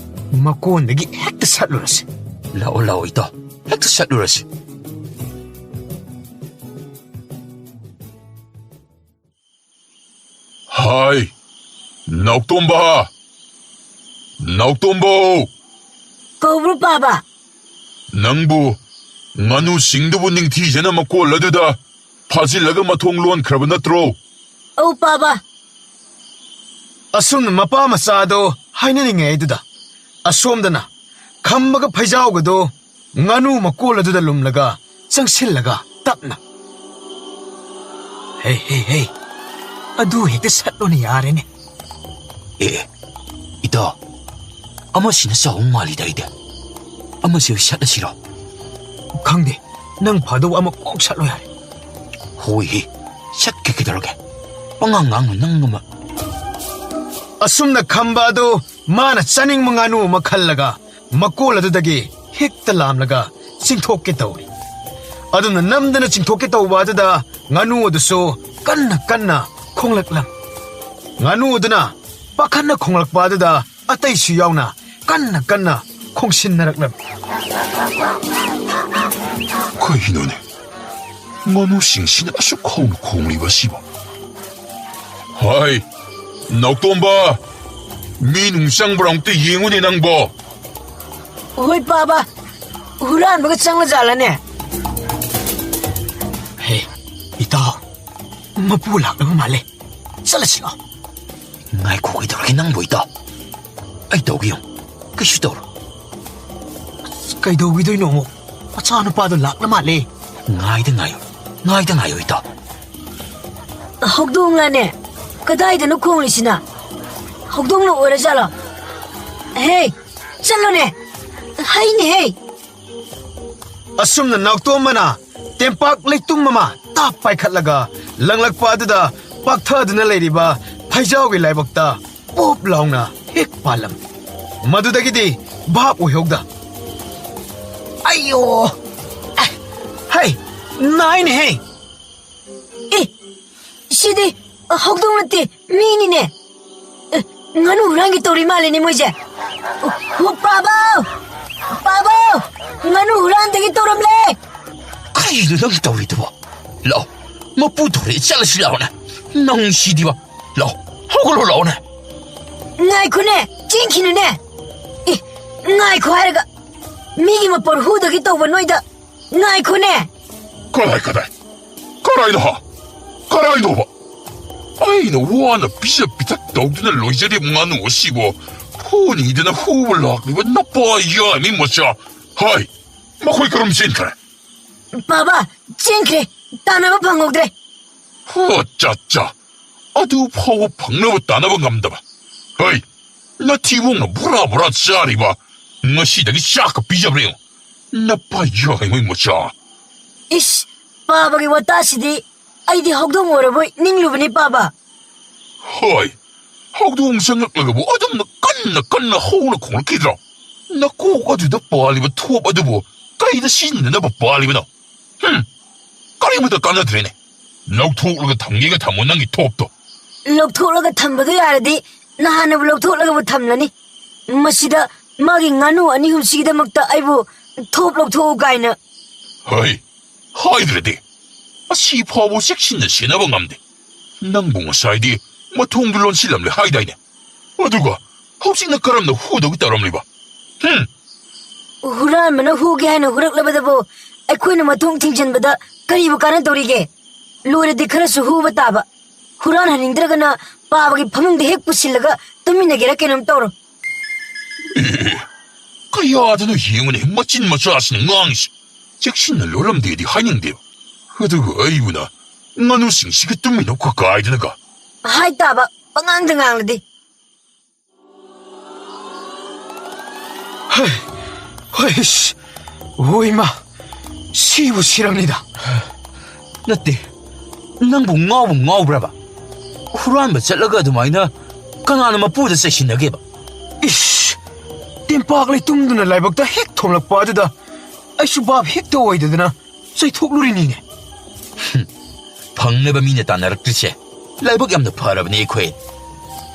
ꯃꯀꯣꯟꯗꯒꯤ ꯍꯦꯛꯇ ꯁꯠꯂꯨꯔꯁꯤ꯫ ꯂꯥꯛꯑꯣ, ꯂꯥꯛꯑꯣ, ꯏꯇꯥꯎ, ꯍꯦꯛꯇ ꯁꯠꯂꯨꯔꯁꯤ꯫ ꯍꯥꯏ, ꯅꯥꯎꯇꯣꯝꯕ! ꯅꯥꯎꯇꯣꯝꯕꯧ! ꯀꯧꯕ꯭ꯔꯣ, ꯄꯥꯕ? ꯅꯪꯕꯨ ꯉꯥꯅꯨꯁꯤꯡꯗꯨꯕꯨ ꯅꯤꯡꯊꯤꯖꯅ ꯃꯀꯣꯜ ꯑꯗꯨꯗ ꯐꯥꯖꯤꯜꯂꯒ ꯃꯊꯣꯡ ꯂꯣꯟꯈ꯭ꯔꯕ ꯅꯠꯇ꯭ꯔꯣ? ꯑꯧ, ꯄꯥꯕ꯫ ꯑꯁꯨꯝꯅ ꯃꯄꯥ ꯃꯆꯥꯗꯣ ꯍꯥꯏꯅꯔꯤꯉꯩꯗꯨꯗ, ꯑꯁꯣꯝꯗꯅ ꯈꯝꯕꯒ ꯐꯩꯖꯥꯎꯒꯗꯣ ꯉꯥꯅꯨ ꯃꯀꯣꯜ ꯑꯗꯨꯗ ꯂꯨꯝꯂꯒ ꯆꯪꯁꯤꯜꯂꯒ ꯇꯞꯅ, "ꯍꯦ, ꯍꯦ, ꯍꯦ, ꯑꯗꯨ ꯍꯦꯛꯇ ꯁꯠꯂꯣꯅꯦ, ꯌꯥꯔꯦꯅꯦ꯫ ꯑꯦ, ꯑꯦ, ꯏꯇꯥꯎ, ꯑꯃꯁꯤꯅ ꯆꯥꯎꯕ ꯃꯥꯜꯂꯤꯗ ꯑꯩꯗꯤ꯫ ꯑꯃꯁꯤ ꯑꯣꯏ ꯁꯠꯂꯁꯤꯔꯣ?" "ꯈꯪꯗꯦ, ꯅꯪ ꯐꯥꯗꯧꯕ ꯑꯃ ꯀꯣꯛ ꯁꯠꯂꯣ ꯌꯥꯔꯦ꯫" "ꯍꯣꯏꯍꯦ, ꯁꯠꯀꯦ ꯀꯩꯗꯧꯔꯒꯦ? ꯄꯉꯥꯡ ꯉꯥꯡꯅꯨ ꯅꯪ ꯑꯃ꯫" ꯑꯁꯨꯝꯅ ꯈꯝꯕ ꯑꯗꯨ ꯃꯥꯅ ꯆꯥꯅꯤꯡꯕ ꯉꯥꯅꯨ ꯑꯃ ꯈꯜꯂꯒ ꯃꯀꯣꯜ ꯑꯗꯨꯗꯒꯤ ꯍꯦꯛꯇ ꯂꯥꯝꯂꯒ ꯆꯤꯡꯊꯣꯛꯀꯦ ꯇꯧꯔꯤ꯫ ꯑꯗꯨꯅ ꯅꯝꯗꯅ ꯆꯤꯡꯊꯣꯛꯀꯦ ꯇꯧꯕ ꯑꯗꯨꯗ ꯉꯥꯅꯨ ꯑꯗꯨꯁꯨ ꯀꯟꯅ ꯀꯟꯅ ꯈꯣꯡꯂꯛꯂꯝ꯫ ꯉꯥꯅꯨ ꯑꯗꯨꯅ ꯄꯥꯈꯠꯅ ꯈꯣꯡꯂꯛꯄ ꯑꯗꯨꯗ ꯑꯇꯩꯁꯨ ꯌꯥꯎꯅ ꯀꯟꯅ ꯀꯟꯅ ꯈꯣꯡꯁꯤꯟꯅꯔꯛꯂꯝꯃꯤ꯫ ꯀꯩꯅꯣꯅꯦ? ꯉꯥꯅꯨꯁꯤꯡꯁꯤꯅ ꯑꯁꯨꯛ ꯍꯧꯅ ꯈꯣꯡꯂꯤꯕ ꯑꯁꯤꯕꯣ? ꯍꯥꯏ, ꯅꯥꯎꯇꯣꯝꯕ, ꯃꯤ ꯅꯨꯡ ꯆꯪꯕ꯭ꯔꯥ ꯑꯃꯨꯛꯇ ꯌꯦꯡꯉꯨꯅꯦ ꯅꯪꯕꯣ꯫ ꯍꯣꯏ, ꯄꯥꯕ, ꯍꯨꯔꯥꯟꯕꯒ ꯆꯪꯂꯖꯥꯠꯂꯅꯦ? ꯍꯦ, ꯏꯇꯥꯎ, ꯃꯄꯨ ꯂꯥꯛꯂꯕ ꯃꯥꯜꯂꯦ꯫ ꯆꯠꯂꯁꯤꯔꯣ? ꯉꯥꯏꯈꯣ, ꯀꯩꯗꯧꯔꯒꯦ ꯅꯪꯕꯨ, ꯏꯇꯥꯎ? ꯑꯩ ꯇꯧꯒꯦ ꯌꯦꯡꯉꯨ꯫ ꯀꯩꯁꯨ ꯇꯧꯔꯣꯏ꯫ ꯑꯁ, ꯀꯩꯗꯧꯈꯤꯗꯣꯏꯅꯣ ꯑꯃꯨꯛ? ꯃꯆꯥꯅꯨꯄꯥꯗꯣ ꯂꯥꯛꯂ ꯃꯥꯜꯂꯦ꯫ ꯉꯥꯏꯗ ꯉꯥꯏꯌꯨ꯫ ꯉꯥꯏꯗ ꯉꯥꯏꯌꯣ, ꯏꯇꯥꯎ꯫ ꯍꯧꯗꯣꯡꯂꯅꯦ? ꯀꯗꯥꯏꯗꯅꯣ ꯈꯣꯡꯂꯤꯁꯤꯅ? ꯍꯧꯗꯣꯡꯅ ꯑꯣꯏꯔꯖꯥꯠꯂꯣ? ꯍꯦ, ꯆꯠꯂꯣꯅꯦ! ꯍꯩꯅꯦꯍꯦ! ꯑꯁꯨꯝꯅ ꯅꯥꯎꯇꯣꯝꯕꯅ ꯇꯦꯝꯄꯥꯛ ꯂꯩꯇꯨꯝ ꯑꯃ ꯇꯥꯞ ꯄꯥꯏꯈꯠꯂꯒ ꯂꯪꯂꯛꯄ ꯑꯗꯨꯗ ꯄꯥꯛꯊꯗꯨꯅ ꯂꯩꯔꯤꯕ ꯐꯩꯖꯥꯎꯒꯤ ꯂꯥꯏꯕꯛꯇ ꯄꯣꯞ ꯂꯥꯎꯅ ꯍꯦꯛ ꯄꯥꯜꯂꯝꯃꯤ꯫ ꯃꯗꯨꯗꯒꯤꯗꯤ ꯚꯥꯞ ꯑꯣꯏꯍꯧꯗ꯫ ꯑꯩꯌꯣ! ꯑꯦ, ꯍꯩ! ꯅꯥꯏꯅꯦꯍꯦ! ꯑꯦ, ꯁꯤꯗꯤ ꯍꯧꯗꯣꯡ ꯅꯠꯇꯦ, ꯃꯤꯅꯤꯅꯦ꯫ ꯑꯦ, ꯉꯥꯅꯨ ꯍꯨꯔꯥꯟꯒꯦ ꯇꯧꯔꯤ ꯃꯥꯜꯂꯦꯅꯦ ꯃꯣꯏꯁꯦ꯫ ꯑꯣ, ꯑꯣ, ꯄꯥꯕꯧ! ꯄꯥꯕꯧ! ꯉꯥꯅꯨ ꯍꯨꯔꯥꯟꯗꯒꯤ ꯇꯧꯔꯝꯂꯦ! ꯀꯔꯤꯅꯣ ꯅꯪ ꯇꯧꯔꯤꯗꯨꯕꯣ? ꯂꯥꯛꯑꯣ, ꯃꯄꯨ ꯊꯣꯔꯛꯑꯦ, ꯆꯠꯂꯁꯤ ꯂꯥꯛꯑꯣꯅꯦ꯫ ꯅꯪ ꯁꯤꯗꯤꯕ꯫ ꯂꯥꯛꯑꯣ, ꯍꯧꯒꯠꯂꯣ ꯂꯥꯛꯑꯣꯅꯦ꯫ ꯉꯥꯏꯈꯣꯅꯦ, ꯆꯦꯟꯈꯤꯅꯨꯅꯦ꯫ ꯑꯦ, ꯉꯥꯏꯈꯣ ꯍꯥꯏꯔꯒ ꯃꯤꯒꯤ ꯃꯄꯣꯠ ꯍꯨꯗꯒꯤ ꯇꯧꯕ ꯅꯣꯏꯗ ꯉꯥꯏꯈꯣꯅꯦ꯫ ꯀꯗꯥꯏ, ꯀꯗꯥꯏ? ꯀꯗꯥꯏꯗ ꯍꯥ? ꯀꯗꯥꯏꯗꯣꯕ? ꯑꯩꯅ ꯋꯥꯅ ꯄꯤꯖ ꯄꯤꯊꯛ ꯇꯧꯗꯨꯅ ꯂꯣꯏꯖꯔꯤꯕ ꯉꯥꯅꯨ ꯑꯁꯤꯕꯨ ꯍꯨꯅꯤꯗꯅ ꯍꯨꯕ ꯂꯥꯛꯂꯤꯕ ꯅꯄꯥ ꯌꯥꯏꯃꯩ ꯃꯆꯥ꯫ ꯍꯥꯏ, ꯃꯈꯣꯏ ꯀꯔꯝ ꯆꯦꯟꯈ꯭ꯔꯦ? ꯕꯥꯕꯥ, ꯆꯦꯟꯈ꯭ꯔꯦ꯫ ꯇꯥꯟꯅꯕ ꯐꯪꯍꯧꯗ꯭ꯔꯦ꯫ ꯍꯣ, ꯆꯥ, ꯆꯥ꯫ ꯑꯗꯨ ꯐꯥꯎꯕ ꯐꯪꯅꯕ ꯇꯥꯟꯅꯕ ꯉꯝꯗꯕ꯫ ꯍꯩ, ꯅꯊꯤꯕꯣꯡꯅ ꯕꯣꯔꯥ ꯕꯣꯔꯥ ꯆꯥꯔꯤꯕ꯫ ꯉꯁꯤꯗꯒꯤ ꯆꯥꯛꯀ ꯄꯤꯖꯕ꯭ꯔꯥ ꯌꯦꯡꯉꯨ꯫ ꯅꯄꯥ ꯌꯥꯏꯃꯩ ꯃꯆꯥ꯫ ꯏꯁ, ꯄꯥꯕꯒꯤ ꯋꯥꯇꯥꯁꯤꯗꯤ ꯑꯩꯗꯤ ꯍꯧꯗꯣꯡ ꯑꯣꯏꯔꯕꯣꯏ ꯅꯤꯡꯂꯨꯕꯅꯤ, ꯄꯥꯕ꯫ ꯍꯣꯏ, ꯍꯧꯗꯣꯡ ꯆꯪꯂꯛꯂꯒꯕꯨ ꯑꯗꯨꯝꯅ ꯀꯟꯅ ꯀꯟꯅ ꯍꯧꯅ ꯈꯣꯡꯂꯛꯈꯤꯗ꯭ꯔꯣ? ꯅꯀꯣꯛ ꯑꯗꯨꯗ ꯄꯥꯜꯂꯤꯕ ꯊꯣꯞ ꯑꯗꯨꯕꯨ ꯀꯔꯤꯗ ꯁꯤꯖꯤꯟꯅꯅꯕ ꯄꯥꯜꯂꯤꯕꯅꯣ? ꯍꯨꯝ, ꯀꯔꯤꯃꯇ ꯀꯥꯟꯅꯗ꯭ꯔꯦꯅꯦ꯫ ꯂꯧꯊꯣꯛꯂꯒ ꯊꯝꯒꯦꯒ ꯊꯝꯃꯣ ꯅꯪꯒꯤ ꯊꯣꯞꯇꯣ꯫ ꯂꯧꯊꯣꯛꯂꯒ ꯊꯝꯕꯗꯣ ꯌꯥꯔꯗꯤ ꯅꯍꯥꯟꯅꯕꯨ ꯂꯧꯊꯣꯛꯂꯒꯕꯨ ꯊꯝꯂꯅꯤ꯫ ꯃꯁꯤꯗ ꯃꯥꯒꯤ ꯉꯥꯅꯨ ꯑꯅꯤ ꯑꯍꯨꯝꯁꯤꯒꯤꯗꯃꯛꯇ ꯑꯩꯕꯨ ꯊꯣꯞ ꯂꯧꯊꯣꯛꯎ ꯀꯥꯏꯅ꯫ ꯍꯩ, ꯍꯥꯏꯗ꯭ꯔꯗꯤ꯫ ꯑꯁꯤ ꯐꯥꯎꯕ ꯆꯦꯛꯁꯤꯟꯅ ꯁꯦꯟꯅꯕ ꯉꯝꯗꯦ꯫ ꯅꯪꯕꯨ ꯉꯁꯥꯏꯗꯤ ꯃꯊꯣꯡꯗꯨ ꯂꯣꯟꯁꯤꯜꯂꯝꯂꯦ ꯍꯥꯏꯗꯥꯏꯅꯦ? ꯑꯗꯨꯒ ꯍꯧꯖꯤꯛꯅ ꯀꯔꯝꯅ ꯍꯨꯗꯧꯒꯤ ꯇꯧꯔꯝꯂꯤꯕ? ꯍꯨꯝ! ꯍꯨꯔꯥꯟꯕꯅ ꯍꯨꯒꯦ ꯍꯥꯏꯅ ꯍꯨꯔꯛꯂꯕꯗꯕꯨ ꯑꯩꯈꯣꯏꯅ ꯃꯊꯣꯡ ꯊꯤꯡꯖꯤꯟꯕꯗ ꯀꯔꯤꯕꯨ ꯀꯥꯟꯅꯗꯧꯔꯤꯒꯦ? ꯂꯣꯏꯔꯗꯤ ꯈꯔꯁꯨ ꯍꯨꯕ ꯇꯥꯕ꯫ ꯍꯨꯔꯥꯟꯍꯟꯅꯤꯡꯗ꯭ꯔꯒꯅ ꯄꯥꯕꯒꯤ ꯐꯃꯨꯡꯗ ꯍꯦꯛ ꯄꯨꯁꯤꯜꯂꯒ ꯇꯨꯝꯃꯤꯟꯅꯒꯦꯔꯥ ꯀꯩꯅꯣꯝ ꯇꯧꯔꯣ꯫ ꯑꯦ, ꯀꯌꯥꯗꯅꯣ ꯌꯦꯡꯉꯨꯅꯦ, ꯃꯆꯤꯟ ꯃꯆꯥꯁꯤꯅ ꯉꯥꯡꯉꯤꯁꯦ꯫ ꯆꯦꯛꯁꯤꯟꯅ ꯂꯣꯜꯂꯝꯗꯦꯗꯤ ꯍꯥꯏꯅꯤꯡꯗꯦꯕ꯫ ꯑꯗꯨꯒ ꯑꯩꯕꯨꯅ ꯉꯥꯅꯨꯁꯤꯡꯁꯤꯒ ꯇꯨꯝꯃꯤꯟꯅꯧ ꯀꯀꯥꯏꯗꯨꯅꯒ꯫ ꯍꯥꯏ ꯇꯥꯕ, ꯄꯉꯥꯡꯗ ꯉꯥꯡꯂꯗꯤ꯫ ꯍꯣꯏ, ꯍꯣꯏ, ꯏꯁ, ꯍꯣꯏ, ꯏꯃꯥ, ꯁꯤꯕꯨ ꯁꯤꯔꯝꯅꯤꯗ꯫ ꯅꯠꯇꯦ, ꯅꯪꯕꯨ ꯉꯥꯎꯕꯨ ꯉꯥꯎꯕ꯭ꯔꯕ? ꯍꯨꯔꯥꯟꯕ ꯆꯠꯂꯒ ꯑꯗꯨꯃꯥꯏꯅ ꯀꯅꯥꯅ ꯃꯄꯨꯗ ꯆꯩꯁꯤꯟꯅꯒꯦꯕ? ꯏꯁ, ꯇꯦꯝꯄꯥꯛ ꯂꯩꯇꯨꯝꯗꯨꯅ ꯂꯥꯏꯕꯛꯇ ꯍꯦꯛ ꯊꯣꯝꯂꯛꯄ ꯑꯗꯨꯗ ꯑꯩꯁꯨ ꯚꯥꯞ ꯍꯦꯛꯇ ꯑꯣꯏꯗꯗꯅ ꯆꯩꯊꯣꯛꯂꯨꯔꯤꯅꯤꯅꯦ꯫ ꯍꯨꯝ, ꯐꯪꯅꯕ ꯃꯤꯅ ꯇꯥꯟꯅꯔꯛꯇ꯭ꯔꯤꯁꯦ ꯂꯥꯏꯕꯛ ꯌꯥꯝꯅ ꯐꯔꯕꯅꯦ ꯑꯩꯈꯣꯏ꯫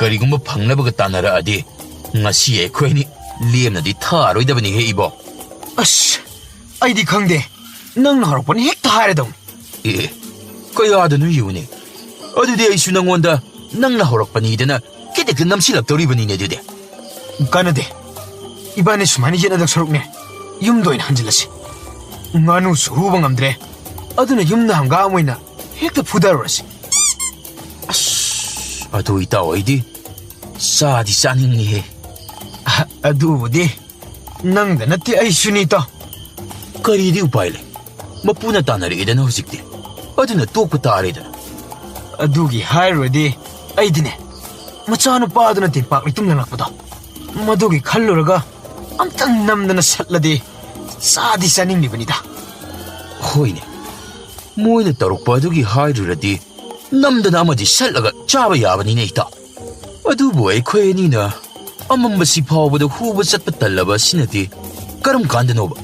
ꯀꯔꯤꯒꯨꯝꯕ ꯐꯪꯅꯕꯒ ꯇꯥꯟꯅꯔꯛꯑꯗꯤ ꯉꯁꯤ ꯑꯩꯈꯣꯏꯅꯤ ꯂꯦꯝꯅꯗꯤ ꯊꯥꯔꯣꯏꯗꯕꯅꯤꯍꯦ ꯏꯕꯣ꯫ ꯑꯁ, ꯑꯩꯗꯤ ꯈꯪꯗꯦ꯫ ꯅꯪꯅ ꯍꯧꯔꯛꯄꯅꯤ ꯍꯦꯛꯇ ꯍꯥꯏꯔꯗꯧꯅꯤ꯫ ꯑꯦ, ꯀꯌꯥꯗꯅꯣ ꯌꯦꯡꯉꯨꯅꯦ꯫ ꯑꯗꯨꯗꯤ ꯑꯩꯁꯨ ꯅꯪꯉꯣꯟꯗ ꯅꯪꯅ ꯍꯧꯔꯛꯄꯅꯤꯗꯅ ꯈꯤꯇꯛꯇ ꯅꯝꯁꯤꯜꯂꯛꯇꯧꯔꯤꯕꯅꯤꯅꯦ ꯑꯗꯨꯗꯤ꯫ ꯀꯥꯟꯅꯗꯦ꯫ ꯏꯕꯥꯅꯤ ꯁꯨꯃꯥꯏꯅ ꯌꯦꯠꯅꯗꯧ ꯁꯔꯨꯛꯅꯦ, ꯌꯨꯝꯗ ꯑꯣꯏꯅ ꯍꯟꯖꯤꯜꯂꯁꯤ꯫ ꯉꯥꯅꯨꯁꯨ ꯍꯨꯕ ꯉꯝꯗ꯭ꯔꯦ, ꯑꯗꯨꯅ ꯌꯨꯝꯗ ꯍꯪꯒꯥꯝ ꯑꯣꯏꯅ ꯍꯦꯛꯇ ꯐꯨꯊꯔꯨꯔꯁꯤ꯫ ꯑꯁ, ꯑꯗꯨ ꯏꯇꯥꯎ ꯑꯩꯗꯤ ꯆꯥꯗꯤ ꯆꯥꯅꯤꯡꯉꯤꯍꯦ꯫ ꯑ-, ꯑꯗꯨꯕꯨꯗꯤ ꯅꯪꯗ ꯅꯠꯇꯦ, ꯑꯩꯁꯨꯅꯤ, ꯏꯇꯥꯎ꯫ ꯀꯔꯤꯗꯤ ꯎꯄꯥꯏ ꯂꯩ? ꯃꯄꯨꯅ ꯇꯥꯟꯅꯔꯛꯑꯦꯗꯅ ꯍꯧꯖꯤꯛꯇꯤ, ꯑꯗꯨꯅ ꯇꯣꯛꯄ ꯇꯥꯔꯦꯗꯅ꯫ ꯑꯗꯨꯒꯤ ꯍꯥꯏꯔꯨꯔꯗꯤ ꯑꯩꯗꯤꯅꯦ, ꯃꯆꯥꯅꯨꯄꯥꯗꯨꯅ ꯇꯦꯝꯄꯥꯛ ꯂꯩꯇꯨꯝ ꯂꯪꯂꯛꯄꯗꯣ, ꯃꯗꯨꯒꯤ ꯈꯜꯂꯨꯔꯒ ꯑꯝꯇꯪ ꯅꯝꯗꯅ ꯁꯠꯂꯗꯤ ꯆꯥꯗꯤ ꯆꯥꯅꯤꯡꯂꯤꯕꯅꯤꯗ꯫ ꯍꯣꯏꯅꯦ, ꯃꯣꯏꯅ ꯇꯧꯔꯛꯄ ꯑꯗꯨꯒꯤ ꯍꯥꯏꯔꯨꯔꯗꯤ ꯅꯝꯗꯅ ꯑꯃꯗꯤ ꯁꯠꯂꯒ ꯆꯥꯕ ꯌꯥꯕꯅꯤꯅꯦ ꯏꯇꯥꯎ꯫ ꯑꯗꯨꯕꯨ ꯑꯩꯈꯣꯏ ꯑꯅꯤꯅ ꯑꯃꯝꯕꯁꯤ ꯐꯥꯎꯕꯗ ꯍꯨꯕ ꯆꯠꯄ ꯇꯜꯂꯕ ꯑꯁꯤꯅꯗꯤ ꯀꯔꯝ ꯀꯥꯟꯗꯅꯣꯕ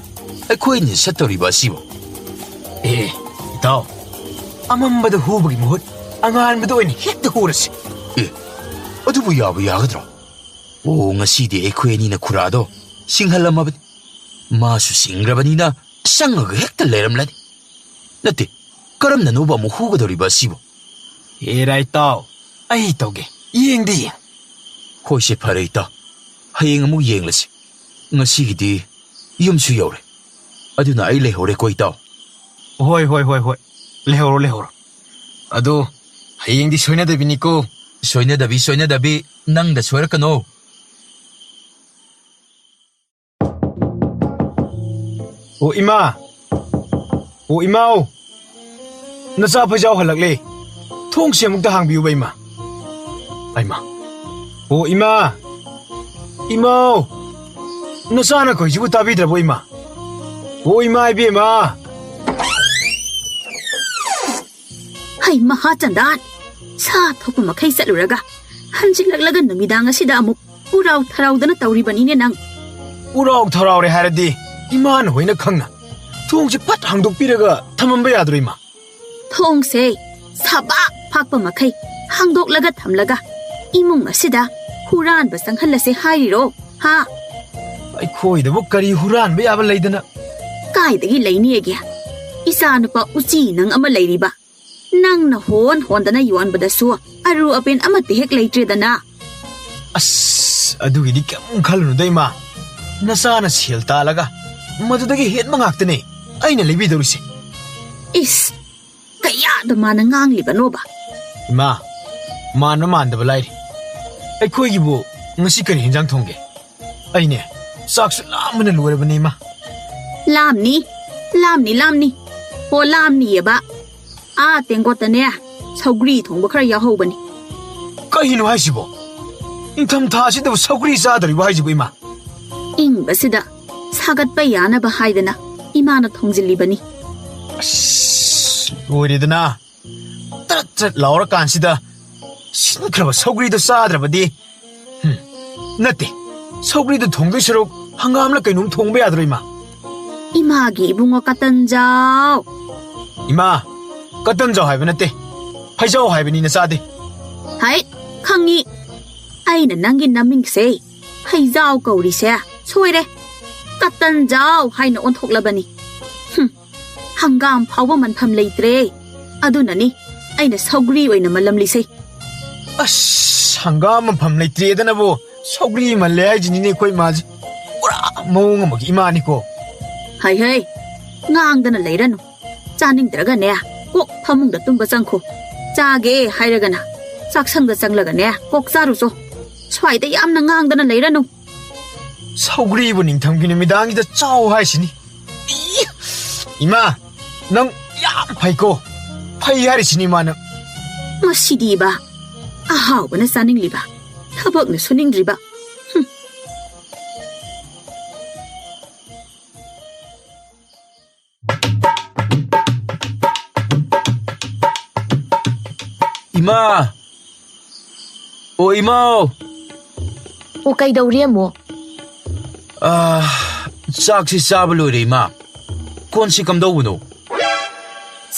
ꯑꯩꯈꯣꯏ ꯑꯅꯤ ꯁꯠꯇꯧꯔꯤꯕ ꯑꯁꯤꯕꯨ? ꯑꯦ, ꯏꯇꯥꯎ, ꯑꯃꯝꯕꯗ ꯍꯨꯕꯒꯤ ꯃꯍꯨꯠ ꯑꯉꯥꯟꯕꯗ ꯑꯣꯏꯅ ꯍꯦꯛꯇ ꯍꯨꯔꯁꯤ꯫ ꯑꯦ, ꯑꯗꯨꯕꯨ ꯌꯥꯕꯨ ꯌꯥꯒꯗ꯭ꯔꯣ? ꯑꯣ, ꯉꯁꯤꯗꯤ ꯑꯩꯈꯣꯏ ꯑꯅꯤꯅ ꯈꯨꯔꯥꯗꯣ ꯁꯤꯡꯍꯜꯂꯝꯃꯕꯅꯤ꯫ ꯃꯥꯁꯨ ꯁꯤꯡꯈ꯭ꯔꯕꯅꯤꯅ ꯆꯪꯉꯒ ꯍꯦꯛꯇ ꯂꯩꯔꯝꯂꯅꯤ꯫ ꯅꯠꯇꯦ, ꯀꯔꯝꯅꯅꯣꯕ ꯑꯃꯨꯛ ꯍꯨꯒꯗꯧꯔꯤꯕ ꯑꯁꯤꯕꯨ? ꯑꯦꯔꯥ ꯏꯇꯥꯎ, ꯑꯩ ꯇꯧꯒꯦ, ꯌꯦꯡꯗꯤ ꯌꯦꯡ꯫ ꯍꯣꯏꯁꯦ, ꯐꯔꯦ ꯏꯇꯥꯎ, ꯍꯌꯦꯡ ꯑꯃꯨꯛ ꯌꯦꯡꯂꯁꯤ꯫ ꯉꯁꯤꯒꯤꯗꯤ ꯌꯨꯝꯁꯨ ꯌꯧꯔꯦ, ꯑꯗꯨꯅ ꯑꯩ ꯂꯩꯍꯧꯔꯦꯀꯣ ꯏꯇꯥꯎ꯫ ꯍꯣꯏ, ꯍꯣꯏ, ꯍꯣꯏ, ꯍꯣꯏ, ꯂꯩꯍꯧꯔꯣ, ꯂꯩꯍꯧꯔꯣ꯫ ꯑꯗꯣ ꯍꯌꯦꯡꯗꯤ ꯁꯣꯏꯅꯗꯕꯤꯅꯤꯀꯣ꯫ ꯁꯣꯏꯅꯗꯕꯤ, ꯁꯣꯏꯅꯗꯕꯤ, ꯅꯪꯗ ꯁꯣꯏꯔꯛꯀꯅꯣ꯫ ꯑꯣ ꯏꯃꯥ! ꯑꯣ ꯏꯃꯥꯎ! ꯅꯆꯥ ꯐꯩꯖꯥꯎ ꯍꯜꯂꯛꯂꯦ꯫ ꯊꯣꯡꯁꯦ ꯑꯃꯨꯛꯇ ꯍꯥꯡꯕꯤꯌꯨꯕ, ꯏꯃꯥ꯫ ꯑꯩꯃ꯫ ꯑꯣ, ꯏꯃꯥ! ꯏꯃꯥꯎ! ꯅꯆꯥꯅ ꯀꯧꯏꯁꯤꯕꯨ ꯇꯥꯕꯤꯗ꯭ꯔꯕꯣ, ꯏꯃꯥ? ꯑꯣ, ꯏꯃꯥ ꯏꯕꯦꯝꯃ! ꯍꯩ ꯃꯍꯥꯆꯟꯗꯥꯟ! ꯁꯥ ꯊꯣꯛꯄ ꯃꯈꯩ ꯆꯠꯂꯨꯔꯒ ꯍꯟꯖꯤꯜꯂꯛꯂꯒ ꯅꯨꯃꯤꯗꯥꯡ ꯑꯁꯤꯗ ꯑꯃꯨꯛ ꯎꯔꯥꯎ ꯊꯔꯥꯎꯗꯅ ꯇꯧꯔꯤꯕꯅꯤꯅꯦ ꯅꯪ꯫ ꯎꯔꯥꯎ ꯊꯔꯥꯎꯔꯦ ꯍꯥꯏꯔꯗꯤ ꯏꯃꯥꯅ ꯍꯣꯏꯅ ꯈꯪꯅ ꯊꯣꯡꯁꯦ ꯐꯠ ꯍꯥꯡꯗꯣꯛꯄꯤꯔꯒ ꯊꯝꯃꯝꯕ ꯌꯥꯗ꯭ꯔꯣ, ꯏꯃꯥ? ꯊꯣꯡꯁꯦ ꯁꯕꯥꯛ ꯐꯥꯛꯄ ꯃꯈꯩ ꯍꯥꯡꯗꯣꯛꯂꯒ ꯊꯝꯂꯒ ꯏꯃꯨꯡ ꯑꯁꯤꯗ ꯍꯨꯔꯥꯟꯕ ꯆꯪꯍꯜꯂꯁꯦ ꯍꯥꯏꯔꯤꯔꯣ? ꯍꯥ? ꯑꯩꯈꯣꯏꯗꯕꯨ ꯀꯔꯤ ꯍꯨꯔꯥꯟꯕ ꯌꯥꯕ ꯂꯩꯗꯅ? ꯀꯥꯏꯗꯒꯤ ꯂꯩꯅꯤꯒꯦ? ꯏꯆꯥꯅꯨꯄꯥ ꯎꯆꯤ ꯅꯪ ꯑꯃ ꯂꯩꯔꯤꯕ꯫ ꯅꯪꯅ ꯍꯣꯟ ꯍꯣꯟꯗꯅ ꯌꯣꯟꯕꯗꯁꯨ ꯑꯔꯨ ꯑꯄꯦꯟ ꯑꯃꯠꯇ ꯍꯦꯛ ꯂꯩꯇ꯭ꯔꯦꯗꯅ꯫ ꯑꯁ, ꯑꯗꯨꯒꯤꯗꯤ ꯀꯩꯝ ꯈꯜꯂꯨꯅꯨꯗ, ꯏꯃꯥ꯫ ꯅꯆꯥꯅ ꯁꯦꯜ ꯇꯥꯜꯂꯒ ꯃꯗꯨꯗꯒꯤ ꯍꯦꯟꯕ ꯉꯥꯛꯇꯅꯦ ꯑꯩꯅ ꯂꯩꯕꯤꯗꯧꯔꯤꯁꯦ꯫ ꯏꯁ, ꯀꯌꯥꯗ ꯃꯥꯅ ꯉꯥꯡꯂꯤꯕꯅꯣꯕ? ꯏꯃꯥ, ꯃꯥꯟꯕ ꯃꯥꯟꯗꯕ ꯂꯥꯏꯔꯤ꯫ ꯑꯩꯈꯣꯏꯒꯤꯕꯨ ꯉꯁꯤ ꯀꯔꯤ ꯍꯦꯟꯖꯥꯡ ꯊꯣꯡꯒꯦ? ꯑꯩꯅꯦ, ꯆꯥꯛꯁꯨ ꯂꯥꯝꯕꯅ ꯂꯣꯏꯔꯕꯅꯦ, ꯏꯃꯥ꯫ ꯂꯥꯝꯅꯤ, ꯂꯥꯝꯅꯤ, ꯂꯥꯝꯅꯤ꯫ ꯑꯣ, ꯂꯥꯝꯅꯤꯌꯦꯕ꯫ ꯑꯥ ꯇꯦꯡꯀꯣꯠꯇꯅꯦ, ꯁꯧꯒ꯭ꯔꯤ ꯊꯣꯡꯕ ꯈꯔ ꯌꯥꯎꯍꯧꯕꯅꯤ꯫ ꯀꯩꯅꯣ ꯍꯥꯏꯁꯤꯕꯣ? ꯅꯤꯡꯊꯝꯊꯥ ꯑꯁꯤꯗꯕꯨ ꯁꯧꯒ꯭ꯔꯤ ꯆꯥꯗꯧꯔꯤꯕꯣ ꯍꯥꯏꯁꯤꯕꯨ, ꯏꯃꯥ? ꯏꯪꯕꯁꯤꯗ ꯁꯥꯒꯠꯄ ꯌꯥꯅꯕ ꯍꯥꯏꯗꯅ ꯏꯃꯥꯅ ꯊꯣꯡꯖꯤꯜꯂꯤꯕꯅꯤ꯫ ꯑꯁ, ꯂꯣꯏꯔꯦꯗꯅ꯫ ꯇ꯭ꯔꯠ ꯇ꯭ꯔꯠ ꯂꯥꯎꯔꯀꯥꯟꯁꯤꯗ ꯁꯤꯟꯈ꯭ꯔꯕ ꯁꯧꯒ꯭ꯔꯤꯗꯣ ꯆꯥꯗ꯭ꯔꯕꯗꯤ꯫ ꯍꯨꯝ, ꯅꯠꯇꯦ, ꯁꯧꯒ꯭ꯔꯤꯗꯣ ꯊꯣꯡꯗꯣꯏ ꯁꯔꯨꯛ ꯍꯪꯒꯥꯝꯂ ꯀꯩꯅꯣꯝ ꯊꯣꯡꯕ ꯌꯥꯗ꯭ꯔꯣ, ꯏꯃꯥ? ꯏꯃꯥꯒꯤ ꯏꯕꯨꯡꯉꯣ ꯀꯇꯟꯖꯥꯎ꯫ ꯏꯃꯥ, ꯀꯇꯟꯖꯥꯎ ꯍꯥꯏꯕ ꯅꯠꯇꯦ, ꯐꯩꯖꯥꯎ ꯍꯥꯏꯕꯅꯤ, ꯅꯆꯥꯗꯤ꯫ ꯍꯥꯏ, ꯈꯪꯉꯤ꯫ ꯑꯩꯅ ꯅꯪꯒꯤ ꯅꯃꯤꯡꯁꯦ ꯐꯩꯖꯥꯎ ꯀꯧꯔꯤꯁꯦ ꯁꯣꯏꯔꯦ꯫ ꯀꯇꯟꯖꯥꯎ ꯍꯥꯏꯅ ꯑꯣꯟꯊꯣꯛꯂꯕꯅꯤ꯫ ꯍꯨꯝ, ꯍꯪꯒꯥꯝ ꯐꯥꯎꯕ ꯃꯟꯐꯝ ꯂꯩꯇ꯭ꯔꯦ꯫ ꯑꯗꯨꯅꯅꯤ ꯑꯩꯅ ꯁꯧꯒ꯭ꯔꯤ ꯑꯣꯏꯅ ꯃꯜꯂꯝꯂꯤꯁꯦ꯫ ꯑꯁ, ꯍꯪꯒꯥꯝ ꯃꯟꯐꯝ ꯂꯩꯇ꯭ꯔꯦꯗꯅꯕꯨ ꯁꯧꯒ꯭ꯔꯤ ꯃꯜꯂꯦ ꯍꯥꯏꯁꯤꯅꯤꯅꯦ ꯑꯩꯈꯣꯏ ꯏꯃꯥꯁꯦ꯫ ꯄꯨꯔꯥ ꯃꯑꯣꯡ ꯑꯃꯒꯤ ꯏꯃꯥꯅꯤꯀꯣ꯫ ꯍꯩ ꯍꯩ, ꯉꯥꯡꯗꯅ ꯂꯩꯔꯅꯨ꯫ ꯆꯥꯅꯤꯡꯗ꯭ꯔꯒꯅꯦ, ꯀꯣꯛ ꯐꯃꯨꯡꯗ ꯇꯨꯝꯕ ꯆꯪꯈꯣ꯫ ꯆꯥꯒꯦ ꯍꯥꯏꯔꯒꯅ ꯆꯥꯛꯁꯪꯗ ꯆꯪꯂꯒꯅꯦ, ꯀꯣꯛ ꯆꯥꯔꯨꯆꯣ꯫ ꯁ꯭ꯋꯥꯏꯗ ꯌꯥꯝꯅ ꯉꯥꯡꯗꯅ ꯂꯩꯔꯅꯨ꯫ ꯁꯧꯒ꯭ꯔꯤꯕꯨ ꯅꯤꯡꯊꯝꯒꯤ ꯅꯨꯃꯤꯗꯥꯡꯁꯤꯗ ꯆꯥꯎ ꯍꯥꯏꯁꯤꯅꯤ꯫ ꯏ! ꯏꯃꯥ, ꯅꯪ ꯌꯥꯝ ꯐꯩꯀꯣ꯫ ꯐꯩ ꯍꯥꯏꯔꯤꯁꯤꯅꯤ ꯏꯃꯥ ꯅꯪ꯫ ꯃꯁꯤꯗꯤꯕ, ꯑꯍꯥꯎꯕꯅ ꯆꯥꯅꯤꯡꯂꯤꯕ, ꯊꯕꯛꯅ ꯁꯨꯅꯤꯡꯗ꯭ꯔꯤꯕ꯫ ꯍꯨꯝ꯫ ꯏꯃꯥ! ꯑꯣ ꯏꯃꯥꯎ! ꯑꯣ, ꯀꯩꯗꯧꯔꯦ ꯑꯃꯨꯛ? ꯑꯥ, ꯆꯥꯛꯁꯤ ꯆꯥꯕ ꯂꯣꯏꯔꯦ ꯏꯃꯥ꯫ ꯀꯣꯟꯁꯤ ꯀꯝꯗꯧꯕꯅꯣ?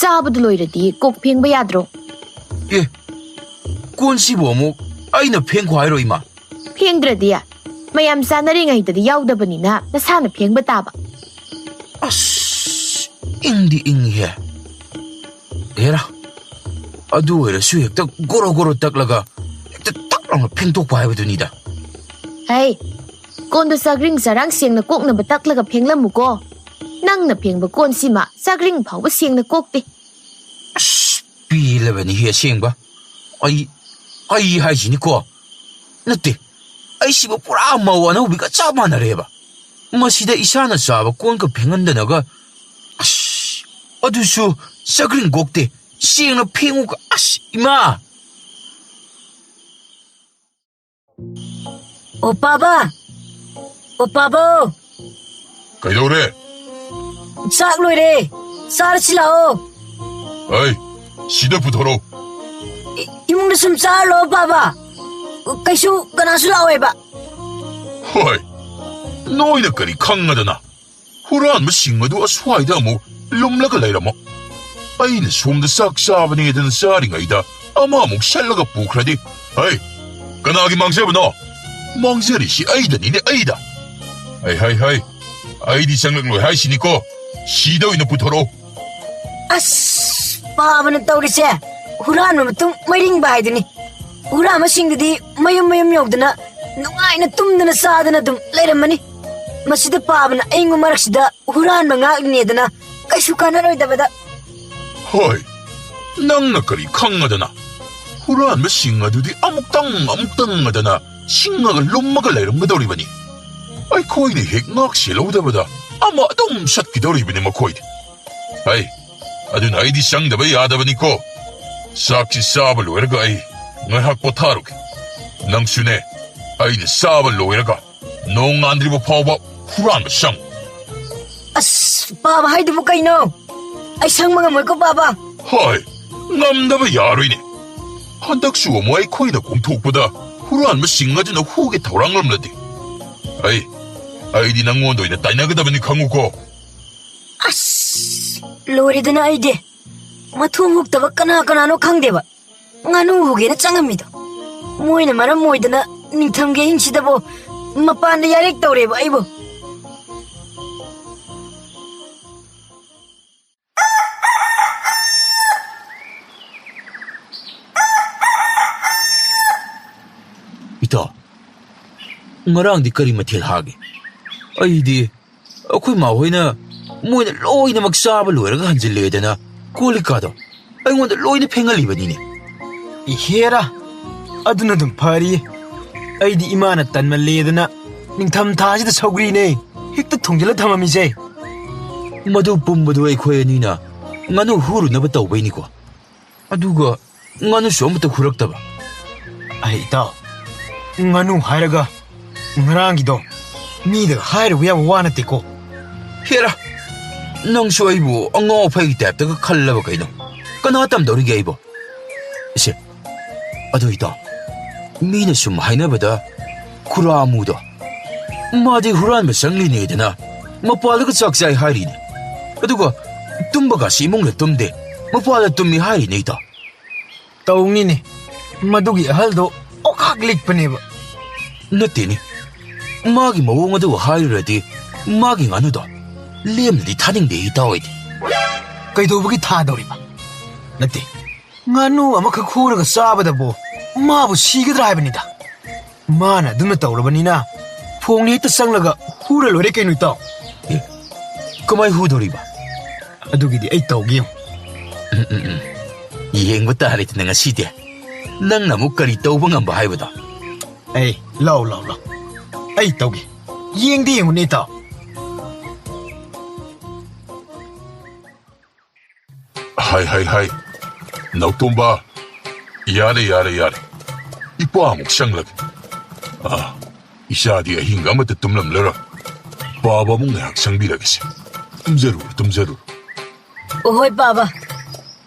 ꯆꯥꯕꯗꯨ ꯂꯣꯏꯔꯗꯤ ꯀꯣꯛ ꯐꯦꯡꯕ ꯌꯥꯗ꯭ꯔꯣ? ꯑꯦ, ꯀꯣꯟꯁꯤꯕꯨ ꯑꯃꯨꯛ ꯑꯩꯅ ꯐꯦꯡꯈꯣ ꯍꯥꯏꯔꯣ ꯏꯃꯥ? ꯐꯦꯡꯗ꯭ꯔꯗꯤ? ꯃꯌꯥꯝ ꯆꯥꯅꯔꯤꯉꯩꯗꯗꯤ ꯌꯥꯎꯗꯕꯅꯤꯅ ꯅꯁꯥꯅ ꯐꯦꯡꯕ ꯇꯥꯕ꯫ ꯑꯁ, ꯏꯪꯗꯤ ꯏꯪꯉꯤꯍꯦ꯫ ꯍꯦꯔꯥ, ꯑꯗꯨ ꯑꯣꯏꯔꯁꯨ ꯍꯦꯛꯇ ꯒꯣꯔꯣ ꯒꯣꯔꯣ ꯇꯛꯂꯒ ꯍꯦꯛꯇ ꯇꯛ ꯂꯥꯎꯅ ꯐꯦꯡꯗꯣꯛꯄ ꯍꯥꯏꯕꯗꯨꯅꯤꯗ꯫ ꯍꯩ, ꯀꯣꯟꯗꯣ ꯆꯥꯛꯔꯤꯡ ꯆꯔꯥꯡ ꯁꯦꯡꯅ ꯀꯣꯛꯅꯕ ꯇꯛꯂꯒ ꯐꯦꯡꯂꯝꯃꯨꯀꯣ꯫ ꯅꯪꯅ ꯐꯦꯡꯕ ꯀꯣꯟꯁꯤꯃ ꯆꯥꯛꯔꯤꯡ ꯐꯥꯎꯕ ꯁꯦꯡꯅ ꯀꯣꯛꯇꯦ꯫ ꯑꯁ, ꯄꯦꯜꯂꯕꯅꯤꯍꯦ ꯑꯁꯦꯡꯕ꯫ ꯑꯩ, ꯑꯩ ꯍꯥꯏꯁꯤꯅꯤꯀꯣ꯫ ꯅꯠꯇꯦ, ꯑꯩꯁꯤꯕꯨ ꯄꯨꯔꯥ ꯃꯧ ꯑꯅꯧꯕꯤꯒ ꯆꯞ ꯃꯥꯟꯅꯔꯦꯕ꯫ ꯃꯁꯤꯗ ꯏꯁꯥꯅ ꯆꯥꯕ ꯀꯣꯟꯒ ꯐꯦꯡꯍꯟꯗꯅꯒ, ꯑꯁ, ꯑꯗꯨꯁꯨ ꯆꯥꯛꯔꯤꯡ ꯀꯣꯛꯇꯦ, ꯁꯦꯡꯅ ꯐꯦꯡꯉꯨꯒ, ꯑꯁ, ꯏꯃꯥ! ꯑꯣ ꯄꯥꯕ! ꯑꯣ ꯄꯥꯕ! ꯀꯩꯗꯧꯔꯦ? ꯆꯥꯛ ꯂꯣꯏꯔꯦ, ꯆꯥꯔꯁꯤ ꯂꯥꯛꯑꯣ꯫ ꯑꯩ, ꯁꯤꯗ ꯄꯨꯊꯣꯔꯛꯑꯣ꯫ ꯏ-, ꯏꯃꯨꯡꯗ ꯁꯨꯝ ꯆꯥꯔ ꯂꯥꯛꯑꯣ ꯄꯥꯕ꯫ ꯀꯩꯁꯨ ꯀꯅꯥꯁꯨ ꯂꯥꯛꯑꯣꯏꯕ꯫ ꯍꯣꯏ, ꯅꯣꯏꯅ ꯀꯔꯤ ꯈꯪꯉꯗꯅ? ꯍꯨꯔꯥꯟꯕꯁꯤꯡ ꯑꯗꯨ ꯑꯁ꯭ꯋꯥꯏꯗ ꯑꯃꯨꯛ ꯂꯨꯝꯂꯒ ꯂꯩꯔꯝꯃꯣ꯫ ꯑꯩꯅ ꯁꯣꯝꯗ ꯆꯥꯛ ꯆꯥꯕꯅꯦꯗꯅ ꯆꯥꯔꯤꯉꯩꯗ ꯑꯃ ꯑꯃꯨꯛ ꯁꯠꯂꯒ ꯄꯨꯈ꯭ꯔꯗꯤ꯫ ꯍꯩ, ꯀꯅꯥꯒꯤ ꯃꯥꯡꯖꯕꯅꯣ? ꯃꯥꯡꯖꯔꯤꯁꯤ ꯑꯩꯗꯅꯤꯅꯦ, ꯑꯩꯗ꯫ ꯍꯩ, ꯍꯩ, ꯍꯩ, ꯑꯩꯗꯤ ꯆꯪꯂꯛꯂꯣꯏ ꯍꯥꯏꯁꯤꯅꯤꯀꯣ꯫ ꯁꯤꯗ ꯑꯣꯏꯅ ꯄꯨꯊꯣꯔꯛꯑꯣ꯫ ꯑꯁ, ꯄꯥꯕꯅ ꯇꯧꯔꯤꯁꯦ ꯍꯨꯔꯥꯟꯕ ꯃꯇꯨꯡ ꯃꯩꯔꯤꯡꯕ ꯍꯥꯏꯗꯨꯅꯤ꯫ ꯍꯨꯔꯥꯟꯕꯁꯤꯡꯗꯨꯗꯤ ꯃꯌꯨꯝ ꯃꯌꯨꯝ ꯌꯧꯗꯅ ꯅꯨꯡꯉꯥꯏꯅ ꯇꯨꯝꯗꯅ ꯆꯥꯗꯅ ꯑꯗꯨꯝ ꯂꯩꯔꯝꯃꯅꯤ꯫ ꯃꯁꯤꯗ ꯄꯥꯕꯅ ꯑꯏꯪꯕ ꯃꯔꯛꯁꯤꯗ ꯍꯨꯔꯥꯟꯕ ꯉꯥꯛꯂꯤꯅꯦꯗꯅ ꯀꯩꯁꯨ ꯀꯥꯟꯅꯔꯣꯏꯗꯕꯗ꯫ ꯍꯣꯏ, ꯅꯪꯅ ꯀꯔꯤ ꯈꯪꯉꯗꯅ? ꯍꯨꯔꯥꯟꯕꯁꯤꯡ ꯑꯗꯨꯗꯤ ꯑꯃꯨꯛꯇꯪ ꯑꯃꯨꯛꯇꯪ ꯑꯗꯅ ꯁꯤꯡꯉꯒ ꯂꯨꯝꯃꯒ ꯂꯩꯔꯝꯒꯗꯧꯔꯤꯕꯅꯤ꯫ ꯑꯩꯈꯣꯏꯅ ꯍꯦꯛ ꯉꯥꯛ ꯁꯦꯜꯍꯧꯗꯕꯗ ꯑꯃ ꯑꯗꯨꯝ ꯆꯠꯈꯤꯗꯧꯔꯤꯕꯅꯤ ꯃꯈꯣꯏꯗꯤ꯫ ꯍꯩ, ꯑꯗꯨꯅ ꯑꯩꯗꯤ ꯆꯪꯗꯕ ꯌꯥꯗꯕꯅꯤꯀꯣ꯫ ꯆꯥꯛꯁꯤ ꯆꯥꯕ ꯂꯣꯏꯔꯒ ꯑꯩ ꯉꯥꯏꯍꯥꯛ ꯄꯣꯊꯥꯔꯨꯒꯦ꯫ ꯅꯪꯁꯨꯅꯦ, ꯑꯩꯅ ꯆꯥꯕ ꯂꯣꯏꯔꯒ ꯅꯣꯡ ꯉꯥꯟꯗ꯭ꯔꯤꯕ ꯐꯥꯎꯕ ꯍꯨꯔꯥꯟꯕ ꯆꯪ꯫ ꯑꯁ, ꯄꯥꯕ ꯍꯥꯏꯗꯨꯕꯨ ꯀꯩꯅꯣ? ꯑꯩ ꯁꯪꯕ ꯉꯝꯃꯣꯏꯀꯣ, ꯄꯥꯕ꯫ ꯍꯣꯏ, ꯉꯝꯗꯕ ꯌꯥꯔꯣꯏꯅꯦ꯫ ꯍꯟꯗꯛꯁꯨ ꯑꯃꯨꯛ ꯑꯩꯈꯣꯏꯅ ꯀꯣꯝꯊꯣꯛꯄꯗ ꯍꯨꯔꯥꯟꯕꯁꯤꯡ ꯑꯗꯨꯅ ꯍꯨꯒꯦ ꯊꯧꯔꯥꯡꯂꯝꯂꯗꯤ? ꯑꯩ, ꯑꯩꯗꯤ ꯅꯪꯉꯣꯟꯗ ꯑꯣꯏꯅ ꯇꯥꯏꯅꯒꯗꯕꯅꯤ, ꯈꯪꯉꯨꯀꯣ꯫ ꯑꯁ, ꯂꯣꯏꯔꯦꯗꯅ ꯑꯩꯗꯤ꯫ ꯃꯊꯣꯡ ꯍꯨꯛꯇꯕ ꯀꯅꯥ ꯀꯅꯥꯅꯣ ꯈꯪꯗꯦꯕ꯫ ꯉꯥꯅꯨ ꯍꯨꯒꯦꯅ ꯆꯪꯉꯝꯃꯤꯗꯣ꯫ ꯃꯣꯏꯅ ꯃꯔꯝ ꯑꯣꯏꯗꯅ ꯅꯤꯡꯊꯝꯒꯤ ꯑꯍꯤꯡꯁꯤꯗꯕꯨ ꯃꯄꯥꯟꯗ ꯌꯥꯔꯦꯛ ꯇꯧꯔꯦꯕ ꯑꯩꯕꯨ꯫ ꯏꯇꯥꯎ, ꯉꯔꯥꯡꯗꯤ ꯀꯔꯤ ꯃꯊꯦꯜ ꯍꯥꯒꯦ? ꯑꯩꯗꯤ ꯑꯩꯈꯣꯏ ꯃꯥꯍꯣꯏꯅ ꯃꯣꯏꯅ ꯂꯣꯏꯅꯃꯛ ꯆꯥꯕ ꯂꯣꯏꯔꯒ ꯍꯟꯖꯤꯜꯂꯦꯗꯅ ꯀꯣꯜ ꯂꯤꯛꯀꯥꯗꯣ ꯑꯩꯉꯣꯟꯗ ꯂꯣꯏꯅ ꯐꯦꯡꯍꯜꯂꯤꯕꯅꯤꯅꯦ꯫ ꯏꯍꯦꯔꯥ, ꯑꯗꯨꯅ ꯑꯗꯨꯝ ꯐꯔꯤꯌꯦ꯫ ꯑꯩꯗꯤ ꯏꯃꯥꯅ ꯇꯟꯃꯜꯂꯦꯗꯅ ꯅꯤꯡꯊꯝ ꯊꯥꯁꯤꯗ ꯁꯧꯒ꯭ꯔꯤꯅꯦ ꯍꯦꯛꯇ ꯊꯣꯡꯖꯤꯜꯂ ꯊꯝꯃꯝꯃꯤꯁꯦ꯫ ꯃꯗꯨ ꯄꯨꯝꯕꯗꯨ ꯑꯩꯈꯣꯏ ꯑꯅꯤꯅ ꯉꯥꯅꯨ ꯍꯨꯔꯨꯅꯕ ꯇꯧꯕꯩꯅꯤꯀꯣ꯫ ꯑꯗꯨꯒ ꯉꯥꯅꯨꯁꯨ ꯑꯃꯠꯇ ꯍꯨꯔꯛꯇꯕ꯫ ꯑꯩ ꯏꯇꯥꯎ, ꯉꯥꯅꯨ ꯍꯥꯏꯔꯒ ꯉꯔꯥꯡꯒꯤꯗꯣ ꯃꯤꯗꯒ ꯍꯥꯏꯔꯨꯕ ꯌꯥꯕ ꯋꯥ ꯅꯠꯇꯦꯀꯣ꯫ ꯍꯦꯔꯥ, ꯅꯪꯁꯨ ꯑꯩꯕꯨ ꯑꯉꯥꯎ ꯑꯐꯩꯒꯤ ꯇꯥꯏꯞꯇꯒ ꯈꯜꯂꯕ ꯀꯩꯅꯣ? ꯀꯅꯥ ꯇꯝꯗꯧꯔꯤꯒꯦ ꯑꯩꯕꯣ? ꯏꯁꯦ, ꯑꯗꯨ ꯏꯇꯥꯎ, ꯃꯤꯅ ꯁꯨꯝ ꯍꯥꯏꯅꯕꯗ ꯈꯨꯔꯥ ꯑꯃꯨꯗꯣ, ꯃꯥꯗꯤ ꯍꯨꯔꯥꯟꯕ ꯆꯪꯂꯤꯅꯦꯗꯅ ꯃꯄꯥꯜꯗꯒ ꯆꯥꯛ ꯆꯥꯏ ꯍꯥꯏꯔꯤꯅꯦ꯫ ꯑꯗꯨꯒ ꯇꯨꯝꯕꯒꯁꯤ ꯏꯃꯨꯡꯗ ꯇꯨꯝꯗꯦ, ꯃꯄꯥꯜꯗ ꯇꯨꯝꯃꯤ ꯍꯥꯏꯔꯤꯅꯦ ꯏꯇꯥꯎ꯫ ꯇꯧꯅꯤꯅꯦ, ꯃꯗꯨꯒꯤ ꯑꯍꯜꯗꯣ ꯑꯣꯈꯥꯛ ꯂꯤꯛꯄꯅꯦꯕ꯫ ꯅꯠꯇꯦꯅꯦ, ꯃꯥꯒꯤ ꯃꯑꯣꯡ ꯑꯗꯨ ꯍꯥꯏꯔꯨꯔꯗꯤ ꯃꯥꯒꯤ ꯉꯥꯅꯨꯗꯣ ꯂꯦꯝꯅꯗꯤ ꯊꯥꯅꯤꯡꯗꯦ ꯏꯇꯥꯎ ꯑꯩꯗꯤ꯫ ꯀꯩꯗꯧꯕꯒꯤ ꯊꯥꯗꯧꯔꯤꯕ? ꯅꯠꯇꯦ, ꯉꯥꯅꯨ ꯑꯃꯈꯛ ꯍꯨꯔꯒ ꯆꯥꯕꯗꯕꯨ ꯃꯥꯕꯨ ꯁꯤꯒꯗ꯭ꯔꯥ ꯍꯥꯏꯕꯅꯤꯗ꯫ ꯃꯥꯅ ꯑꯗꯨꯝꯅ ꯇꯧꯔꯕꯅꯤꯅ ꯐꯣꯡꯅ ꯍꯦꯛꯇ ꯆꯪꯂꯒ ꯍꯨꯔ ꯂꯣꯏꯔꯦ ꯀꯩꯅꯣ ꯏꯇꯥꯎ꯫ ꯑꯦ, ꯀꯃꯥꯏ ꯍꯨꯗꯧꯔꯤꯕ? ꯑꯗꯨꯒꯤꯗꯤ ꯑꯩ ꯇꯧꯒꯦ ꯌꯦꯡꯉꯨ꯫ ꯎꯝ, ꯎꯝ, ꯎꯝ꯫ ꯌꯦꯡꯕ ꯇꯥꯔꯦꯗꯅ ꯉꯁꯤꯗꯤ꯫ ꯅꯪꯅ ꯑꯃꯨꯛ ꯀꯔꯤ ꯇꯧꯕ ꯉꯝꯕ ꯍꯥꯏꯕꯗꯣ꯫ ꯑꯩ, ꯂꯥꯎ, ꯂꯥꯎ, ꯂꯥꯎ꯫ ꯑꯩ ꯇꯧꯒꯦ꯫ ꯌꯦꯡꯗꯤ ꯌꯦꯡꯉꯨꯅꯦ ꯏꯇꯥꯎ꯫ ꯍꯥꯏ, ꯍꯥꯏ, ꯍꯥꯏ꯫ ꯅꯥꯎꯇꯣꯝꯕ, ꯌꯥꯔꯦ, ꯌꯥꯔꯦ, ꯌꯥꯔꯦ꯫ ꯏꯄꯥ ꯑꯃꯨꯛ ꯁꯪꯂꯒꯦ꯫ ꯑꯥ, ꯏꯆꯥꯗꯤ ꯑꯍꯤꯡ ꯑꯃꯠꯇ ꯇꯨꯝꯂꯝꯂꯔꯣꯏ꯫ ꯄꯥꯕ ꯑꯃꯨꯛ ꯉꯥꯏꯍꯥꯛ ꯁꯪꯕꯤꯔꯒꯦꯁꯦ꯫ ꯇꯨꯝꯖꯔꯨꯔꯣ, ꯇꯨꯝꯖꯔꯨꯔꯣ꯫ ꯍꯣꯏ, ꯄꯥꯕ꯫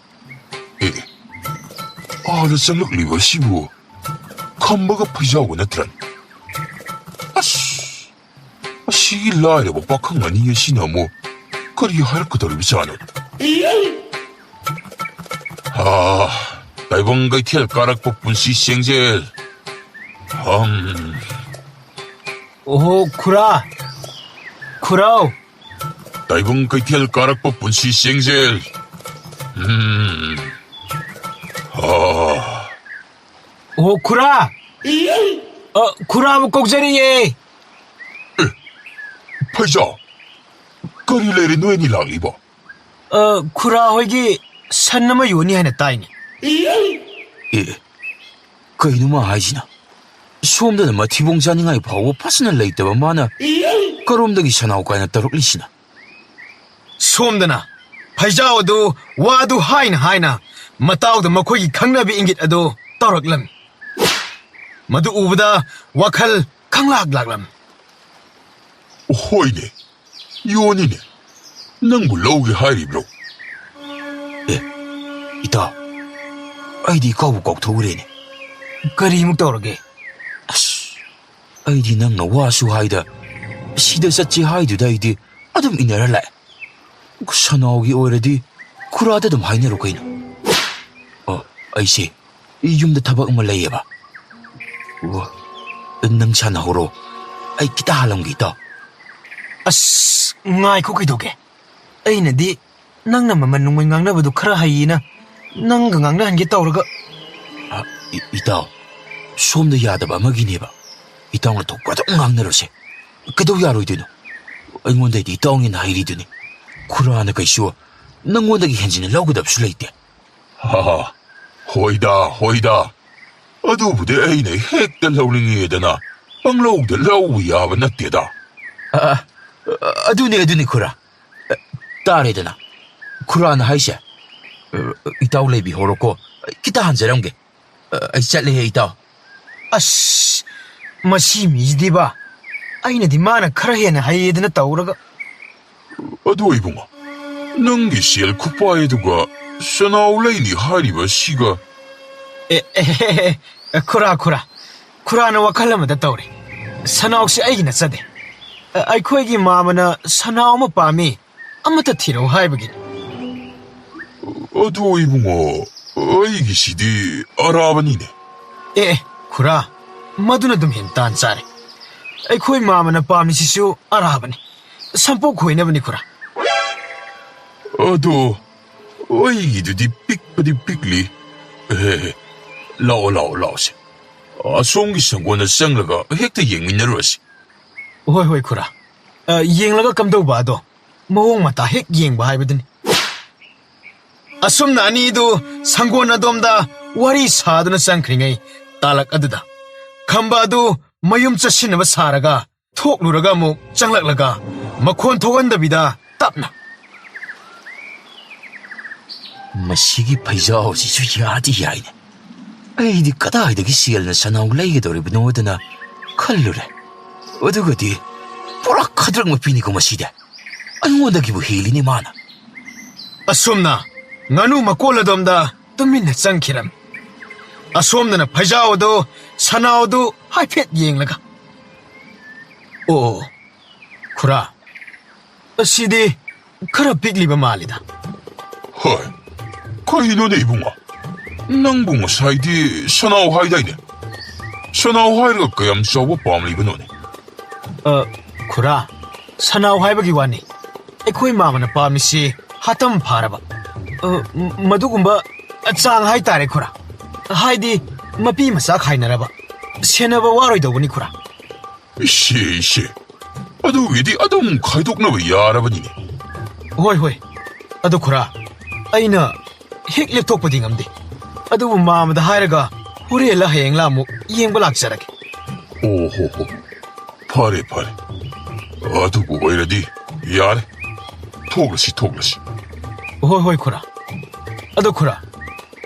ꯑꯦ, ꯑꯥꯗ ꯆꯪꯂꯛꯂꯤꯕ ꯑꯁꯤꯕꯨ ꯈꯝꯕꯒ ꯐꯩꯖꯥꯎꯒ ꯅꯠꯇ꯭ꯔꯅꯦ? ꯑꯁ! ꯑꯁꯤꯒꯤ ꯂꯥꯏꯔꯕ ꯄꯥꯈꯪ ꯑꯅꯤ ꯑꯁꯤꯅ ꯑꯃꯨꯛ ꯀꯔꯤ ꯍꯥꯏꯔꯛꯀꯗꯧꯔꯤꯕꯖꯥꯠꯅꯣ? ꯑꯥ, ꯇꯥꯏꯕꯪ ꯀꯩꯊꯦꯜ ꯀꯥꯔꯛꯄ ꯄꯨꯟꯁꯤ ꯆꯦꯡꯖꯦꯜ꯫ ꯍꯝ꯫ ꯑꯣꯍꯣ, ꯈꯨꯔꯥ! ꯈꯨꯔꯥꯎ! ꯇꯥꯏꯕꯪ ꯀꯩꯊꯦꯜ ꯀꯥꯔꯛꯄ ꯄꯨꯟꯁꯤ ꯆꯦꯡꯖꯦꯜ꯫ ꯎꯝ꯫ ꯑꯥ꯫ ꯑꯣꯍꯣ, ꯈꯨꯔꯥ! ꯑ, ꯈꯨꯔꯥꯕꯨ ꯀꯧꯖꯔꯤꯌꯦ꯫ ꯐꯩꯖꯥ, ꯀꯔꯤ ꯂꯩꯔꯦ ꯅꯣꯏ ꯑꯅꯤ ꯂꯥꯛꯂꯤꯕꯣ? ꯑ, ꯈꯨꯔꯥ ꯍꯣꯏꯒꯤ ꯁꯟ ꯑꯃ ꯌꯣꯟꯅꯤ ꯍꯥꯏꯅ ꯇꯥꯏꯅꯦ꯫ ꯑꯦ, ꯀꯩꯅꯣ ꯃꯥ ꯍꯥꯏꯁꯤꯅ? ꯁꯣꯝꯗꯅ ꯃꯊꯤꯕꯣꯡ ꯆꯥꯅꯤꯡꯉꯥꯏ ꯐꯥꯎꯕ ꯐꯖꯅ ꯂꯩꯇꯕ ꯃꯥꯅ ꯀꯔꯣꯝꯗꯒꯤ ꯁꯟꯅꯥꯎ ꯀꯥꯏꯅ ꯇꯧꯔꯛꯂꯤꯁꯤꯅ? ꯁꯣꯝꯗꯅ ꯐꯩꯖꯥꯎ ꯑꯗꯨ ꯋꯥꯗꯨ ꯍꯥꯏꯅ ꯍꯥꯏꯅ ꯃꯇꯥꯎꯗ ꯃꯈꯣꯏꯒꯤ ꯈꯪꯅꯕꯤ ꯏꯪꯒꯤꯠ ꯑꯗꯨ ꯇꯧꯔꯛꯂꯝꯃꯤ꯫ ꯃꯗꯨ ꯎꯕꯗ ꯋꯥꯈꯜ ꯈꯪꯂꯥꯛ ꯂꯥꯛꯂꯝꯃꯤ꯫ ꯍꯣꯏꯅꯦ, ꯌꯣꯟꯅꯤꯅꯦ꯫ ꯅꯪꯕꯨ ꯂꯧꯒꯦ ꯍꯥꯏꯔꯤꯕ꯭ꯔꯣ? ꯑꯦ, ꯏꯇꯥꯎ, ꯑꯩꯗꯤ ꯏꯀꯥꯎꯕꯨ ꯀꯥꯎꯊꯣꯛꯎꯔꯦꯅꯦ꯫ ꯀꯔꯤꯃꯨꯛ ꯇꯧꯔꯒꯦ? ꯑꯁ, ꯑꯩꯗꯤ ꯅꯪꯅ ꯋꯥꯁꯨ ꯍꯥꯏꯗ, ꯁꯤꯗ ꯆꯠꯁꯤ ꯍꯥꯏꯗꯨꯗ ꯑꯩꯗꯤ ꯑꯗꯨꯝ ꯏꯟꯅꯔ ꯂꯥꯛꯑꯦ꯫ ꯁꯅꯥꯎꯒꯤ ꯑꯣꯏꯔꯗꯤ ꯈꯨꯔꯥꯗ ꯑꯗꯨꯝ ꯍꯥꯏꯅꯔꯣ ꯀꯩꯅꯣ꯫ ꯑꯣ, ꯑꯩꯁꯦ ꯌꯨꯝꯗ ꯊꯕꯛ ꯑꯃ ꯂꯩꯌꯦꯕ꯫ ꯑꯣ, ꯅꯪ ꯁꯥꯟꯅꯍꯧꯔꯣ꯫ ꯑꯩ ꯈꯤꯇ ꯍꯥꯜꯂꯝꯒꯦ, ꯏꯇꯥꯎ꯫ ꯑꯁ, ꯉꯥꯏꯈꯣ, ꯀꯩꯗꯧꯒꯦ? ꯑꯩꯅꯗꯤ ꯅꯪꯅ ꯃꯃꯜ ꯅꯨꯡꯃꯩ ꯉꯥꯡꯅꯕꯗꯨ ꯈꯔ ꯍꯩꯌꯦꯅ ꯅꯪꯒ ꯉꯥꯡꯅꯍꯟꯒꯦ ꯇꯧꯔꯒ꯫ ꯑ, ꯏ-, ꯏꯇꯥꯎ, ꯁꯣꯝꯗ ꯌꯥꯗꯕ ꯑꯃꯒꯤꯅꯦꯕ꯫ ꯏꯇꯥꯎꯅ ꯊꯣꯛꯄ ꯑꯗꯨꯝ ꯉꯥꯡꯅꯔꯣꯁꯦ꯫ ꯀꯩꯗꯧ ꯌꯥꯔꯣꯏꯗꯣꯏꯅꯣ? ꯑꯩꯉꯣꯟꯗꯩꯗꯤ ꯏꯇꯥꯎꯅ ꯍꯦꯟꯅ ꯍꯩꯔꯤꯗꯨꯅꯤ꯫ ꯈꯨꯔꯥꯅ ꯀꯩꯁꯨ ꯅꯪꯉꯣꯟꯗꯒꯤ ꯍꯦꯟꯖꯤꯟꯅ ꯂꯧꯒꯗꯕꯁꯨ ꯂꯩꯇꯦ꯫ ꯍꯥ, ꯍꯣꯏꯗ, ꯍꯣꯏꯗ꯫ ꯑꯗꯨꯕꯨꯗꯤ ꯑꯩꯅ ꯍꯦꯛꯇ ꯂꯧꯅꯤꯡꯉꯦꯗꯅ ꯄꯪꯂꯧꯗ ꯂꯧꯕ ꯌꯥꯕ ꯅꯠꯇꯦꯗ꯫ ꯑ, ꯑ, ꯑꯗꯨꯅꯤ, ꯑꯗꯨꯅꯤ, ꯈꯨꯔꯥ꯫ ꯑ, ꯇꯥꯔꯦꯗꯅ, ꯈꯨꯔꯥꯅ ꯍꯥꯏꯁꯦ꯫ ꯏꯇꯥꯎ ꯂꯩꯕꯤꯍꯧꯔꯣꯀꯣ, ꯈꯤꯇ ꯍꯟꯖꯔꯝꯒꯦ꯫ ꯑꯩ ꯆꯠꯂꯦꯍꯦ, ꯏꯇꯥꯎ꯫ ꯑꯁ, ꯃꯁꯤ ꯃꯤꯁꯤꯗꯤꯕ, ꯑꯩꯅꯗꯤ ꯃꯥꯅ ꯈꯔ ꯍꯦꯟꯅ ꯍꯩꯌꯦꯗꯅ ꯇꯧꯔꯒ꯫ ꯑꯗꯨ ꯏꯕꯨꯡꯉꯣ, ꯅꯪꯒꯤ ꯁꯦꯜ ꯈꯨꯄꯥꯏ ꯑꯗꯨꯒ ꯁꯅꯥꯎ ꯂꯩꯅꯤ ꯍꯥꯏꯔꯤꯕ ꯑꯁꯤꯒ? ꯑꯦ, ꯑꯦ, ꯑꯦ, ꯑꯦ, ꯈꯨꯔꯥ, ꯈꯨꯔꯥ, ꯈꯨꯔꯥꯅ ꯋꯥꯈꯜ ꯑꯃꯗ ꯇꯧꯔꯦ꯫ ꯁꯅꯥꯎꯁꯦ ꯑꯩꯒꯤ ꯅꯠꯆꯗꯦ꯫ ꯑ, ꯑꯩꯈꯣꯏꯒꯤ ꯃꯥꯃꯅ ꯁꯅꯥꯎ ꯑꯃ ꯄꯥꯝꯃꯤ, ꯑꯃꯠꯇ ꯊꯤꯔꯛꯎ ꯍꯥꯏꯕꯒꯤꯅꯤ꯫ ꯑꯗꯨ ꯏꯕꯨꯡꯉꯣ, ꯑꯩꯒꯤꯁꯤꯗꯤ ꯑꯔꯥꯕꯅꯤꯅꯦ꯫ ꯑꯦ, ꯑꯦ, ꯈꯨꯔꯥ, ꯃꯗꯨꯅ ꯑꯗꯨꯝ ꯍꯦꯟ ꯇꯥꯟ ꯆꯥꯔꯦ꯫ ꯑꯩꯈꯣꯏ ꯃꯥꯃꯅ ꯄꯥꯝꯃꯤꯁꯤꯁꯨ ꯑꯔꯥꯕꯅꯤ꯫ ꯁꯝꯄꯣꯛ ꯈꯣꯏꯅꯕꯅꯤ, ꯈꯨꯔꯥ꯫ ꯑꯗꯣ ꯑꯩꯒꯤꯗꯨꯗꯤ ꯄꯤꯛꯄꯗꯤ ꯄꯤꯛꯂꯤ꯫ ꯍꯦ, ꯍꯦ, ꯂꯥꯛꯑꯣ, ꯂꯥꯛꯑꯣ, ꯂꯥꯛꯑꯣꯁꯦ꯫ ꯑꯁꯣꯝꯒꯤ ꯁꯪꯒꯣꯟꯗ ꯆꯪꯂꯒ ꯍꯦꯛꯇ ꯌꯦꯡꯃꯤꯟꯅꯔꯨꯔꯁꯤ꯫ ꯍꯣꯏ, ꯍꯣꯏ, ꯈꯨꯔꯥ꯫ ꯑ, ꯌꯦꯡꯂꯒ ꯀꯝꯗꯧꯕ ꯑꯗꯣ? ꯃꯑꯣꯡ ꯃꯇꯥ ꯍꯦꯛ ꯌꯦꯡꯕ ꯍꯥꯏꯕꯗꯨꯅꯤ꯫ ꯑꯁꯨꯝꯅ ꯑꯅꯤꯗꯨ ꯁꯪꯒꯣꯟ ꯑꯗꯣꯝꯗ ꯋꯥꯔꯤ ꯁꯥꯗꯨꯅ ꯆꯪꯈ꯭ꯔꯤꯉꯩ ꯇꯥꯂꯛ ꯑꯗꯨꯗ ꯈꯝꯕ ꯑꯗꯨ ꯃꯌꯨꯝ ꯆꯠꯁꯤꯟꯅꯕ ꯁꯥꯔꯒ ꯊꯣꯛꯂꯨꯔꯒ ꯑꯃꯨꯛ ꯆꯪꯂꯛꯂꯒ ꯃꯈꯣꯟ ꯊꯣꯛꯍꯟꯗꯕꯤꯗ ꯇꯞꯅ, "ꯃꯁꯤꯒꯤ ꯐꯩꯖꯥꯎꯁꯤꯁꯨ ꯌꯥꯗꯤ ꯌꯥꯏꯅꯦ꯫ ꯑꯩꯗꯤ ꯀꯗꯥꯏꯗꯒꯤ ꯁꯦꯜꯅ ꯁꯅꯥꯎ ꯂꯩꯒꯗꯧꯔꯤꯕꯅꯣꯗꯅ ꯈꯜꯂꯨꯔꯦ꯫ ꯑꯗꯨꯒꯗꯤ ꯄꯨꯔꯥ ꯈꯗ꯭ꯔꯛ ꯃꯄꯤꯅꯤꯀꯣ ꯃꯁꯤꯗꯤ꯫ ꯑꯩꯉꯣꯟꯗꯒꯤꯕꯨ ꯍꯦꯜꯂꯤꯅꯦ ꯃꯥꯅ꯫" ꯑꯁꯨꯝꯅ ꯉꯥꯅꯨ ꯃꯀꯣꯜ ꯑꯗꯣꯝꯗ ꯇꯨꯃꯤꯟꯅ ꯆꯪꯈꯤꯔꯝꯃꯤ꯫ ꯑꯁꯣꯝꯗꯅ ꯐꯩꯖꯥꯎ ꯑꯗꯨ, ꯁꯅꯥꯎ ꯑꯗꯨ ꯍꯥꯏꯐꯦꯠ ꯌꯦꯡꯂꯒ, "ꯑꯣ, ꯈꯨꯔꯥ, ꯑꯁꯤꯗꯤ ꯈꯔ ꯄꯤꯛꯂꯤꯕ ꯃꯥꯜꯂꯤꯗ꯫" ꯍꯣꯏ, ꯀꯔꯤꯅꯣꯅꯦ ꯏꯕꯨꯡꯉꯣ? ꯅꯪꯕꯨ ꯉꯁꯥꯏꯗꯤ ꯁꯅꯥꯎ ꯍꯥꯏꯗꯥꯏꯅꯦ? ꯁꯅꯥꯎ ꯍꯥꯏꯔꯒ ꯀꯌꯥꯝ ꯆꯥꯎꯕ ꯄꯥꯝꯂꯤꯕꯅꯣꯅꯦ? ꯑ, ꯈꯨꯔꯥ, ꯁꯅꯥꯎ ꯍꯥꯏꯕꯒꯤ ꯋꯥꯅꯤ꯫ ꯑꯩꯈꯣꯏ ꯃꯥꯃꯅ ꯄꯥꯝꯃꯤꯁꯤ ꯍꯥꯇꯝ ꯐꯥꯔꯕ, ꯑ, ꯃ-, ꯃꯗꯨꯒꯨꯝꯕ ꯆꯥꯡ ꯍꯥꯏꯇꯥꯔꯦ, ꯈꯨꯔꯥ꯫ ꯍꯥꯏꯗꯤ, ꯃꯄꯤ ꯃꯆꯥ ꯈꯥꯏꯅꯔꯕ, ꯁꯦꯟꯅꯕ ꯋꯥꯔꯣꯏꯗꯧꯕꯅꯤ, ꯈꯨꯔꯥ꯫ ꯏꯁꯦ, ꯏꯁꯦ, ꯑꯗꯨꯒꯤꯗꯤ ꯑꯗꯨꯝ ꯈꯥꯏꯗꯣꯛꯅꯕ ꯌꯥꯔꯕꯅꯤꯅꯦ꯫ ꯍꯣꯏ, ꯍꯣꯏ꯫ ꯑꯗꯨ ꯈꯨꯔꯥ, ꯑꯩꯅ ꯍꯦꯛ ꯂꯦꯞꯊꯣꯛꯄꯗꯤ ꯉꯝꯗꯦ꯫ ꯑꯗꯨꯕꯨ ꯃꯥꯃꯗ ꯍꯥꯏꯔꯒ ꯍꯣꯔꯦꯟꯂ ꯍꯌꯦꯡꯂ ꯑꯃꯨꯛ ꯌꯦꯡꯕ ꯂꯥꯛꯆꯔꯒꯦ꯫ ꯑꯣ ꯍꯣ ꯍꯣ꯫ ꯐꯔꯦ, ꯐꯔꯦ꯫ ꯑꯗꯨꯕꯨ ꯑꯣꯏꯔꯗꯤ ꯌꯥꯔꯦ꯫ ꯊꯣꯛꯂꯁꯤ, ꯊꯣꯛꯂꯁꯤ꯫ ꯍꯣꯏ, ꯍꯣꯏ, ꯈꯨꯔꯥ꯫ ꯑꯗꯣ ꯈꯨꯔꯥ,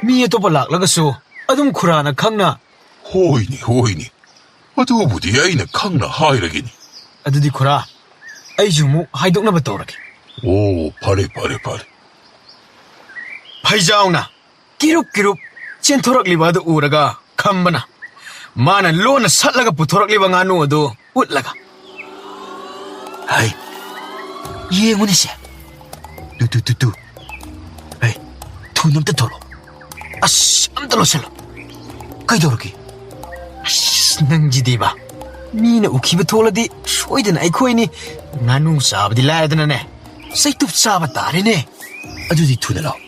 ꯃꯤ ꯑꯇꯣꯞꯄ ꯂꯥꯛꯂꯒꯁꯨ ꯑꯗꯨꯝ ꯈꯨꯔꯥꯅ ꯈꯪꯅ꯫ ꯍꯣꯏꯅꯦ, ꯍꯣꯏꯅꯦ꯫ ꯑꯗꯨꯕꯨꯗꯤ ꯑꯩꯅ ꯈꯪꯅ ꯍꯥꯏꯔꯒꯦꯅꯦ꯫ ꯑꯗꯨꯗꯤ ꯈꯨꯔꯥ, ꯑꯩꯁꯨ ꯑꯃꯨꯛ ꯍꯥꯏꯗꯣꯛꯅꯕ ꯇꯧꯔꯒꯦ꯫ ꯑꯣ, ꯐꯔꯦ, ꯐꯔꯦ, ꯐꯔꯦ꯫ ꯐꯩꯖꯥꯎꯅ ꯀꯤꯔꯨꯞ ꯀꯤꯔꯨꯞ ꯆꯦꯟꯊꯣꯔꯛꯂꯤꯕ ꯑꯗꯨ ꯎꯔꯒ ꯈꯝꯕꯅ ꯃꯥꯅ ꯂꯣꯟꯅ ꯁꯠꯂꯒ ꯄꯨꯊꯣꯔꯛꯂꯤꯕ ꯉꯥꯅꯨ ꯑꯗꯨ ꯎꯠꯂꯒ, "ꯍꯩ, ꯌꯦꯡꯉꯨꯅꯦꯁꯦ꯫ ꯇꯨ, ꯇꯨ, ꯇꯨ, ꯇꯨ꯫ ꯍꯩ, ꯊꯨꯅ ꯑꯝꯇ ꯊꯣꯛꯂꯛꯑꯣ꯫ ꯑꯁ, ꯑꯝꯇ ꯂꯣꯠꯁꯤꯜꯂꯣ꯫ ꯀꯩꯗꯧꯔꯒꯦ? ꯑꯁ, ꯅꯪꯁꯤꯗꯤꯕ꯫ ꯃꯤꯅ ꯎꯈꯤꯕ ꯊꯣꯛꯂꯗꯤ ꯁꯣꯏꯗꯅ ꯑꯩꯈꯣꯏꯅꯤ ꯉꯥꯅꯨ ꯆꯥꯕꯗꯤ ꯂꯥꯏꯔꯗꯅꯅꯦ, ꯆꯩꯇꯨꯞ ꯆꯥꯕ ꯇꯥꯔꯦꯅꯦ꯫ ꯑꯗꯨꯗꯤ ꯊꯨꯅ ꯂꯥꯛꯑꯣ꯫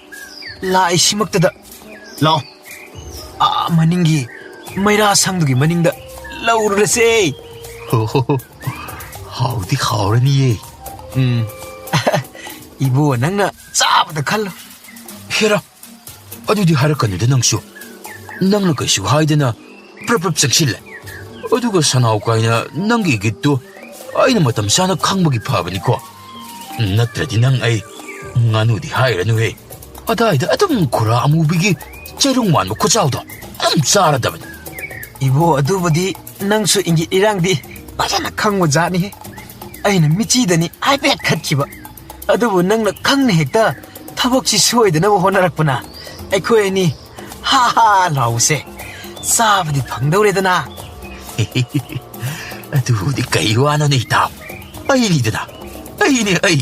ꯂꯥꯛꯏꯁꯤꯃꯛꯇꯗ ꯂꯥꯛꯑꯣ꯫ ꯑꯥ ꯃꯅꯤꯡꯒꯤ ꯃꯩꯔꯥ ꯁꯪꯗꯨꯒꯤ ꯃꯅꯤꯡꯗ ꯂꯧꯔꯨꯔꯁꯦ꯫" ꯍꯣ, ꯍꯣ, ꯍꯣ꯫ ꯍꯥꯎꯗꯤ ꯍꯥꯎꯔꯅꯤꯌꯦ꯫ ꯎꯝ꯫ ꯏꯕꯣ, ꯅꯪꯅ ꯆꯥꯕꯗ ꯈꯜꯂꯣ꯫ ꯍꯦꯔꯥ, ꯑꯗꯨꯗꯤ ꯍꯥꯏꯔꯛꯀꯅꯨꯗ ꯅꯪꯁꯨ꯫ ꯅꯪꯅ ꯀꯩꯁꯨ ꯍꯥꯏꯗꯅ ꯄ꯭ꯔꯞ ꯄ꯭ꯔꯞ ꯆꯪꯁꯤꯜꯂꯦ꯫ ꯑꯗꯨꯒ ꯁꯅꯥꯎ ꯀꯥꯏꯅ ꯅꯪꯒꯤ ꯏꯪꯒꯤꯠꯇꯨ ꯑꯩꯅ ꯃꯇꯝ ꯆꯥꯅ ꯈꯪꯕꯒꯤ ꯐꯕꯅꯤꯀꯣ꯫ ꯅꯠꯇ꯭ꯔꯗꯤ ꯅꯪ ꯑꯩ ꯉꯥꯅꯨꯗꯤ ꯍꯥꯏꯔꯅꯨꯍꯦ꯫ ꯑꯗꯥꯏꯗ ꯑꯗꯨꯝ ꯈꯨꯔꯥ ꯑꯃꯨꯕꯤꯒꯤ ꯆꯩꯔꯨꯡ ꯃꯥꯟꯕ ꯈꯨꯆꯥꯎꯗꯣ ꯑꯗꯨꯝ ꯆꯥꯔꯗꯕꯅꯤ꯫ ꯏꯕꯣ, ꯑꯗꯨꯕꯨꯗꯤ ꯅꯪꯁꯨ ꯏꯪꯒꯤꯠ ꯏꯔꯥꯡꯗꯤ ꯐꯖꯅ ꯈꯪꯕ ꯖꯥꯠꯅꯤꯍꯦ꯫ ꯑꯩꯅ ꯃꯤꯆꯤꯗꯅꯤ ꯍꯥꯏꯐꯦꯠ ꯈꯠꯈꯤꯕ꯫ ꯑꯗꯨꯕꯨ ꯅꯪꯅ ꯈꯪꯅ ꯍꯦꯛꯇ ꯊꯕꯛꯁꯤ ꯁꯣꯏꯗꯅꯕ ꯍꯣꯠꯅꯔꯛꯄꯅ ꯑꯩꯈꯣꯏ ꯑꯅꯤ ꯍꯥ ꯍꯥ ꯂꯥꯎꯕꯁꯦ ꯆꯥꯕꯗꯤ ꯐꯪꯗꯧꯔꯦꯗꯅ꯫ ꯑꯗꯨꯕꯨꯗꯤ ꯀꯩ ꯋꯥꯅꯣꯅꯦ ꯏꯇꯥꯎ? ꯑꯩꯅꯤꯗꯅ, ꯑꯩꯅꯦ ꯑꯩ꯫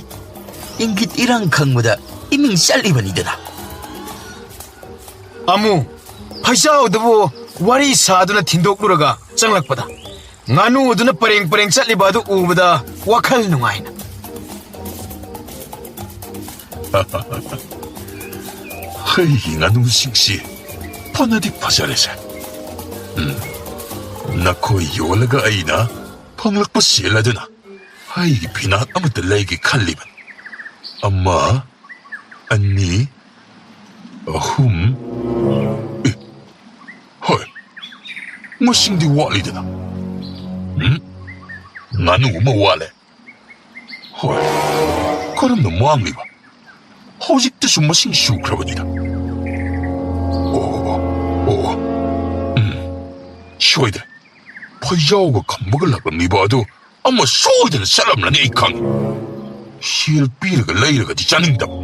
ꯏꯪꯒꯤꯠ ꯏꯔꯥꯡ ꯈꯪꯕꯗ ꯏꯃꯤꯡ ꯆꯠꯂꯤꯕꯅꯤꯗꯅ꯫ ꯑꯃꯨ, ꯐꯩꯖꯥꯎꯗꯨꯕꯨ ꯋꯥꯔꯤ ꯁꯥꯗꯨꯅ ꯊꯤꯟꯗꯣꯛꯂꯨꯔꯒ ꯆꯪꯂꯛꯄꯗ, ꯉꯥꯅꯨ ꯑꯗꯨꯅ ꯄꯔꯦꯡ ꯄꯔꯦꯡ ꯆꯠꯂꯤꯕ ꯑꯗꯨ ꯎꯕꯗ ꯋꯥꯈꯜ ꯅꯨꯡꯉꯥꯏꯅ꯫ "ꯑꯩꯒꯤ ꯉꯥꯅꯨꯁꯤꯡꯁꯤ ꯐꯅꯗꯤ ꯐꯖꯔꯦꯁꯦ꯫ ꯎꯝ, ꯅꯈꯣꯏ ꯌꯣꯜꯂꯒ ꯑꯩꯅ ꯐꯪꯂꯛꯄ ꯁꯦꯜ ꯑꯗꯨꯅ ꯑꯩꯒꯤ ꯐꯤꯅꯥꯠ ꯑꯃꯠꯇ ꯂꯩꯒꯦ ꯈꯜꯂꯤꯕꯅꯤ꯫ ꯑꯃ, ꯑꯅꯤ, ꯑꯍꯨꯝ, ꯑꯦ, ꯍꯣꯏ, ꯃꯁꯤꯡꯗꯤ ꯋꯥꯠꯂꯤꯗꯅ꯫ ꯎꯝ? ꯉꯥꯅꯨ ꯑꯃ ꯋꯥꯠꯂꯦ꯫ ꯍꯣꯏ, ꯀꯔꯝꯅ ꯃꯥꯡꯂꯤꯕ? ꯍꯧꯖꯤꯛꯇꯁꯨ ꯃꯁꯤꯡ ꯁꯨꯈ꯭ꯔꯕꯅꯤꯗ꯫ ꯁꯣꯏꯗ꯭ꯔꯦ꯫ ꯐꯩꯖꯥꯎꯒ ꯈꯝꯕꯒ ꯂꯥꯛꯂꯝꯂꯤꯕ ꯑꯗꯨ ꯑꯃ ꯁꯣꯏꯗꯅ ꯆꯠꯂꯝꯂꯅꯤ, ꯑꯩ ꯈꯪꯉꯤ꯫ ꯁꯦꯜ ꯄꯤꯔꯒ ꯂꯩꯔꯒꯗꯤ ꯆꯥꯅꯤꯡꯗꯕ,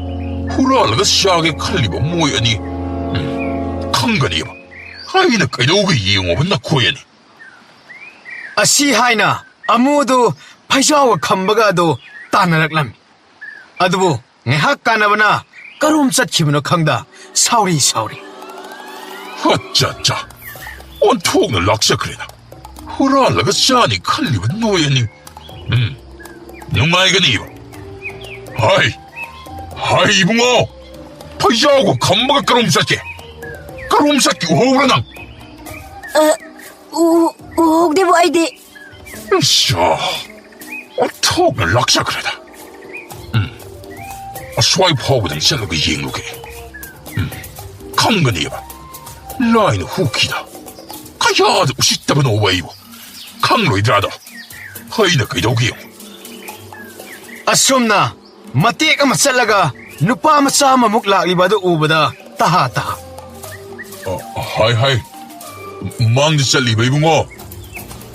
ꯍꯨꯔꯥꯜꯂꯒ ꯆꯥꯒꯦ ꯈꯜꯂꯤꯕ ꯃꯣꯏ ꯑꯅꯤ, ꯎꯝ, ꯈꯪꯒꯅꯦꯕ꯫ ꯑꯩꯅ ꯀꯩꯗꯧꯒꯦ ꯌꯦꯡꯉꯣꯕ ꯅꯈꯣꯏ ꯑꯅꯤ꯫ ꯑꯁꯤ ꯍꯥꯏꯅ ꯑꯃꯨꯗꯨ ꯐꯩꯖꯥꯎꯒ ꯈꯝꯕꯒ ꯑꯗꯨ ꯇꯥꯟꯅꯔꯛꯂꯝꯃꯤ꯫ ꯑꯗꯨꯕꯨ ꯉꯥꯏꯍꯥꯛ ꯀꯥꯟꯅꯕꯅ ꯀꯔꯣꯝ ꯆꯠꯈꯤꯕꯅꯣ ꯈꯪꯗ ꯁꯥꯎꯔꯤ ꯁꯥꯎꯔꯤ꯫ ꯑꯠꯆꯥ, ꯑꯠꯆꯥ, ꯑꯣꯟꯊꯣꯛꯅ ꯂꯥꯛꯆꯈ꯭ꯔꯦꯗ꯫ ꯍꯨꯔꯥꯜꯂꯒ ꯆꯥꯅꯤ ꯈꯜꯂꯤꯕ ꯅꯣꯏ ꯑꯅꯤ, ꯎꯝ, ꯅꯨꯡꯉꯥꯏꯒꯅꯤꯕ꯫ ꯍꯥꯏ, ꯍꯥꯏ ꯏꯕꯨꯡꯉꯣ, ꯐꯩꯖꯥꯎꯒ ꯈꯝꯕꯒ ꯀꯔꯣꯝ ꯆꯠꯀꯦ? ꯀꯔꯣꯝ ꯆꯠꯀꯦ ꯎꯍꯧꯕ꯭ꯔꯥ ꯅꯪ? ꯑ, ꯎ-, ꯎꯍꯧꯗꯦꯕꯨ ꯑꯩꯗꯤ꯫ ꯏꯁꯥ, ꯑꯣꯟꯊꯣꯛꯅ ꯂꯥꯛꯆꯈ꯭ꯔꯦꯗ꯫ ꯎꯝ, ꯑꯁ꯭ꯋꯥꯏ ꯐꯥꯎꯕꯗꯪ ꯆꯠꯂꯒ ꯌꯦꯡꯂꯨꯒꯦ꯫ ꯎꯝ, ꯈꯪꯒꯅꯦꯕ꯫ ꯂꯥꯏꯅ ꯍꯨꯈꯤꯗ꯫ ꯀꯌꯥꯗ ꯎꯁꯤꯠꯇꯕꯅꯣꯕ ꯑꯩꯕꯨ꯫ ꯈꯪꯂꯣꯏꯗ꯭ꯔꯥꯗꯣ꯫ ꯑꯩꯅ ꯀꯩꯗꯧꯒꯦ ꯌꯦꯡꯉꯨ꯫ ꯑꯁꯨꯝꯅ ꯃꯇꯦꯛ ꯑꯃ ꯆꯠꯂꯒ ꯅꯨꯄꯥ ꯃꯆꯥ ꯑꯃꯃꯨꯛ ꯂꯥꯛꯂꯤꯕ ꯑꯗꯨ ꯎꯕꯗ ꯇꯍꯥ ꯇꯍꯥ꯫ ꯑ, ꯍꯥꯏ, ꯍꯥꯏ꯫ ꯃꯥꯡꯗ ꯆꯠꯂꯤꯕ ꯏꯕꯨꯡꯉꯣ꯫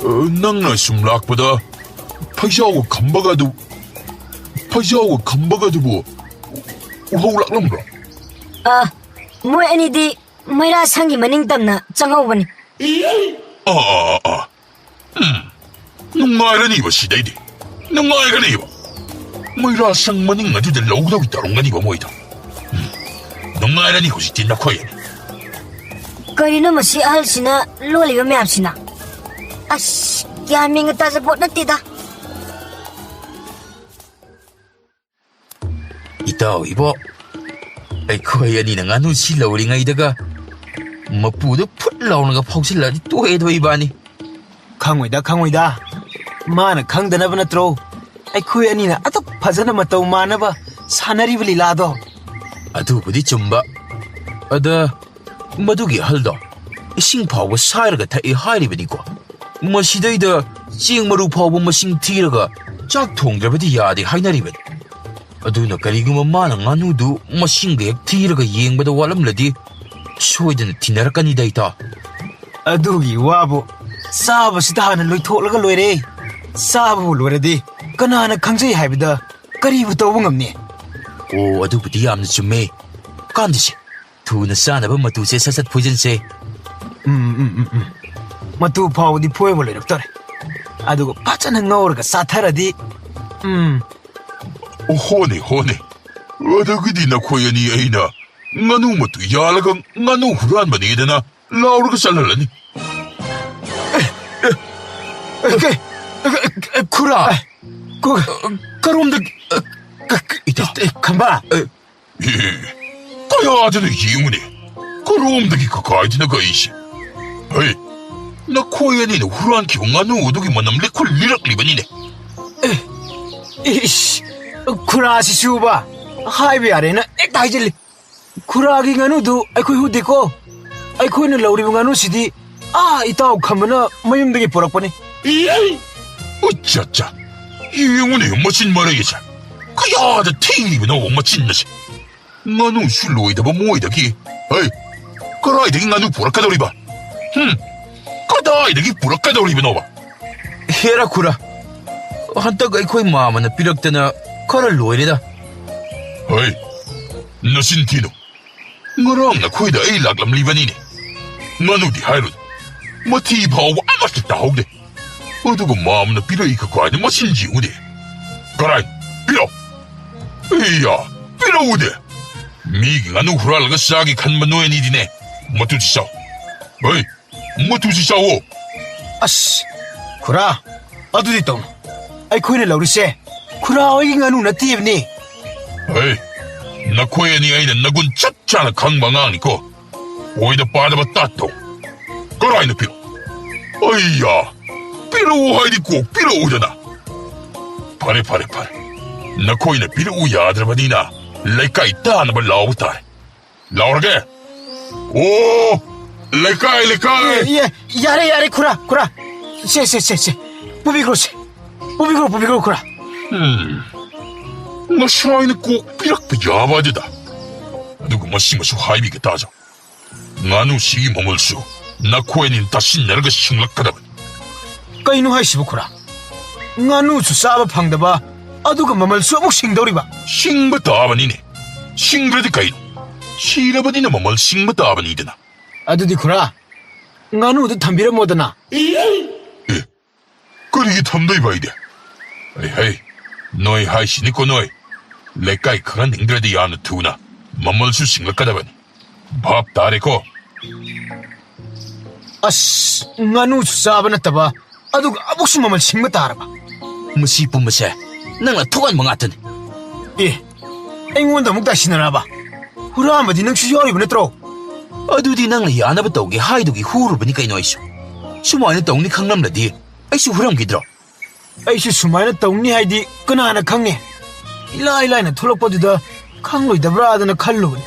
ꯑ, ꯅꯪꯅ ꯁꯨꯝ ꯂꯥꯛꯄꯗ ꯐꯩꯖꯥꯎꯒ ꯈꯝꯕꯒ ꯑꯗꯨ, ꯐꯩꯖꯥꯎꯒ ꯈꯝꯕꯒ ꯑꯗꯨꯕꯨ ꯎꯍꯧ ꯂꯥꯛꯂꯝꯕ꯭ꯔꯣ? ꯑ, ꯃꯣꯏ ꯑꯅꯤꯗꯤ ꯃꯩꯔꯥ ꯁꯪꯒꯤ ꯃꯅꯤꯡ ꯇꯝꯅ ꯆꯪꯍꯧꯕꯅꯤ꯫ ꯑꯥ, ꯑꯥ, ꯑꯥ, ꯑꯥ꯫ ꯎꯝ꯫ ꯅꯨꯡꯉꯥꯏꯔꯅꯤꯕ ꯁꯤꯗꯩꯗꯤ꯫ ꯅꯨꯡꯉꯥꯏꯔꯅꯤꯕ꯫ ꯃꯩꯔꯥ ꯁꯪ ꯃꯅꯤꯡ ꯑꯗꯨꯗ ꯂꯧꯒꯗꯧ ꯇꯧꯔꯝꯒꯅꯤꯕ ꯃꯣꯏꯗꯣ꯫ ꯎꯝ꯫ ꯅꯨꯡꯉꯥꯏꯔꯅꯤ ꯍꯧꯖꯤꯛꯇꯤ ꯅꯈꯣꯏ ꯑꯅꯤ꯫ ꯀꯔꯤꯅꯣ ꯃꯁꯤ ꯑꯍꯜꯁꯤꯅ ꯂꯣꯜꯂꯤꯕ ꯃꯌꯥꯝꯁꯤꯅ? ꯑꯁ, ꯒ꯭ꯌꯥꯟ ꯃꯦꯟꯒ ꯇꯥꯖꯄꯣꯠ ꯅꯠꯇꯦꯗ꯫ ꯏꯇꯥꯎ ꯏꯕꯣ, ꯑꯩꯈꯣꯏ ꯑꯅꯤꯅ ꯉꯥꯅꯨ ꯁꯤ ꯂꯧꯔꯤꯉꯩꯗꯒ ꯃꯄꯨꯗꯣ ꯐꯨꯠ ꯂꯥꯎꯅꯒ ꯐꯥꯎꯁꯤꯜꯂꯛꯑꯗꯤ ꯇꯣꯛꯑꯦꯗꯣ ꯏꯕꯥꯅꯤ꯫ ꯈꯪꯉꯣꯏꯗ, ꯈꯪꯉꯣꯏꯗ꯫ ꯃꯥꯅ ꯈꯪꯗꯅꯕ ꯅꯠꯇ꯭ꯔꯣ ꯑꯩꯈꯣꯏ ꯑꯅꯤꯅ ꯑꯗꯨꯛ ꯐꯖꯅ ꯃꯇꯧ ꯃꯥꯟꯅꯕ ꯁꯥꯟꯅꯔꯤꯕ ꯂꯤꯂꯥꯗꯣ? ꯑꯗꯨꯕꯨꯗꯤ ꯆꯨꯝꯕ꯫ ꯑꯗ, ꯃꯗꯨꯒꯤ ꯑꯍꯜꯗꯣ ꯏꯁꯤꯡ ꯐꯥꯎꯕ ꯁꯥꯏꯔꯒ ꯊꯛꯏ ꯍꯥꯏꯔꯤꯕꯅꯤꯀꯣ꯫ ꯃꯁꯤꯗꯩꯗ ꯆꯦꯡ ꯃꯔꯨ ꯐꯥꯎꯕ ꯃꯁꯤꯡ ꯊꯤꯔꯒ ꯆꯥꯛ ꯊꯣꯡꯗ꯭ꯔꯕꯗꯤ ꯌꯥꯗꯦ ꯍꯥꯏꯅꯔꯤꯕꯅꯤ꯫ ꯑꯗꯨꯅ ꯀꯔꯤꯒꯨꯝꯕ ꯃꯥꯅ ꯉꯥꯅꯨꯗꯨ ꯃꯁꯤꯡꯒ ꯍꯦꯛ ꯊꯤꯔꯒ ꯌꯦꯡꯕꯗ ꯋꯥꯠꯂꯝꯂꯗꯤ ꯁꯣꯏꯗꯅ ꯊꯤꯅꯔꯛꯀꯅꯤꯗ, ꯏꯇꯥꯎ꯫ ꯑꯗꯨꯒꯤ ꯋꯥꯕꯨ ꯆꯥꯕꯁꯤꯗ ꯍꯥꯟꯅ ꯂꯣꯏꯊꯣꯛꯂꯒ ꯂꯣꯏꯔꯦ꯫ ꯆꯥꯕꯕꯨ ꯂꯣꯏꯔꯗꯤ ꯀꯅꯥꯅ ꯈꯪꯖꯩ ꯍꯥꯏꯕꯗ ꯀꯔꯤꯕꯨ ꯇꯧꯕ ꯉꯝꯅꯤ? ꯑꯣ, ꯑꯗꯨꯕꯨꯗꯤ ꯌꯥꯝꯅ ꯆꯨꯝꯃꯦ꯫ ꯀꯥꯟꯗꯦꯁꯦ, ꯊꯨꯅ ꯆꯥꯅꯕ ꯃꯇꯨꯁꯦ ꯁꯠ ꯁꯠ ꯐꯣꯏꯖꯤꯟꯁꯦ꯫ ꯎꯝ, ꯎꯝ, ꯎꯝ, ꯎꯝ꯫ ꯃꯇꯨ ꯐꯥꯎꯕꯗꯤ ꯐꯣꯏꯕ ꯂꯣꯏꯔꯛꯇꯣꯔꯦ꯫ ꯑꯗꯨꯒ ꯐꯖꯅ ꯉꯧꯔꯒ ꯆꯥꯊꯔꯗꯤ, ꯎꯝ꯫ ꯑꯣ, ꯍꯣꯅꯦ, ꯍꯣꯅꯦ꯫ ꯑꯗꯨꯒꯤꯗꯤ ꯅꯈꯣꯏ ꯑꯅꯤ ꯑꯩꯅ ꯉꯥꯅꯨ ꯃꯇꯨ ꯌꯥꯜꯂꯒ ꯉꯥꯅꯨ ꯍꯨꯔꯥꯟꯕꯅꯦꯗꯅ ꯂꯥꯎꯔꯒ ꯆꯠꯍꯜꯂꯅꯤ꯫ ꯑꯦ, ꯑꯦ, ꯑꯦ, ꯀꯩ-, ꯑꯦ, ꯑꯦ, ꯈꯨꯔꯥ꯫ ꯑꯦ, ꯀꯣ-, ꯀꯔꯣꯝꯗ-, ꯑꯦ, ꯀ-, ꯀ-, ꯏꯇꯥꯎ꯫ ꯑꯦ, ꯈꯝꯕ꯫ ꯑꯦ, ꯑꯦ, ꯀꯌꯥꯗꯅꯣ ꯌꯦꯡꯉꯨꯅꯦ꯫ ꯀꯔꯣꯝꯗꯒꯤ ꯀꯀꯥꯏꯗꯅ ꯀꯛꯏꯁꯦ? ꯍꯩ, ꯅꯈꯣꯏ ꯑꯅꯤꯅ ꯍꯨꯔꯥꯟꯈꯤꯕ ꯉꯥꯅꯨ ꯑꯗꯨꯒꯤ ꯃꯅꯝ ꯂꯤꯈꯨꯜ ꯂꯤꯔꯛꯂꯤꯕꯅꯤꯅꯦ꯫ ꯑꯦ, ꯏꯁ, ꯈꯨꯔꯥꯁꯤꯁꯨꯕ, ꯍꯥꯏꯕ ꯌꯥꯔꯦꯅ ꯍꯦꯛꯇ ꯍꯥꯏꯖꯤꯜꯂꯤ꯫ ꯈꯨꯔꯥꯒꯤ ꯉꯥꯅꯨꯗꯨ ꯑꯩꯈꯣꯏ ꯍꯨꯗꯦꯀꯣ꯫ ꯑꯩꯈꯣꯏꯅ ꯂꯧꯔꯤꯕ ꯉꯥꯅꯨꯁꯤꯗꯤ ꯑꯥ ꯏꯇꯥꯎ ꯈꯝꯕꯅ ꯃꯌꯨꯝꯗꯒꯤ ꯄꯨꯔꯛꯄꯅꯤ꯫ ꯏ! ꯎꯠꯆꯠꯆꯥ! ꯌꯦꯡꯉꯨꯅꯦ, ꯃꯆꯤꯟ ꯃꯔꯩ ꯑꯁꯦ꯫ ꯀꯌꯥꯗ ꯊꯤꯔꯤꯕꯅꯣ ꯃꯆꯤꯟ ꯑꯁꯦ? ꯉꯥꯅꯨꯁꯨ ꯂꯣꯏꯗꯕ ꯃꯣꯏꯗꯒꯤ꯫ ꯍꯩ, ꯀꯗꯥꯏꯗꯒꯤ ꯉꯥꯅꯨ ꯄꯨꯔꯛꯀꯗꯧꯔꯤꯕ? ꯍꯨꯝ, ꯀꯗꯥꯏꯗꯒꯤ ꯄꯨꯔꯛꯀꯗꯧꯔꯤꯕꯅꯣꯕ? ꯍꯦꯔꯥ ꯈꯨꯔꯥ, ꯍꯟꯗꯛ ꯑꯩꯈꯣꯏ ꯃꯥꯃꯅ ꯄꯤꯔꯛꯇꯅ ꯈꯔ ꯂꯣꯏꯔꯦꯗ꯫ ꯍꯩ, ꯅꯆꯤꯟ ꯊꯤꯅꯨ꯫ ꯉꯔꯥꯡ ꯅꯈꯣꯏꯗ ꯑꯩ ꯂꯥꯛꯂꯝꯂꯤꯕꯅꯤꯅꯦ꯫ ꯉꯥꯅꯨꯗꯤ ꯍꯥꯏꯔꯨꯅꯨ, ꯃꯊꯤ ꯐꯥꯎꯕ ꯑꯃꯠꯇ ꯇꯥꯍꯧꯗꯦ꯫ ꯑꯗꯨꯒ ꯃꯥꯃꯅ ꯄꯤꯔꯛꯏ ꯀꯀꯥꯏꯅ ꯃꯆꯤꯟ ꯌꯦꯡꯉꯨꯅꯦ꯫ ꯀꯔꯥꯏ? ꯄꯤꯔꯛꯑꯣ꯫ ꯏꯌꯥ, ꯄꯤꯔꯛꯎꯅꯦ꯫ ꯃꯤꯒꯤ ꯉꯥꯅꯨ ꯍꯨꯔꯥꯜꯂꯒ ꯆꯥꯒꯦ ꯈꯟꯕ ꯅꯣꯏ ꯑꯅꯤꯗꯤꯅꯦ꯫ ꯃꯇꯨꯗꯤ ꯆꯥꯎ꯫ ꯍꯩ, ꯃꯇꯨꯁꯤ ꯆꯥꯎꯋꯣ꯫ ꯑꯁ, ꯈꯨꯔꯥ, ꯑꯗꯨꯗꯤ ꯇꯧꯅꯨ꯫ ꯑꯩꯈꯣꯏꯅ ꯂꯧꯔꯤꯁꯦ ꯈꯨꯔꯥ ꯍꯣꯏꯒꯤ ꯉꯥꯅꯨ ꯅꯠꯇꯦꯕꯅꯦ꯫ ꯍꯩ, ꯅꯈꯣꯏ ꯑꯅꯤ ꯑꯩꯅ ꯅꯒꯨꯟ ꯆꯞ ꯆꯥꯅ ꯈꯪꯕ ꯑꯉꯥꯡꯅꯤꯀꯣ꯫ ꯑꯣꯏꯗ ꯄꯥꯗꯕ ꯇꯥꯠꯇꯧ꯫ ꯀꯔꯥꯏꯅ ꯄꯤꯔꯛ-, ꯑꯩꯌꯥ, ꯄꯤꯔꯛꯎ ꯍꯥꯏꯗꯤ ꯀꯣꯛ ꯄꯤꯔꯛꯎꯗꯅ꯫ ꯐꯔꯦ, ꯐꯔꯦ, ꯐꯔꯦ꯫ ꯅꯈꯣꯏꯅ ꯄꯤꯔꯛꯎ ꯌꯥꯗ꯭ꯔꯕꯅꯤꯅ ꯂꯩꯀꯥꯏ ꯇꯥꯅꯕ ꯂꯥꯎꯕ ꯇꯥꯔꯦ꯫ ꯂꯥꯎꯔꯒꯦ꯫ ꯑꯣ, ꯂꯩꯀꯥꯏ, ꯂꯩꯀꯥꯏ꯫ ꯑꯦ, ꯑꯦ, ꯌꯥꯔꯦ, ꯌꯥꯔꯦ, ꯈꯨꯔꯥ, ꯈꯨꯔꯥ꯫ ꯁꯦ, ꯁꯦ, ꯁꯦ, ꯁꯦ꯫ ꯄꯨꯕꯤꯈ꯭ꯔꯣ, ꯁꯦ꯫ ꯄꯨꯕꯤꯈ꯭ꯔꯣ, ꯄꯨꯕꯤꯈ꯭ꯔꯣ, ꯈꯨꯔꯥ꯫ ꯎꯝ꯫ ꯉꯁꯥꯏꯅ ꯀꯣꯛ ꯄꯤꯔꯛꯄ ꯌꯥꯕ ꯑꯗꯨꯗ꯫ ꯑꯗꯨꯒ ꯃꯁꯤꯃꯁꯨ ꯍꯥꯏꯕꯤꯒꯦ ꯇꯥꯖꯧ꯫ ꯉꯥꯅꯨꯁꯤꯒꯤ ꯃꯃꯜꯁꯨ ꯅꯈꯣꯏ ꯑꯅꯤꯅ ꯇꯥꯁꯤꯟꯅꯔꯒ ꯁꯤꯡꯂꯛꯀꯗꯕꯅꯤ꯫ ꯀꯩꯅꯣ ꯍꯥꯏꯁꯤꯕꯨ, ꯈꯨꯔꯥ? ꯉꯥꯅꯨꯁꯨ ꯆꯥꯕ ꯐꯪꯗꯕ, ꯑꯗꯨꯒ ꯃꯃꯜꯁꯨ ꯑꯃꯨꯛ ꯁꯤꯡꯗꯧꯔꯤꯕ? ꯁꯤꯡꯕ ꯇꯥꯕꯅꯤꯅꯦ꯫ ꯁꯤꯡꯗ꯭ꯔꯗꯤ ꯀꯩꯅꯣ? ꯁꯤꯔꯕꯅꯤꯅ ꯃꯃꯜ ꯁꯤꯡꯕ ꯇꯥꯕꯅꯤꯗꯅ꯫ ꯑꯗꯨꯗꯤ, ꯈꯨꯔꯥ, ꯉꯥꯅꯨꯗꯨ ꯊꯝꯕꯤꯔꯝꯃꯣꯗꯅ꯫ ꯑꯦ, ꯀꯔꯤꯒꯤ ꯊꯝꯗꯣꯏꯕ ꯑꯩꯗꯤ? ꯑꯩ ꯍꯩ, ꯅꯣꯏ ꯍꯥꯏꯁꯤꯅꯤꯀꯣ ꯅꯣꯏ꯫ ꯂꯩꯀꯥꯏ ꯈꯪꯍꯟꯅꯤꯡꯗ꯭ꯔꯗꯤ ꯌꯥꯝꯅ ꯊꯨꯅ ꯃꯃꯜꯁꯨ ꯁꯤꯡꯂꯛꯀꯗꯕꯅꯤ꯫ ꯚꯥꯞ ꯇꯥꯔꯦꯀꯣ? ꯑꯁ, ꯉꯥꯅꯨꯁꯨ ꯆꯥꯕ ꯅꯠꯇꯕ, ꯑꯗꯨꯒ ꯑꯃꯨꯛꯁꯨ ꯃꯃꯜ ꯁꯤꯡꯕ ꯇꯥꯔꯕ? ꯃꯁꯤ ꯄꯨꯝꯕꯁꯦ ꯅꯪꯅ ꯊꯣꯛꯍꯟꯕ ꯉꯥꯛꯇꯅꯤ꯫ ꯑꯦ, ꯑꯩꯉꯣꯟꯗ ꯑꯃꯨꯛ ꯇꯥꯏꯁꯤꯟꯅꯔꯕ? ꯍꯨꯔꯥꯟꯕꯗꯤ ꯅꯪꯁꯨ ꯌꯥꯎꯔꯤꯕ ꯅꯠꯇ꯭ꯔꯣ? ꯑꯗꯨꯗꯤ ꯅꯪꯅ ꯌꯥꯅꯕ ꯇꯧꯒꯦ ꯍꯥꯏꯗꯨꯒꯤ ꯍꯨꯔꯨꯕꯅꯤ ꯀꯩꯅꯣ ꯑꯩꯁꯨ꯫ ꯁꯨꯃꯥꯏꯅ ꯇꯧꯅꯤ ꯈꯪꯂꯝꯂꯗꯤ ꯑꯩꯁꯨ ꯍꯨꯔꯝꯈꯤꯗ꯭ꯔꯣ? ꯑꯩꯁꯨ ꯁꯨꯃꯥꯏꯅ ꯇꯧꯅꯤ ꯍꯥꯏꯗꯤ ꯀꯅꯥꯅ ꯈꯪꯉꯦ? ꯏꯂꯥꯏ ꯂꯥꯏꯅ ꯊꯣꯛꯂꯛꯄꯗꯨꯗ ꯈꯪꯂꯣꯏꯗꯕ꯭ꯔꯥꯗꯅ ꯈꯜꯂꯨꯕꯅꯤ꯫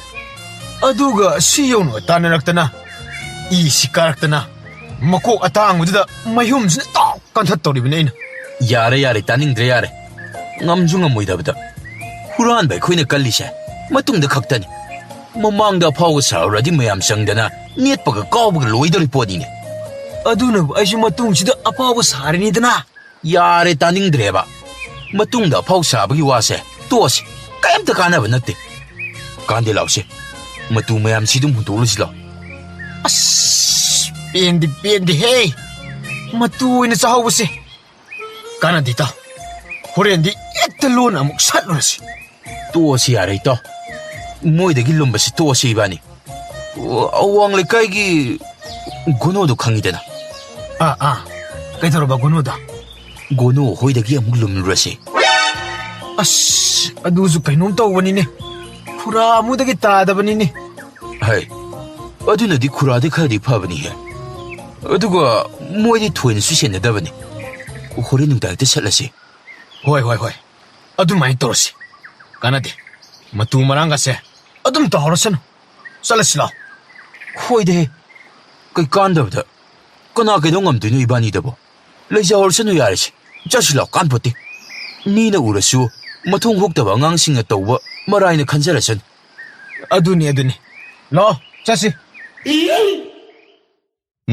ꯑꯗꯨꯒ ꯁꯤ ꯌꯧꯅ ꯇꯥꯟꯅꯔꯛꯇꯅ, ꯏꯁꯤ ꯀꯥꯔꯛꯇꯅ, ꯃꯀꯣꯛ ꯑꯇꯥꯡꯕꯗꯨꯗ ꯃꯩꯍꯨꯝꯁꯤꯅ ꯇꯥꯎ ꯀꯟꯊꯠꯇꯧꯔꯤꯕꯅꯤ ꯑꯩꯅ꯫ ꯌꯥꯔꯦ, ꯌꯥꯔꯦ, ꯇꯥꯅꯤꯡꯗ꯭ꯔꯦ, ꯌꯥꯔꯦ꯫ ꯉꯝꯁꯨ ꯉꯝꯃꯣꯏꯗꯕꯗ꯫ ꯍꯨꯔꯥꯟꯕ ꯑꯩꯈꯣꯏꯅ ꯀꯜꯂꯤꯁꯦ ꯃꯇꯨꯡꯗ ꯈꯛꯇꯅꯤ꯫ ꯃꯃꯥꯡꯗ ꯑꯐꯥꯎꯕ ꯁꯥꯔꯨꯔꯗꯤ ꯃꯌꯥꯝ ꯆꯪꯗꯅ ꯅꯦꯠꯄꯒ ꯀꯥꯎꯕꯒ ꯂꯣꯏꯗꯧꯔꯤ ꯄꯣꯠꯅꯤꯅꯦ꯫ ꯑꯗꯨꯅꯕꯨ ꯑꯩꯁꯨ ꯃꯇꯨꯡꯁꯤꯗ ꯑꯐꯥꯎꯕ ꯁꯥꯔꯤꯅꯤꯗꯅ꯫ ꯌꯥꯔꯦ, ꯇꯥꯅꯤꯡꯗ꯭ꯔꯦꯕ꯫ ꯃꯇꯨꯡꯗ ꯑꯐꯥꯎ ꯁꯥꯕꯒꯤ ꯋꯥꯁꯦ ꯇꯣꯛꯑꯁꯤ꯫ ꯀꯩꯝꯇ ꯀꯥꯟꯅꯕ ꯅꯠꯇꯦ꯫ ꯀꯥꯟꯗꯦ, ꯂꯥꯎꯁꯦ꯫ ꯃꯇꯨ ꯃꯌꯥꯝꯁꯤ ꯑꯗꯨꯝ ꯍꯨꯟꯗꯣꯛꯂꯁꯤ ꯂꯥꯎ꯫ ꯑꯁ, ꯄꯦꯟꯗꯤ ꯄꯦꯟꯗꯦꯍꯦ꯫ ꯃꯇꯨ ꯑꯣꯏꯅ ꯆꯥꯍꯧꯕꯁꯦ꯫ ꯀꯥꯟꯅꯗꯦ, ꯏꯇꯥꯎ꯫ ꯍꯣꯔꯦꯟꯗꯤ ꯍꯦꯛꯇ ꯂꯣꯟꯅ ꯑꯃꯨꯛ ꯁꯠꯂꯨꯔꯁꯤ꯫ ꯇꯣꯛꯑꯁꯤ ꯌꯥꯔꯦ, ꯏꯇꯥꯎ꯫ ꯃꯣꯏꯗꯒꯤ ꯂꯨꯝꯕꯁꯤ ꯇꯣꯛꯑꯁꯤ ꯏꯕꯥꯅꯤ꯫ ꯑꯣ, ꯑꯋꯥꯡ ꯂꯩꯀꯥꯏꯒꯤ ꯒꯣꯅꯣꯗꯣ ꯈꯪꯉꯤꯗꯅ? ꯑꯥ, ꯑꯥ꯫ ꯀꯩꯗꯧꯔꯕ ꯒꯣꯅꯣꯗꯣ? ꯒꯣꯅꯣ ꯍꯣꯏꯗꯒꯤ ꯑꯃꯨꯛ ꯂꯨꯝꯂꯨꯔꯁꯤ꯫ ꯑꯁ, ꯑꯗꯨꯁꯨ ꯀꯩꯅꯣꯝ ꯇꯧꯕꯅꯤꯅꯦ꯫ ꯈꯨꯔꯥ ꯑꯃꯨꯗꯒꯤ ꯇꯥꯗꯕꯅꯤꯅꯦ꯫ ꯍꯩ, ꯑꯗꯨꯅꯗꯤ ꯈꯨꯔꯥꯗꯤ ꯈꯔꯗꯤ ꯐꯕꯅꯤꯍꯦ꯫ ꯑꯗꯨꯒ ꯃꯣꯏꯗꯤ ꯊꯣꯏꯅꯁꯨ ꯁꯦꯟꯅꯗꯕꯅꯤ꯫ ꯍꯣꯔꯦꯟ ꯅꯨꯡꯗꯥꯡ ꯍꯦꯛꯇ ꯆꯠꯂꯁꯤ꯫ ꯍꯣꯏ, ꯍꯣꯏ, ꯍꯣꯏ꯫ ꯑꯗꯨꯃꯥꯏꯅ ꯇꯧꯔꯁꯤ꯫ ꯀꯥꯟꯅꯗꯦ꯫ ꯃꯇꯨ ꯃꯔꯥꯡꯒꯁꯦ ꯑꯗꯨꯝ ꯇꯧꯍꯧꯔꯁꯅꯨ꯫ ꯆꯠꯂꯁꯤ ꯂꯥꯎ꯫ ꯍꯣꯏꯗꯦ꯫ ꯀꯩ ꯀꯥꯟꯗꯕꯗ꯫ ꯀꯅꯥ ꯀꯩꯗꯧ ꯉꯝꯗꯣꯏꯅꯣ ꯏꯕꯥꯅꯤꯗꯕꯣ? ꯂꯩꯖꯍꯧꯔꯁꯅꯨ ꯌꯥꯔꯦꯁꯦ꯫ ꯆꯠꯁꯤ ꯂꯥꯎ, ꯀꯥꯟꯄꯣꯠꯇꯦ꯫ ꯃꯤꯅ ꯎꯔꯁꯨ ꯃꯊꯣꯡ ꯍꯨꯛꯇꯕ ꯑꯉꯥꯡꯁꯤꯡꯅ ꯇꯧꯕ ꯃꯔꯥꯏꯅ ꯈꯟꯖꯔꯁꯅꯨ꯫ ꯑꯗꯨꯅꯤ, ꯑꯗꯨꯅꯤ꯫ ꯂꯥꯛꯑꯣ, ꯆꯠꯁꯤ꯫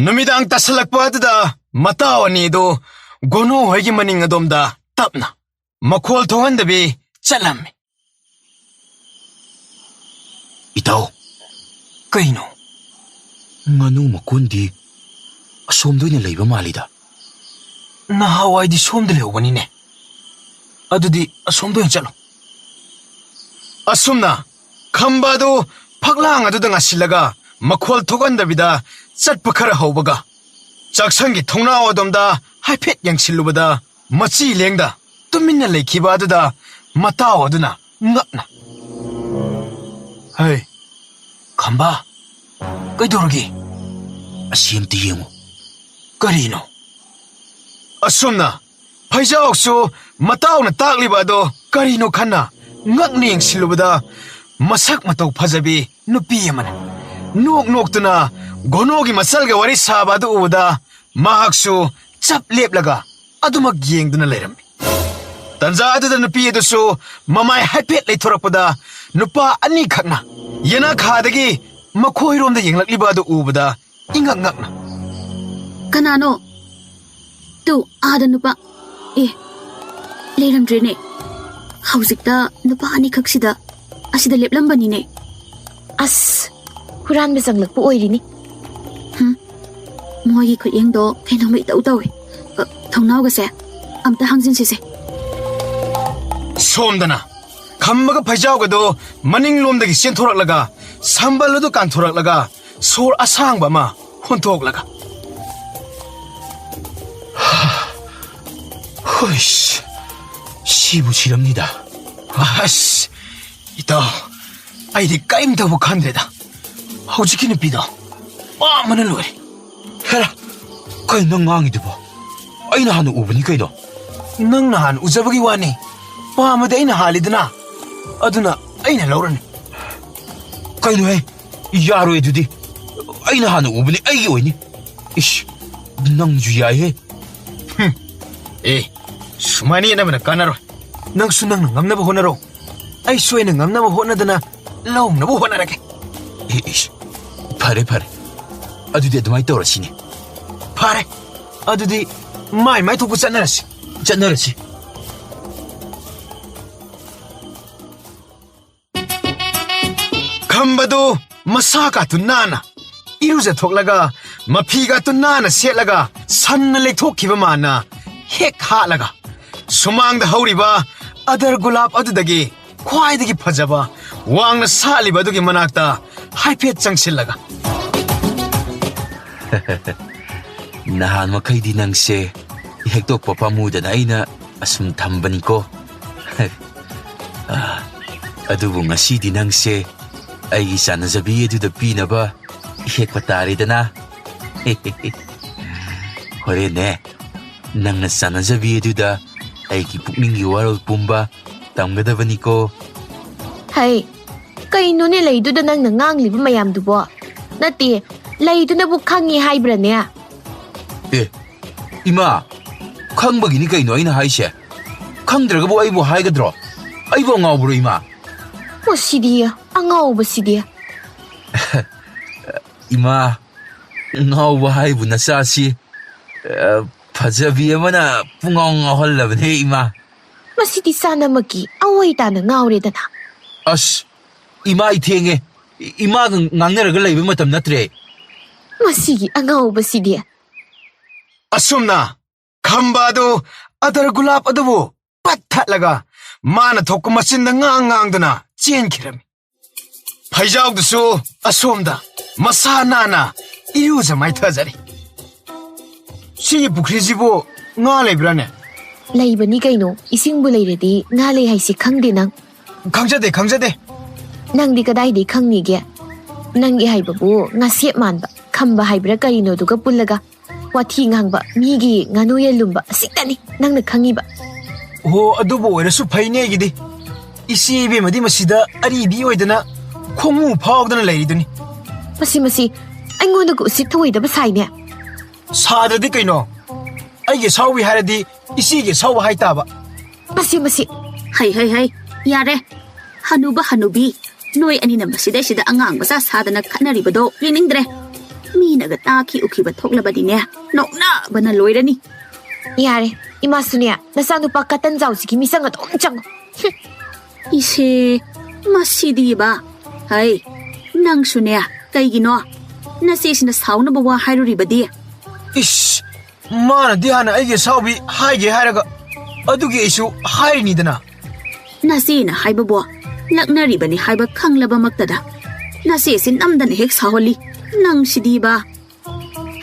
ꯅꯨꯃꯤꯗꯥꯡ ꯇꯥꯁꯜꯂꯛꯄ ꯑꯗꯨꯗ ꯃꯇꯥꯎ ꯑꯅꯤꯗꯨ ꯒꯣꯅꯨ ꯍꯣꯏꯒꯤ ꯃꯅꯤꯡ ꯑꯗꯣꯝꯗ ꯇꯞꯅ, ꯃꯈꯣꯜ ꯊꯣꯛꯍꯟꯗꯕꯤ ꯆꯠꯂꯝꯃꯤ꯫ ꯏꯇꯥꯎ, ꯀꯩꯅꯣ? ꯉꯥꯅꯨ ꯃꯀꯣꯟꯗꯤ ꯑꯁꯣꯝꯗ ꯑꯣꯏꯅ ꯂꯩꯕ ꯃꯥꯜꯂꯤꯗ꯫ ꯅꯍꯥꯟꯋꯥꯏꯗꯤ ꯁꯣꯝꯗ ꯂꯩꯍꯧꯕꯅꯤꯅꯦ꯫ ꯑꯗꯨꯗꯤ ꯑꯁꯣꯝꯗ ꯑꯣꯏꯅ ꯆꯠꯂꯣ꯫ ꯑꯁꯨꯝꯅ ꯈꯝꯕ ꯑꯗꯨ ꯐꯛꯂꯥꯡ ꯑꯗꯨꯗ ꯉꯥꯁꯤꯜꯂꯒ ꯃꯈꯣꯜ ꯊꯣꯛꯍꯟꯗꯕꯤꯗ ꯆꯠꯄ ꯈꯔ ꯍꯧꯕꯒ, ꯆꯥꯛꯁꯪꯒꯤ ꯊꯣꯡꯅꯥꯎ ꯑꯗꯣꯝꯗ ꯍꯥꯏꯐꯦꯠ ꯌꯦꯡꯁꯤꯜꯂꯨꯕꯗ, ꯃꯆꯤ ꯂꯦꯡꯗ ꯇꯨꯃꯤꯟꯅ ꯂꯩꯈꯤꯕ ꯑꯗꯨꯗ ꯃꯇꯥꯎ ꯑꯗꯨꯅ ꯉꯛꯅ, "ꯍꯩ, ꯈꯝꯕ, ꯀꯩꯗꯧꯔꯒꯦ? ꯑꯁꯤ ꯑꯝꯇ ꯌꯦꯡꯉꯨ꯫ ꯀꯔꯤꯅꯣ?" ꯑꯁꯨꯝꯅ ꯐꯩꯖꯥꯎꯁꯨ ꯃꯇꯥꯎꯅ ꯇꯥꯛꯂꯤꯕ ꯑꯗꯣ ꯀꯔꯤꯅꯣ ꯈꯟꯅ ꯉꯛꯅ ꯌꯦꯡꯁꯤꯜꯂꯨꯕꯗ, ꯃꯁꯛ ꯃꯇꯧ ꯐꯖꯕꯤ ꯅꯨꯄꯤ ꯑꯃꯅ ꯅꯣꯛ ꯅꯣꯛꯇꯨꯅ ꯒꯣꯅꯣꯒꯤ ꯃꯆꯜꯒ ꯋꯥꯔꯤ ꯁꯥꯕ ꯑꯗꯨ ꯎꯕꯗ, ꯃꯍꯥꯛꯁꯨ ꯆꯞ ꯂꯦꯞꯂꯒ ꯑꯗꯨꯃꯛ ꯌꯦꯡꯗꯨꯅ ꯂꯩꯔꯝꯃꯤ꯫ ꯇꯟꯖꯥ ꯑꯗꯨꯗ ꯅꯨꯄꯤ ꯑꯗꯨꯁꯨ ꯃꯃꯥꯏ ꯍꯥꯏꯐꯦꯠ ꯂꯩꯊꯣꯔꯛꯄꯗ, ꯅꯨꯄꯥ ꯑꯅꯤꯈꯛꯅ ꯌꯦꯅꯈꯥꯗꯒꯤ ꯃꯈꯣꯏꯔꯣꯝꯗ ꯌꯦꯡꯂꯛꯂꯤꯕ ꯑꯗꯨ ꯎꯕꯗ, ꯏꯉꯛ ꯉꯛꯅ, "ꯀꯅꯥꯅꯣ? ꯇꯨ, ꯑꯥꯗ ꯅꯨꯄꯥ꯫ ꯑꯦ, ꯂꯩꯔꯝꯗ꯭ꯔꯦꯅꯦ꯫ ꯍꯧꯖꯤꯛꯇ ꯅꯨꯄꯥ ꯑꯅꯤꯈꯛꯁꯤꯗ ꯑꯁꯤꯗ ꯂꯦꯞꯂꯝꯕꯅꯤꯅꯦ꯫ ꯑꯁ, ꯍꯨꯔꯥꯟꯕ ꯆꯪꯂꯛꯄ ꯑꯣꯏꯔꯤꯅꯤ꯫ ꯍꯝ, ꯃꯣꯏꯒꯤ ꯈꯨꯠꯌꯦꯡꯗꯣ ꯀꯩꯅꯣꯝꯃ ꯏꯇꯧ ꯇꯧꯏ꯫ ꯑ, ꯊꯣꯡꯅꯥꯎꯒꯁꯦ ꯑꯝꯇ ꯍꯥꯡꯖꯤꯟꯁꯤꯁꯦ꯫" ꯁꯣꯝꯗꯅ ꯈꯝꯕꯒ ꯐꯩꯖꯥꯎꯒꯗꯣ ꯃꯅꯤꯡꯂꯣꯝꯗꯒꯤ ꯆꯦꯟꯊꯣꯔꯛꯂꯒ, ꯁꯝꯕꯜ ꯑꯗꯨ ꯀꯥꯟꯊꯣꯔꯛꯂꯒ, ꯁꯣꯔ ꯑꯁꯥꯡꯕ ꯑꯃ ꯍꯣꯟꯊꯣꯛꯂꯒ, "ꯍꯨꯏꯁ, ꯁꯤꯕꯨ ꯁꯤꯔꯝꯅꯤꯗ꯫" "ꯑꯁ, ꯏꯇꯥꯎ, ꯑꯩꯗꯤ ꯀꯔꯤꯝꯇꯕꯨ ꯈꯟꯗ꯭ꯔꯦꯗ꯫ ꯍꯧꯖꯤꯛꯀꯤ ꯅꯨꯄꯤꯗꯣ ꯄꯥꯝꯕꯅ ꯂꯣꯏꯔꯦ꯫" "ꯍꯦꯔꯥ, ꯀꯩꯅꯣ ꯅꯪ ꯉꯥꯡꯉꯤꯗꯨꯕꯣ? ꯑꯩꯅ ꯍꯥꯟꯅ ꯎꯕꯅꯤ ꯀꯩꯅꯣ꯫" "ꯅꯪꯅ ꯍꯥꯟꯅ ꯎꯖꯕꯒꯤ ꯋꯥꯅꯤ, ꯄꯥꯝꯕꯗꯤ ꯑꯩꯅ ꯍꯥꯜꯂꯤꯗꯅ, ꯑꯗꯨꯅ ꯑꯩꯅ ꯂꯧꯔꯅꯤ꯫" "ꯀꯩꯅꯣꯍꯦ, ꯌꯥꯔꯣꯏ ꯑꯗꯨꯗꯤ꯫ ꯑꯩꯅ ꯍꯥꯟꯅ ꯎꯕꯅꯤ, ꯑꯩꯒꯤ ꯑꯣꯏꯅꯤ꯫" "ꯏꯁ, ꯅꯪꯁꯨ ꯌꯥꯏꯍꯦ꯫" "ꯍꯨꯝ, ꯑꯦ, ꯁꯨꯃꯥꯏꯅ ꯌꯦꯠꯅꯕꯅ ꯀꯥꯟꯅꯔꯣꯏ꯫ ꯅꯪꯁꯨ ꯅꯪꯅ ꯉꯝꯅꯕ ꯍꯣꯠꯅꯔꯣ, ꯑꯩꯁꯨ ꯑꯩꯅ ꯉꯝꯅꯕ ꯍꯣꯠꯅꯗꯅ ꯂꯧꯅꯕ ꯍꯣꯠꯅꯔꯒꯦ꯫" "ꯑꯦ, ꯏꯁ, ꯐꯔꯦ, ꯐꯔꯦ꯫ ꯑꯗꯨꯗꯤ ꯑꯗꯨꯃꯥꯏꯅ ꯇꯧꯔꯁꯤꯅꯦ꯫ ꯐꯔꯦ, ꯑꯗꯨꯗꯤ ꯃꯥꯏ ꯃꯥꯏ ꯊꯣꯛꯄ ꯆꯠꯅꯔꯁꯤ, ꯆꯠꯅꯔꯁꯤ꯫ ꯈꯝꯕꯗꯨ ꯃꯁꯥ ꯀꯥꯇꯨ ꯅꯥꯟꯅ ꯏꯔꯨꯖꯊꯣꯛꯂꯒ, ꯃꯐꯤꯒꯥꯇꯨ ꯅꯥꯟꯅ ꯁꯦꯠꯂꯒ, ꯁꯟꯅ ꯂꯦꯛꯊꯣꯛꯈꯤꯕ ꯃꯥꯅ ꯍꯦꯛ ꯍꯥꯠꯂꯒ, ꯁꯨꯃꯥꯡꯗ ꯍꯧꯔꯤꯕ ꯑꯗꯔ ꯒꯨꯂꯥꯞ ꯑꯗꯨꯗꯒꯤ ꯈ꯭ꯋꯥꯏꯗꯒꯤ ꯐꯖꯕ ꯋꯥꯡꯅ ꯁꯥꯠꯂꯤꯕ ꯑꯗꯨꯒꯤ ꯃꯅꯥꯛꯇ ꯍꯥꯏꯐꯦꯠ ꯆꯪꯁꯤꯜꯂꯒ, "ꯅꯍꯥꯟ ꯃꯈꯩꯗꯤ ꯅꯪꯁꯦ ꯍꯦꯛꯇꯣꯛꯄ ꯄꯥꯝꯃꯨꯗꯅ ꯑꯩꯅ ꯑꯁꯨꯝ ꯊꯝꯕꯅꯤꯀꯣ꯫ ꯑꯥ, ꯑꯗꯨꯕꯨ ꯉꯁꯤꯗꯤ ꯅꯪꯁꯦ ꯑꯩꯒꯤ ꯆꯥꯟꯅꯖꯕꯤ ꯑꯗꯨꯗ ꯄꯤꯅꯕ ꯍꯦꯛꯄ ꯇꯥꯔꯦꯗꯅ꯫ ꯍꯣꯔꯦꯟꯅꯦ, ꯅꯪꯅ ꯆꯥꯟꯅꯖꯕꯤ ꯑꯗꯨꯗ ꯑꯩꯒꯤ ꯄꯨꯛꯅꯤꯡꯒꯤ ꯋꯥꯔꯣꯜ ꯄꯨꯝꯕ ꯇꯝꯒꯗꯕꯅꯤꯀꯣ꯫" ꯍꯩ, ꯀꯩꯅꯣꯅꯦ ꯂꯩꯗꯨꯗ ꯅꯪꯅ ꯉꯥꯡꯂꯤꯕ ꯃꯌꯥꯝꯗꯨꯕꯣ? ꯅꯠꯇꯦ, ꯂꯩꯗꯨꯅꯕꯨ ꯈꯪꯉꯤ ꯍꯥꯏꯕ꯭ꯔꯅꯦ? ꯑꯦ, ꯏꯃꯥ, ꯈꯪꯕꯒꯤꯅꯤ ꯀꯩꯅꯣ ꯑꯩꯅ ꯍꯥꯏꯁꯦ꯫ ꯈꯪꯗ꯭ꯔꯒꯕꯨ ꯑꯩꯕꯨ ꯍꯥꯏꯒꯗ꯭ꯔꯣ? ꯑꯩꯕꯨ ꯑꯉꯥꯎꯕ꯭ꯔꯣ, ꯏꯃꯥ? ꯃꯁꯤꯗꯤ, ꯑꯉꯥꯎꯕꯁꯤꯗꯤ꯫ ꯏꯃꯥ, ꯉꯥꯎꯕ ꯍꯥꯏꯕꯨ ꯅꯆꯥꯁꯤ, ꯑ, ꯐꯖꯕꯤ ꯑꯃꯅ ꯄꯨꯡꯉꯥꯎ ꯉꯥꯎꯍꯜꯂꯕꯅꯦ, ꯏꯃꯥ꯫ ꯃꯁꯤꯗꯤ ꯆꯥꯅꯃꯛꯀꯤ ꯑꯋꯣꯏ ꯇꯥꯅ ꯉꯥꯎꯔꯦꯗꯅ꯫ ꯑꯁ, ꯏꯃꯥ, ꯑꯩ ꯊꯦꯡꯉꯦ꯫ ꯏ-, ꯏꯃꯥꯒ ꯉꯥꯡꯅꯔꯒ ꯂꯩꯕ ꯃꯇꯝ ꯅꯠꯇ꯭ꯔꯦ꯫ ꯃꯁꯤꯒꯤ ꯑꯉꯥꯎꯕꯁꯤꯗꯤ꯫ ꯑꯁꯨꯝꯅ ꯈꯝꯕ ꯑꯗꯨ ꯑꯗꯔ ꯒꯨꯂꯥꯞ ꯑꯗꯨꯕꯨ ꯄꯠ ꯊꯠꯂꯒ, ꯃꯥꯅ ꯊꯣꯛꯄ ꯃꯆꯤꯟꯗ ꯉꯥꯡ ꯉꯥꯡꯗꯨꯅ ꯆꯦꯟꯈꯤꯔꯝꯃꯤ꯫ ꯐꯩꯖꯥꯎꯗꯨꯁꯨ ꯑꯁꯣꯝꯗ ꯃꯁꯥ ꯅꯥꯟꯅ ꯏꯔꯨꯖ ꯃꯥꯏꯊꯖꯔꯤ꯫ ꯁꯤꯒꯤ ꯄꯨꯈ꯭ꯔꯤꯁꯤꯕꯨ ꯉꯥ ꯂꯩꯕ꯭ꯔꯥꯅꯦ? ꯂꯩꯕꯅꯤ ꯀꯩꯅꯣ, ꯏꯁꯤꯡꯕꯨ ꯂꯩꯔꯗꯤ ꯉꯥ ꯂꯩ ꯍꯥꯏꯁꯤ ꯈꯪꯗꯦ ꯅꯪ? ꯈꯪꯖꯗꯦ, ꯈꯪꯖꯗꯦ꯫ ꯅꯪꯗꯤ ꯀꯗꯥꯏꯗꯩ ꯈꯪꯅꯤꯒꯦ? ꯅꯪꯒꯤ ꯍꯥꯏꯕꯕꯨ ꯉꯥꯁꯦꯞ ꯃꯥꯟꯕ, ꯈꯝꯕ ꯍꯥꯏꯕ꯭ꯔꯥ ꯀꯔꯤꯅꯣꯗꯨꯒ ꯄꯨꯜꯂꯒ ꯋꯥꯊꯤ ꯉꯥꯡꯕ, ꯃꯤꯒꯤ ꯉꯥꯅꯨ ꯌꯦꯟ ꯂꯨꯝꯕ ꯑꯁꯤꯇꯅꯤ ꯅꯪꯅ ꯈꯪꯉꯤꯕ꯫ ꯑꯣ, ꯑꯗꯨꯕꯨ ꯑꯣꯏꯔꯁꯨ ꯐꯩꯅꯦ ꯑꯩꯒꯤꯗꯤ꯫ ꯏꯆꯦ ꯏꯕꯦꯝꯃꯗꯤ ꯃꯁꯤꯗ ꯑꯔꯤꯕꯤ ꯑꯣꯏꯗꯅ ꯈꯣꯡꯃꯨ ꯐꯥꯎꯗꯅ ꯂꯩꯔꯤꯗꯨꯅꯤ꯫ ꯃꯁꯤ, ꯃꯁꯤ ꯑꯩꯉꯣꯟꯗꯒ ꯎꯁꯤꯠ ꯊꯑꯣꯏꯗꯕ ꯁꯥꯏꯅꯦ꯫ ꯁꯥꯗ꯭ꯔꯗꯤ ꯀꯩꯅꯣ? ꯑꯩꯒꯤ ꯁꯥꯎꯕꯤ ꯍꯥꯏꯔꯗꯤ ꯏꯆꯦꯒꯤ ꯁꯥꯎꯕ ꯍꯥꯏ ꯇꯥꯕ꯫ ꯃꯁꯤ, ꯃꯁꯤ꯫ ꯍꯩ, ꯍꯩ, ꯍꯩ, ꯌꯥꯔꯦ꯫ ꯍꯅꯨꯕ, ꯍꯅꯨꯕꯤ, ꯅꯣꯏ ꯑꯅꯤꯅ ꯃꯁꯤꯗꯩꯁꯤꯗ ꯑꯉꯥꯡ ꯃꯆꯥ ꯁꯥꯗꯅ ꯈꯠꯅꯔꯤꯕꯗꯣ ꯌꯦꯡꯅꯤꯡꯗ꯭ꯔꯦ꯫ ꯃꯤꯅꯒ ꯇꯥꯈꯤ ꯎꯈꯤꯕ ꯊꯣꯛꯂꯕꯗꯤꯅꯦ, ꯅꯣꯛꯅꯕꯅ ꯂꯣꯏꯔꯅꯤ꯫ ꯌꯥꯔꯦ, ꯏꯃꯥꯁꯨꯅꯦ, ꯅꯆꯥꯅꯨꯄꯥ ꯀꯇꯟ ꯆꯥꯎꯁꯤꯒꯤ ꯃꯤꯆꯪ ꯑꯗꯨꯝ ꯆꯪꯉꯨ꯫ ꯍꯨꯝ꯫ ꯏꯁꯦ, ꯃꯁꯤꯗꯤꯕ꯫ ꯍꯩ, ꯅꯪꯁꯨꯅꯦ, ꯀꯩꯒꯤꯅꯣ? ꯅꯆꯦꯁꯤꯅ ꯁꯥꯎꯅꯕ ꯋꯥ ꯍꯥꯏꯔꯨꯔꯤꯕꯗꯤ? ꯏꯁ, ꯃꯥꯅꯗꯤ ꯍꯥꯟꯅ ꯑꯩꯒꯤ ꯑꯁꯥꯎꯕꯤ ꯍꯥꯏꯒꯦ ꯍꯥꯏꯔꯒ, ꯑꯗꯨꯒꯤ ꯑꯩꯁꯨ ꯍꯥꯏꯔꯤꯅꯤꯗꯅ꯫ ꯅꯆꯦꯅ ꯍꯥꯏꯕꯕꯨ ꯂꯛꯅꯔꯤꯕꯅꯤ ꯍꯥꯏꯕ ꯈꯪꯂꯕꯃꯛꯇꯗ ꯅꯆꯦꯁꯤ ꯅꯝꯗꯅ ꯍꯦꯛ ꯁꯥꯎꯍꯜꯂꯤ꯫ ꯅꯪꯁꯤꯗꯤꯕ꯫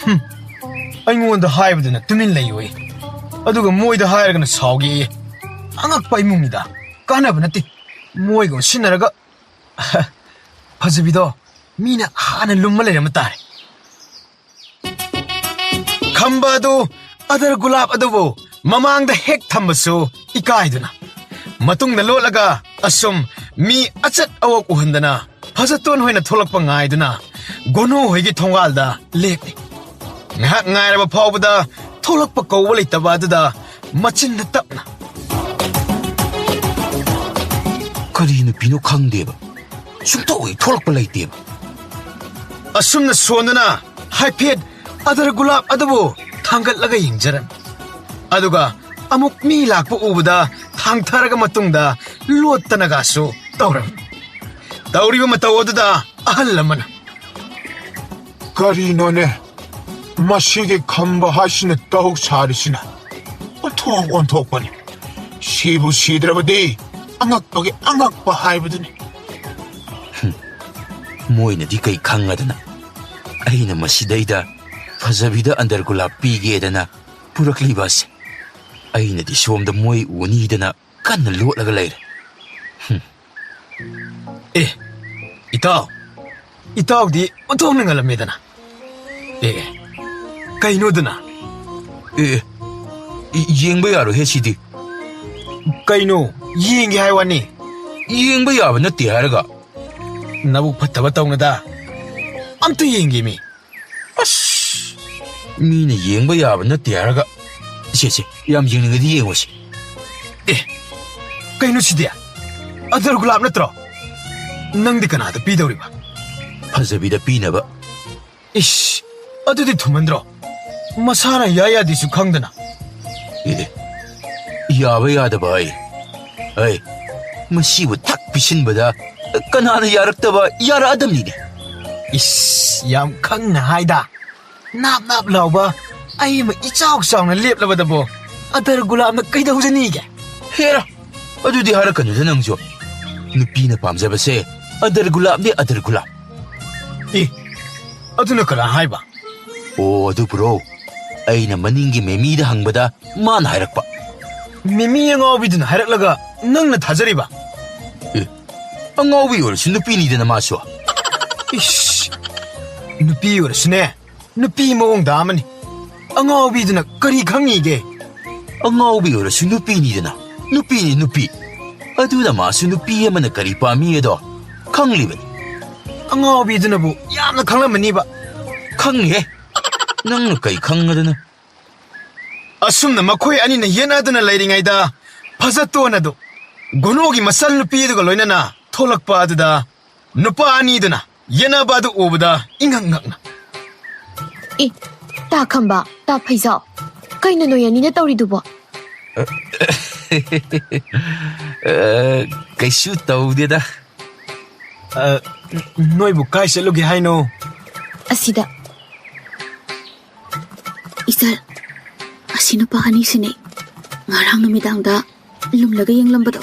ꯍꯨꯝ, ꯑꯩꯉꯣꯟꯗ ꯍꯥꯏꯕꯗꯅ ꯇꯨꯃꯤꯟ ꯂꯩꯌꯣꯌꯦ, ꯑꯗꯨꯒ ꯃꯣꯏꯗ ꯍꯥꯏꯔꯒꯅ ꯁꯥꯎꯒꯦꯌꯦ꯫ ꯑꯉꯛꯄ ꯏꯃꯨꯡꯅꯤꯗ, ꯀꯥꯟꯅꯕ ꯅꯠꯇꯦ꯫ ꯃꯣꯏꯒ ꯎꯟꯁꯤꯟꯅꯔꯒ ꯐꯖꯕꯤꯗꯣ ꯃꯤꯅ ꯍꯥꯟꯅ ꯂꯨꯝꯃ ꯂꯩꯔꯝꯕ ꯇꯥꯔꯦ꯫ ꯈꯝꯕ ꯑꯗꯨ, ꯑꯗꯔ ꯒꯨꯂꯥꯞ ꯑꯗꯨꯕꯨ ꯃꯃꯥꯡꯗ ꯍꯦꯛ ꯊꯝꯕꯁꯨ ꯏꯀꯥꯏꯗꯨꯅ, ꯃꯇꯨꯡꯗ ꯂꯣꯠꯂꯒ ꯑꯁꯨꯝ ꯃꯤ ꯑꯆꯠ ꯑꯋꯣꯛ ꯎꯍꯟꯗꯅ ꯐꯖꯇꯣꯟ ꯍꯣꯏꯅ ꯊꯣꯛꯂꯛꯄ ꯉꯥꯏꯗꯨꯅ ꯒꯣꯅꯨ ꯍꯣꯏꯒꯤ ꯊꯣꯡꯒꯥꯜꯗ ꯂꯦꯞꯂꯤ꯫ ꯉꯥꯏꯍꯥꯛ ꯉꯥꯏꯔꯕ ꯐꯥꯎꯕꯗ ꯊꯣꯛꯂꯛꯄ ꯀꯧꯕ ꯂꯩꯇꯕ ꯑꯗꯨꯗ ꯃꯆꯤꯟꯗ ꯇꯞꯅ, "ꯀꯔꯤ ꯅꯨꯄꯤꯅꯣ ꯈꯪꯗꯦꯕ, ꯁꯨꯡꯊꯣꯛ ꯍꯦꯛ ꯊꯣꯛꯂꯛꯄ ꯂꯩꯇꯦꯕ"꯫ ꯑꯁꯨꯝꯅ ꯁꯣꯟꯗꯨꯅ ꯍꯥꯏꯐꯦꯠ ꯑꯗꯔ ꯒꯨꯂꯥꯞ ꯑꯗꯨꯕꯨ ꯊꯥꯡꯒꯠꯂꯒ ꯌꯦꯡꯖꯔꯝꯃꯤ꯫ ꯑꯗꯨꯒ ꯑꯃꯨꯛ ꯃꯤ ꯂꯥꯛꯄ ꯎꯕꯗ ꯊꯥꯡꯊꯔꯒ ꯃꯇꯨꯡꯗ ꯂꯣꯠꯇꯅꯒꯁꯨ ꯇꯧꯔꯝꯃꯤ꯫ ꯇꯧꯔꯤꯕ ꯃꯇꯧ ꯑꯗꯨꯗ ꯑꯍꯜ ꯑꯃꯅ, "ꯀꯔꯤꯅꯣꯅꯦ, ꯃꯁꯤꯒꯤ ꯈꯝꯕ ꯍꯥꯏꯁꯤꯅ ꯇꯧ ꯁꯥꯔꯤꯁꯤꯅ? ꯑꯣꯟꯊꯣꯛ ꯑꯣꯟꯊꯣꯛꯄꯅꯤ꯫ ꯁꯤꯕꯨ ꯁꯤꯗ꯭ꯔꯕꯗꯤ ꯑꯉꯛꯄꯒꯤ ꯑꯉꯛꯄ ꯍꯥꯏꯕꯗꯨꯅꯤ"꯫ ꯍꯨꯝ, ꯃꯣꯏꯅꯗꯤ ꯀꯩ ꯈꯪꯉꯗꯅ ꯑꯩꯅ ꯃꯁꯤꯗꯩꯗ ꯐꯖꯕꯤꯗ ꯑꯟꯗꯔ ꯒꯨꯂꯥꯞ ꯄꯤꯒꯦꯗꯅ ꯄꯨꯔꯛꯂꯤꯕ ꯑꯁꯦ꯫ ꯑꯩꯅꯗꯤ ꯁꯣꯝꯗ ꯃꯣꯏ ꯎꯅꯤꯗꯅ ꯀꯟꯅ ꯂꯣꯠꯂꯒ ꯂꯩꯔꯦ꯫ ꯍꯨꯝ꯫ ꯑꯦ, ꯏꯇꯥꯎ, ꯏꯇꯥꯎꯗꯤ ꯑꯣꯟꯊꯣꯛꯅ ꯉꯜꯂꯝꯃꯦꯗꯅ꯫ ꯑꯦ, ꯑꯦ, ꯀꯩꯅꯣꯗꯅ? ꯑꯦ, ꯑꯦ, ꯌꯦꯡꯕ ꯌꯥꯔꯣꯏꯍꯦ ꯁꯤꯗꯤ꯫ ꯀꯩꯅꯣ, ꯌꯦꯡꯒꯦ ꯍꯥꯏ ꯋꯥꯅꯤ꯫ ꯌꯦꯡꯕ ꯌꯥꯕ ꯅꯠꯇꯦ ꯍꯥꯏꯔꯒ꯫ ꯅꯕꯨꯛ ꯐꯠꯇꯕ ꯇꯧꯅꯗ꯫ ꯑꯝꯇ ꯌꯦꯡꯒꯦ ꯃꯤ꯫ ꯑꯁ! ꯃꯤꯅ ꯌꯦꯡꯕ ꯌꯥꯕ ꯅꯠꯇꯦ ꯍꯥꯏꯔꯒ꯫ ꯁꯦ, ꯁꯦ, ꯌꯥꯝ ꯌꯦꯡꯅꯤꯡꯉꯗꯤ ꯌꯦꯡꯉꯨꯁꯤ꯫ ꯑꯦ, ꯀꯩꯅꯣ ꯁꯤꯗꯤ? ꯑꯗꯔ ꯒꯨꯂꯥꯞ ꯅꯠꯇ꯭ꯔꯣ? ꯅꯪꯗꯤ ꯀꯅꯥꯗ ꯄꯤꯗꯧꯔꯤꯕ? ꯐꯖꯕꯤꯗ ꯄꯤꯅꯕ꯫ ꯏꯁ, ꯑꯗꯨꯗꯤ ꯊꯨꯃꯟꯗ꯭ꯔꯣ? ꯃꯁꯥꯅ ꯌꯥ ꯌꯥꯗꯦꯁꯨ ꯈꯪꯗꯅ꯫ ꯑꯦ, ꯌꯥꯕ ꯌꯥꯗꯕ ꯑꯩ, ꯑꯩ, ꯃꯁꯤꯕꯨ ꯊꯛ ꯄꯤꯁꯤꯟꯕꯗ ꯀꯅꯥꯅ ꯌꯥꯔꯛꯇꯕ ꯌꯥꯔꯛꯑꯗꯕꯅꯤꯅꯦ꯫ ꯏꯁ, ꯌꯥꯝ ꯈꯪꯅ ꯍꯥꯏꯗ꯫ ꯅꯥꯞ ꯅꯥꯞ ꯂꯥꯎꯕ ꯑꯩ ꯑꯃ ꯏꯆꯥꯎ ꯆꯥꯎꯅ ꯂꯦꯞꯂꯕꯗꯕꯣ ꯑꯗꯔ ꯒꯨꯂꯥꯞꯅ ꯀꯩꯗꯧꯖꯅꯤꯒꯦ? ꯍꯦꯔꯥ, ꯑꯗꯨꯗꯤ ꯍꯥꯏꯔꯛꯀꯅꯨꯗ ꯅꯪꯁꯨ꯫ ꯅꯨꯄꯤꯅ ꯄꯥꯝꯖꯕꯁꯦ ꯑꯗꯔ ꯒꯨꯂꯥꯞꯅꯦ, ꯑꯗꯔ ꯒꯨꯂꯥꯞ꯫ ꯑꯦ, ꯑꯗꯨꯅ ꯀꯅꯥ ꯍꯥꯏꯕ? ꯑꯣ, ꯑꯗꯨꯕꯨꯔꯣ? ꯑꯩꯅ ꯃꯅꯤꯡꯒꯤ ꯃꯦꯃꯤꯗ ꯍꯪꯕꯗ ꯃꯥꯅ ꯍꯥꯏꯔꯛꯄ꯫ ꯃꯦꯃꯤ ꯑꯉꯥꯎꯕꯤꯗꯨꯅ ꯍꯥꯏꯔꯛꯂꯒ ꯅꯪꯅ ꯊꯥꯖꯔꯤꯕ? ꯑꯦ, ꯑꯉꯥꯎꯕꯤ ꯑꯣꯏꯔꯁꯨ ꯅꯨꯄꯤꯅꯤꯗꯅ ꯃꯥꯁꯨ꯫ ꯏꯁ, ꯅꯨꯄꯤ ꯑꯣꯏꯔꯁꯨꯅꯦ, ꯅꯨꯄꯤ ꯃꯑꯣꯡꯗ ꯑꯃꯅꯤ꯫ ꯑꯉꯥꯎꯕꯤꯗꯨꯅ ꯀꯔꯤ ꯈꯪꯉꯤꯒꯦ? ꯑꯉꯥꯎꯕꯤ ꯑꯣꯏꯔꯁꯨ ꯅꯨꯄꯤꯅꯤꯗꯅ꯫ ꯅꯨꯄꯤꯅꯤ, ꯅꯨꯄꯤ꯫ ꯑꯗꯨꯅ ꯃꯥꯁꯨ ꯅꯨꯄꯤ ꯑꯃꯅ ꯀꯔꯤ ꯄꯥꯝꯃꯤ ꯑꯗꯣ ꯈꯪꯂꯤꯕꯅꯤ꯫ ꯑꯉꯥꯎꯕꯤꯗꯨꯅꯕꯨ ꯌꯥꯝꯅ ꯈꯪꯂꯝꯃꯅꯤꯕ꯫ ꯈꯪꯉꯤꯍꯦ꯫ ꯅꯪꯅ ꯀꯩ ꯈꯪꯉꯗꯅ? ꯑꯁꯨꯝꯅ ꯃꯈꯣꯏ ꯑꯅꯤꯅ ꯌꯦꯠꯅꯗꯨꯅ ꯂꯩꯔꯤꯉꯩꯗ ꯐꯖꯇꯣꯟ ꯑꯗꯨ ꯒꯣꯅꯣꯒꯤ ꯃꯆꯜ ꯅꯨꯄꯤ ꯑꯗꯨꯒ ꯂꯣꯏꯅꯅ ꯊꯣꯛꯂꯛꯄ ꯑꯗꯨꯗ ꯅꯨꯄꯥ ꯑꯅꯤꯗꯨꯅ ꯌꯦꯠꯅꯕ ꯑꯗꯨ ꯎꯕꯗ ꯏꯉꯛ ꯉꯛꯅ꯫ ꯑꯦ, ꯇꯥ ꯈꯝꯕ, ꯇꯥ ꯐꯩꯖꯥꯎ, ꯀꯩꯅꯣ ꯅꯣꯏ ꯑꯅꯤꯅ ꯇꯧꯔꯤꯗꯨꯕꯣ? ꯑ, ꯀꯩꯁꯨ ꯇꯧꯗꯦꯗ꯫ ꯑ, ꯅꯣꯏꯕꯨ ꯀꯥꯏ ꯆꯠꯂꯨꯒꯦ ꯍꯥꯏꯅꯣ? ꯑꯁꯤꯗ꯫ ꯏꯆꯜ, ꯑꯁꯤ ꯅꯨꯄꯥ ꯑꯅꯤꯁꯤꯅꯦ ꯉꯔꯥꯡ ꯅꯨꯃꯤꯗꯥꯡꯗ ꯂꯨꯝꯂꯒ ꯌꯦꯡꯂꯝꯕꯗꯣ꯫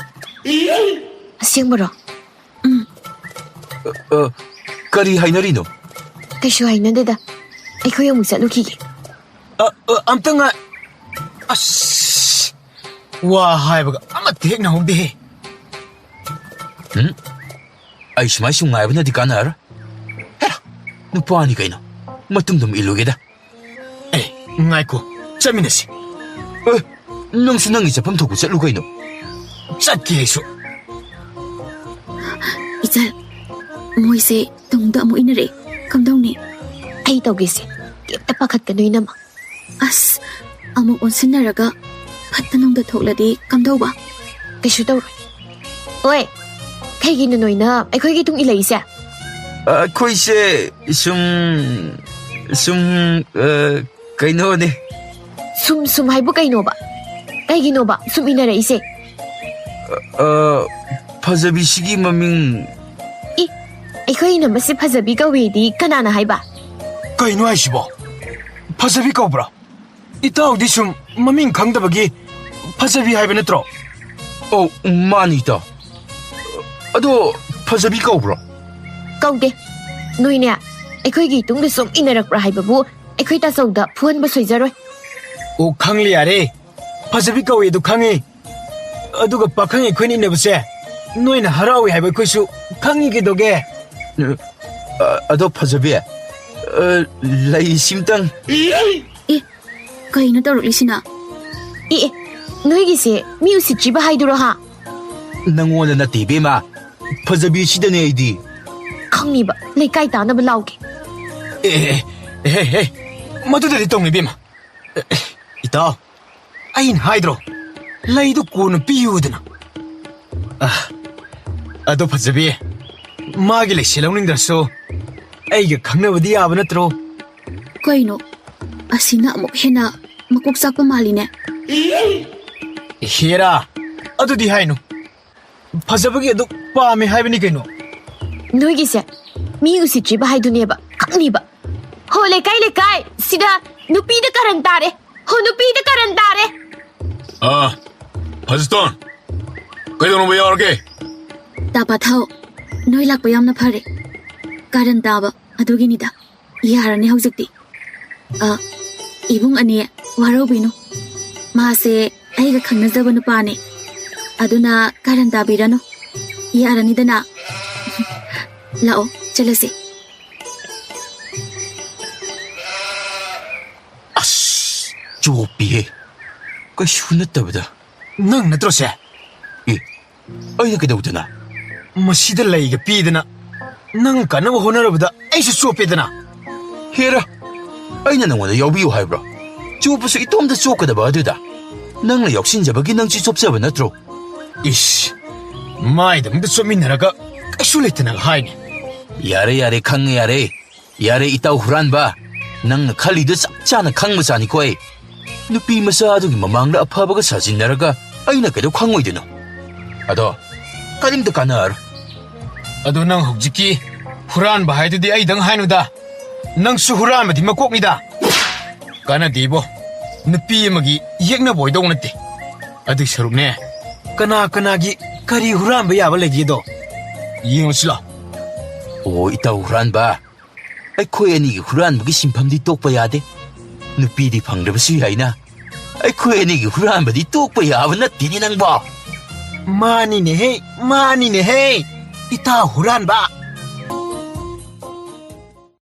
ꯑꯁꯦꯡꯕꯔꯣ? ꯎꯝ꯫ ꯑ, ꯑ, ꯀꯔꯤ ꯍꯥꯏꯅꯔꯤꯅꯣ? ꯀꯩꯁꯨ ꯍꯥꯏꯅꯗꯦꯗ꯫ ꯑꯩꯈꯣꯏ ꯑꯃꯨꯛ ꯆꯠꯂꯨꯈꯤꯒꯦ꯫ ꯑ, ꯑ, ꯑꯝꯇ ꯉꯥꯏ-, ꯑꯁ, ꯋꯥ ꯍꯥꯏꯕꯒ ꯑꯃꯠꯇ ꯍꯦꯛ ꯅꯪꯍꯧꯗꯦꯍꯦ꯫ ꯎꯝ? ꯑꯩ ꯁꯨꯃꯥꯏ ꯁꯨꯝ ꯉꯥꯏꯕꯅꯗꯤ ꯀꯥꯟꯅꯔꯣꯏ꯫ ꯍꯦꯔꯥ, ꯅꯨꯄꯥꯅꯤ ꯀꯩꯅꯣ꯫ ꯃꯇꯨꯡꯗ ꯑꯃꯨꯛ ꯏꯜꯂꯨꯒꯦꯗ꯫ ꯑꯦ, ꯉꯥꯏꯈꯣ, ꯆꯠꯃꯤꯟꯅꯁꯤ꯫ ꯑꯦ, ꯅꯪꯁꯨ ꯅꯪꯒꯤ ꯆꯠꯐꯝ ꯊꯣꯛꯄ ꯆꯠꯂꯨ ꯀꯩꯅꯣ꯫ ꯆꯠꯀꯦ ꯑꯩꯁꯨ꯫ ꯏꯆꯜ, ꯃꯣꯏꯁꯦ ꯇꯨꯡꯗ ꯑꯃꯨꯛ ꯏꯟꯅꯔꯛꯑꯦ꯫ ꯀꯝꯗꯧꯅꯤ? ꯑꯩ ꯇꯧꯒꯦꯁꯦ꯫ ꯀꯩꯝꯇ ꯄꯥꯈꯠꯀꯅꯨ, ꯏꯅꯝꯃ꯫ ꯑꯁ, ꯑꯃꯨꯛ ꯑꯣꯟꯁꯤꯟꯅꯔꯒ ꯐꯠꯇ ꯅꯨꯡꯗ ꯊꯣꯛꯂꯗꯤ ꯀꯝꯗꯧꯕ? ꯀꯩꯁꯨ ꯇꯧꯔꯣꯏ꯫ ꯑꯣꯏ, ꯀꯩꯒꯤꯅꯣ ꯅꯣꯏꯅ ꯑꯩꯈꯣꯏꯒꯤ ꯇꯨꯡ ꯏꯜꯂꯛꯏꯁꯦ? ꯑꯩꯈꯣꯏꯁꯦ ꯁꯨꯝ, ꯁꯨꯝ, ꯑ, ꯀꯩꯅꯣꯅꯦ꯫ ꯁꯨꯝ, ꯁꯨꯝ ꯍꯥꯏꯕꯨ ꯀꯩꯅꯣꯕ? ꯀꯩꯒꯤꯅꯣꯕ ꯁꯨꯝ ꯏꯟꯅꯔꯛꯏꯁꯦ? ꯑ, ꯐꯖꯕꯤꯁꯤꯒꯤ ꯃꯃꯤꯡ꯫ ꯏ, ꯑꯩꯈꯣꯏ ꯏꯅꯝꯃꯁꯤ ꯐꯖꯕꯤ ꯀꯧꯋꯦꯗꯤ ꯀꯅꯥꯅ ꯍꯥꯏꯕ? ꯀꯩꯅꯣ ꯍꯥꯏꯁꯤꯕꯣ? ꯐꯖꯕꯤ ꯀꯧꯕ꯭ꯔꯣ? ꯏꯇꯥꯎꯗꯤ ꯁꯨꯝ ꯃꯃꯤꯡ ꯈꯪꯗꯕꯒꯤ ꯐꯖꯕꯤ ꯍꯥꯏꯕ ꯅꯠꯇ꯭ꯔꯣ? ꯑꯧ, ꯃꯥꯅꯤ, ꯏꯇꯥꯎ꯫ ꯑꯗꯣ ꯐꯖꯕꯤ ꯀꯧꯕ꯭ꯔꯣ? ꯀꯧꯗꯦ꯫ ꯅꯣꯏꯅꯦ, ꯑꯩꯈꯣꯏꯒꯤ ꯏꯇꯨꯡꯗ ꯁꯨꯝ ꯏꯟꯅꯔꯛꯄ꯭ꯔꯥ ꯍꯥꯏꯕꯕꯨ ꯑꯩꯈꯣꯏ ꯇꯥꯆꯧꯗ ꯐꯨꯍꯟꯕ ꯁꯣꯏꯖꯔꯣꯏ꯫ ꯑꯣ, ꯈꯪꯂꯦ ꯌꯥꯔꯦ꯫ ꯐꯖꯕꯤ ꯀꯧꯏ ꯑꯗꯨ ꯈꯪꯉꯤ꯫ ꯑꯗꯨꯒ ꯄꯥꯈꯪ ꯑꯩꯈꯣꯏꯅ ꯏꯟꯅꯕꯁꯦ ꯅꯣꯏꯅ ꯍꯔꯥꯎꯏ ꯍꯥꯏꯕ ꯑꯩꯈꯣꯏꯁꯨ ꯈꯪꯉꯤ ꯀꯩꯗꯧꯒꯦ? ꯑ, ꯑꯗꯣ ꯐꯖꯕꯤ, ꯑ, ꯂꯩꯁꯤꯝꯇꯪ꯫ ꯑꯦ, ꯀꯩꯅꯣ ꯇꯧꯔꯛꯂꯤꯁꯤꯅ? ꯑꯦ, ꯑꯦ, ꯅꯣꯏꯒꯤꯁꯦ ꯃꯤ ꯎꯁꯤꯠꯇ꯭ꯔꯤꯕ ꯍꯥꯏꯗꯨꯔꯣ ꯍꯥ? ꯅꯪꯉꯣꯟꯗ ꯅꯠꯇꯦ ꯏꯕꯦꯝꯃ, ꯐꯖꯕꯤꯁꯤꯗꯅꯦ ꯑꯩꯗꯤ꯫ ꯈꯪꯅꯤꯕ, ꯂꯩꯀꯥꯏ ꯇꯥꯅꯕ ꯂꯥꯎꯒꯦ꯫ ꯑꯦ, ꯑꯦ, ꯑꯦ, ꯑꯦ, ꯑꯦ, ꯃꯗꯨꯗꯗꯤ ꯇꯧꯅꯤ ꯏꯕꯦꯝꯃ꯫ ꯑꯦ, ꯑꯦ, ꯏꯇꯥꯎ, ꯑꯩꯅ ꯍꯥꯏꯗ꯭ꯔꯣ, ꯂꯩꯗꯨ ꯀꯣꯟꯅ ꯄꯤꯌꯨꯗꯅ꯫ ꯑ, ꯑꯗꯣ ꯐꯖꯕꯤ, ꯃꯥꯒꯤ ꯂꯩꯁꯦ ꯂꯧꯅꯤꯡꯗ꯭ꯔꯁꯨ ꯑꯩꯒ ꯈꯪꯅꯕꯗꯤ ꯌꯥꯕ ꯅꯠꯇ꯭ꯔꯣ? ꯀꯩꯅꯣ, ꯑꯁꯤꯅ ꯑꯃꯨꯛ ꯍꯦꯟꯅ ꯃꯀꯣꯛ ꯆꯥꯛꯄ ꯃꯥꯜꯂꯤꯅꯦ꯫ ꯍꯦꯔꯥ, ꯑꯗꯨꯗꯤ ꯍꯥꯏꯅꯨ꯫ ꯐꯖꯕꯒꯤ ꯑꯗꯨꯛ ꯄꯥꯝꯃꯦ ꯍꯥꯏꯕꯅꯤ ꯀꯩꯅꯣ꯫ ꯅꯣꯏꯒꯤꯁꯦ ꯃꯤ ꯎꯁꯤꯠꯇ꯭ꯔꯤꯕ ꯍꯥꯏꯗꯨꯅꯦꯕ, ꯈꯪꯅꯤꯕ꯫ ꯍꯣ, ꯂꯩꯀꯥꯏ, ꯂꯩꯀꯥꯏ, ꯁꯤꯗ ꯅꯨꯄꯤꯗ ꯀꯔꯟ ꯇꯥꯔꯦ꯫ ꯍꯣ, ꯅꯨꯄꯤꯗ ꯀꯔꯟ ꯇꯥꯔꯦ꯫ ꯑꯥ, ꯐꯖꯇꯣꯟ, ꯀꯩꯗꯧꯅꯕ ꯌꯥꯎꯔꯒꯦ? ꯇꯥ ꯄꯥꯊꯧ, ꯅꯣꯏ ꯂꯥꯛꯄ ꯌꯥꯝꯅ ꯐꯔꯦ꯫ ꯀꯔꯟ ꯇꯥꯕ ꯑꯗꯨꯒꯤꯅꯤꯗ꯫ ꯌꯥꯔꯅꯤ ꯍꯧꯖꯤꯛꯇꯤ꯫ ꯑ, ꯏꯕꯨꯡ ꯑꯅꯤ, ꯋꯥꯔꯧꯕꯤꯅꯨ꯫ ꯃꯥꯁꯦ ꯑꯩꯒ ꯈꯪꯅꯖꯕ ꯅꯨꯄꯥꯅꯦ꯫ ꯑꯗꯨꯅ ꯀꯔꯟ ꯇꯥꯕꯤꯔꯅꯨ꯫ ꯌꯥꯔꯅꯤꯗꯅ꯫ ꯂꯥꯛꯑꯣ, ꯆꯠꯂꯁꯦ꯫ ꯑꯁ, ꯆꯣꯞꯄꯤꯍꯦ꯫ ꯀꯩꯁꯨ ꯅꯠꯇꯕꯗ꯫ ꯅꯪ ꯅꯠꯇ꯭ꯔꯣ ꯁꯦ? ꯑꯦ, ꯑꯩꯅ ꯀꯩꯗꯧꯗꯅ? ꯃꯁꯤꯗ ꯂꯩꯒ ꯄꯤꯗꯅ ꯅꯪ ꯀꯟꯅꯕ ꯍꯣꯠꯅꯔꯕꯗ ꯑꯩꯁꯨ ꯆꯣꯞꯄꯦꯗꯅ꯫ ꯍꯦꯔꯥ, ꯑꯩꯅ ꯅꯉꯣꯟꯗ ꯌꯥꯎꯕꯤꯌꯨ ꯍꯥꯏꯕ꯭ꯔꯣ? ꯆꯣꯞꯄꯁꯨ ꯏꯇꯣꯝꯇ ꯆꯣꯞꯀꯗꯕ ꯑꯗꯨꯗ꯫ ꯅꯪꯅ ꯌꯥꯎꯁꯤꯟꯖꯕꯒꯤ ꯅꯪꯁꯨ ꯆꯣꯞꯆꯕ ꯅꯠꯇ꯭ꯔꯣ? ꯏꯁ, ꯃꯥꯏꯗꯃꯛꯇ ꯆꯣꯞꯃꯤꯟꯅꯔꯒ ꯀꯩꯁꯨ ꯂꯩꯇꯅ ꯍꯥꯏꯅꯤ꯫ ꯌꯥꯔꯦ, ꯌꯥꯔꯦ, ꯈꯪꯉꯦ, ꯌꯥꯔꯦ꯫ ꯌꯥꯔꯦ, ꯏꯇꯥꯎ ꯍꯨꯔꯥꯟꯕ꯫ ꯅꯪꯅ ꯈꯜꯂꯤꯗꯣ ꯆꯞ ꯆꯥꯅ ꯈꯪꯕꯖꯥꯠꯅꯤꯀꯣ ꯑꯩ꯫ ꯅꯨꯄꯤ ꯃꯆꯥ ꯑꯗꯨꯒꯤ ꯃꯃꯥꯡꯗ ꯑꯐꯕꯒ ꯁꯥꯖꯤꯟꯅꯔꯒ ꯑꯩꯅ ꯀꯩꯗꯧ ꯈꯪꯉꯣꯏꯗꯣꯏꯅꯣ? ꯑꯗꯣ, ꯀꯔꯤꯝꯇ ꯀꯥꯟꯅꯔꯣꯏ꯫ ꯑꯗꯣ ꯅꯪ ꯍꯧꯖꯤꯛꯀꯤ ꯍꯨꯔꯥꯟꯕ ꯍꯥꯏꯗꯨꯗꯤ ꯑꯩꯗꯪ ꯍꯥꯏꯅꯨꯗ꯫ ꯅꯪꯁꯨ ꯍꯨꯔꯥꯟꯕꯗꯤ ꯃꯀꯣꯛꯅꯤꯗ꯫ ꯀꯥꯟꯅꯗꯦ ꯏꯕꯣ꯫ ꯅꯨꯄꯤ ꯑꯃꯒꯤ ꯌꯦꯛꯅꯕ ꯑꯣꯏꯗꯧ ꯅꯠꯇꯦ꯫ ꯑꯗꯨꯏ ꯁꯔꯨꯛꯅꯦ, ꯀꯅꯥ ꯀꯅꯥꯒꯤ ꯀꯔꯤ ꯍꯨꯔꯥꯟꯕ ꯌꯥꯕ ꯂꯩꯒꯦꯗꯣ ꯌꯦꯡꯉꯨꯁꯤ ꯂꯥꯎ꯫ ꯑꯣ, ꯏꯇꯥꯎ ꯍꯨꯔꯥꯟꯕ, ꯑꯩꯈꯣꯏ ꯑꯅꯤꯒꯤ ꯍꯨꯔꯥꯟꯕꯒꯤ ꯁꯤꯟꯐꯝꯗꯤ ꯇꯣꯛꯄ ꯌꯥꯗꯦ꯫ ꯅꯨꯄꯤꯗꯤ ꯐꯪꯗ꯭ꯔꯕꯁꯨ ꯌꯥꯏꯅ꯫ ꯑꯩꯈꯣꯏ ꯑꯅꯤꯒꯤ ꯍꯨꯔꯥꯟꯕꯗꯤ ꯇꯣꯛꯄ ꯌꯥꯕ ꯅꯠꯇꯦꯅꯦ ꯅꯪꯕꯣ꯫ ꯃꯥꯅꯤꯅꯦꯍꯦ, ꯃꯥꯅꯤꯅꯦꯍꯦ, ꯏꯇꯥꯎ ꯍꯨꯔꯥꯟꯕ꯫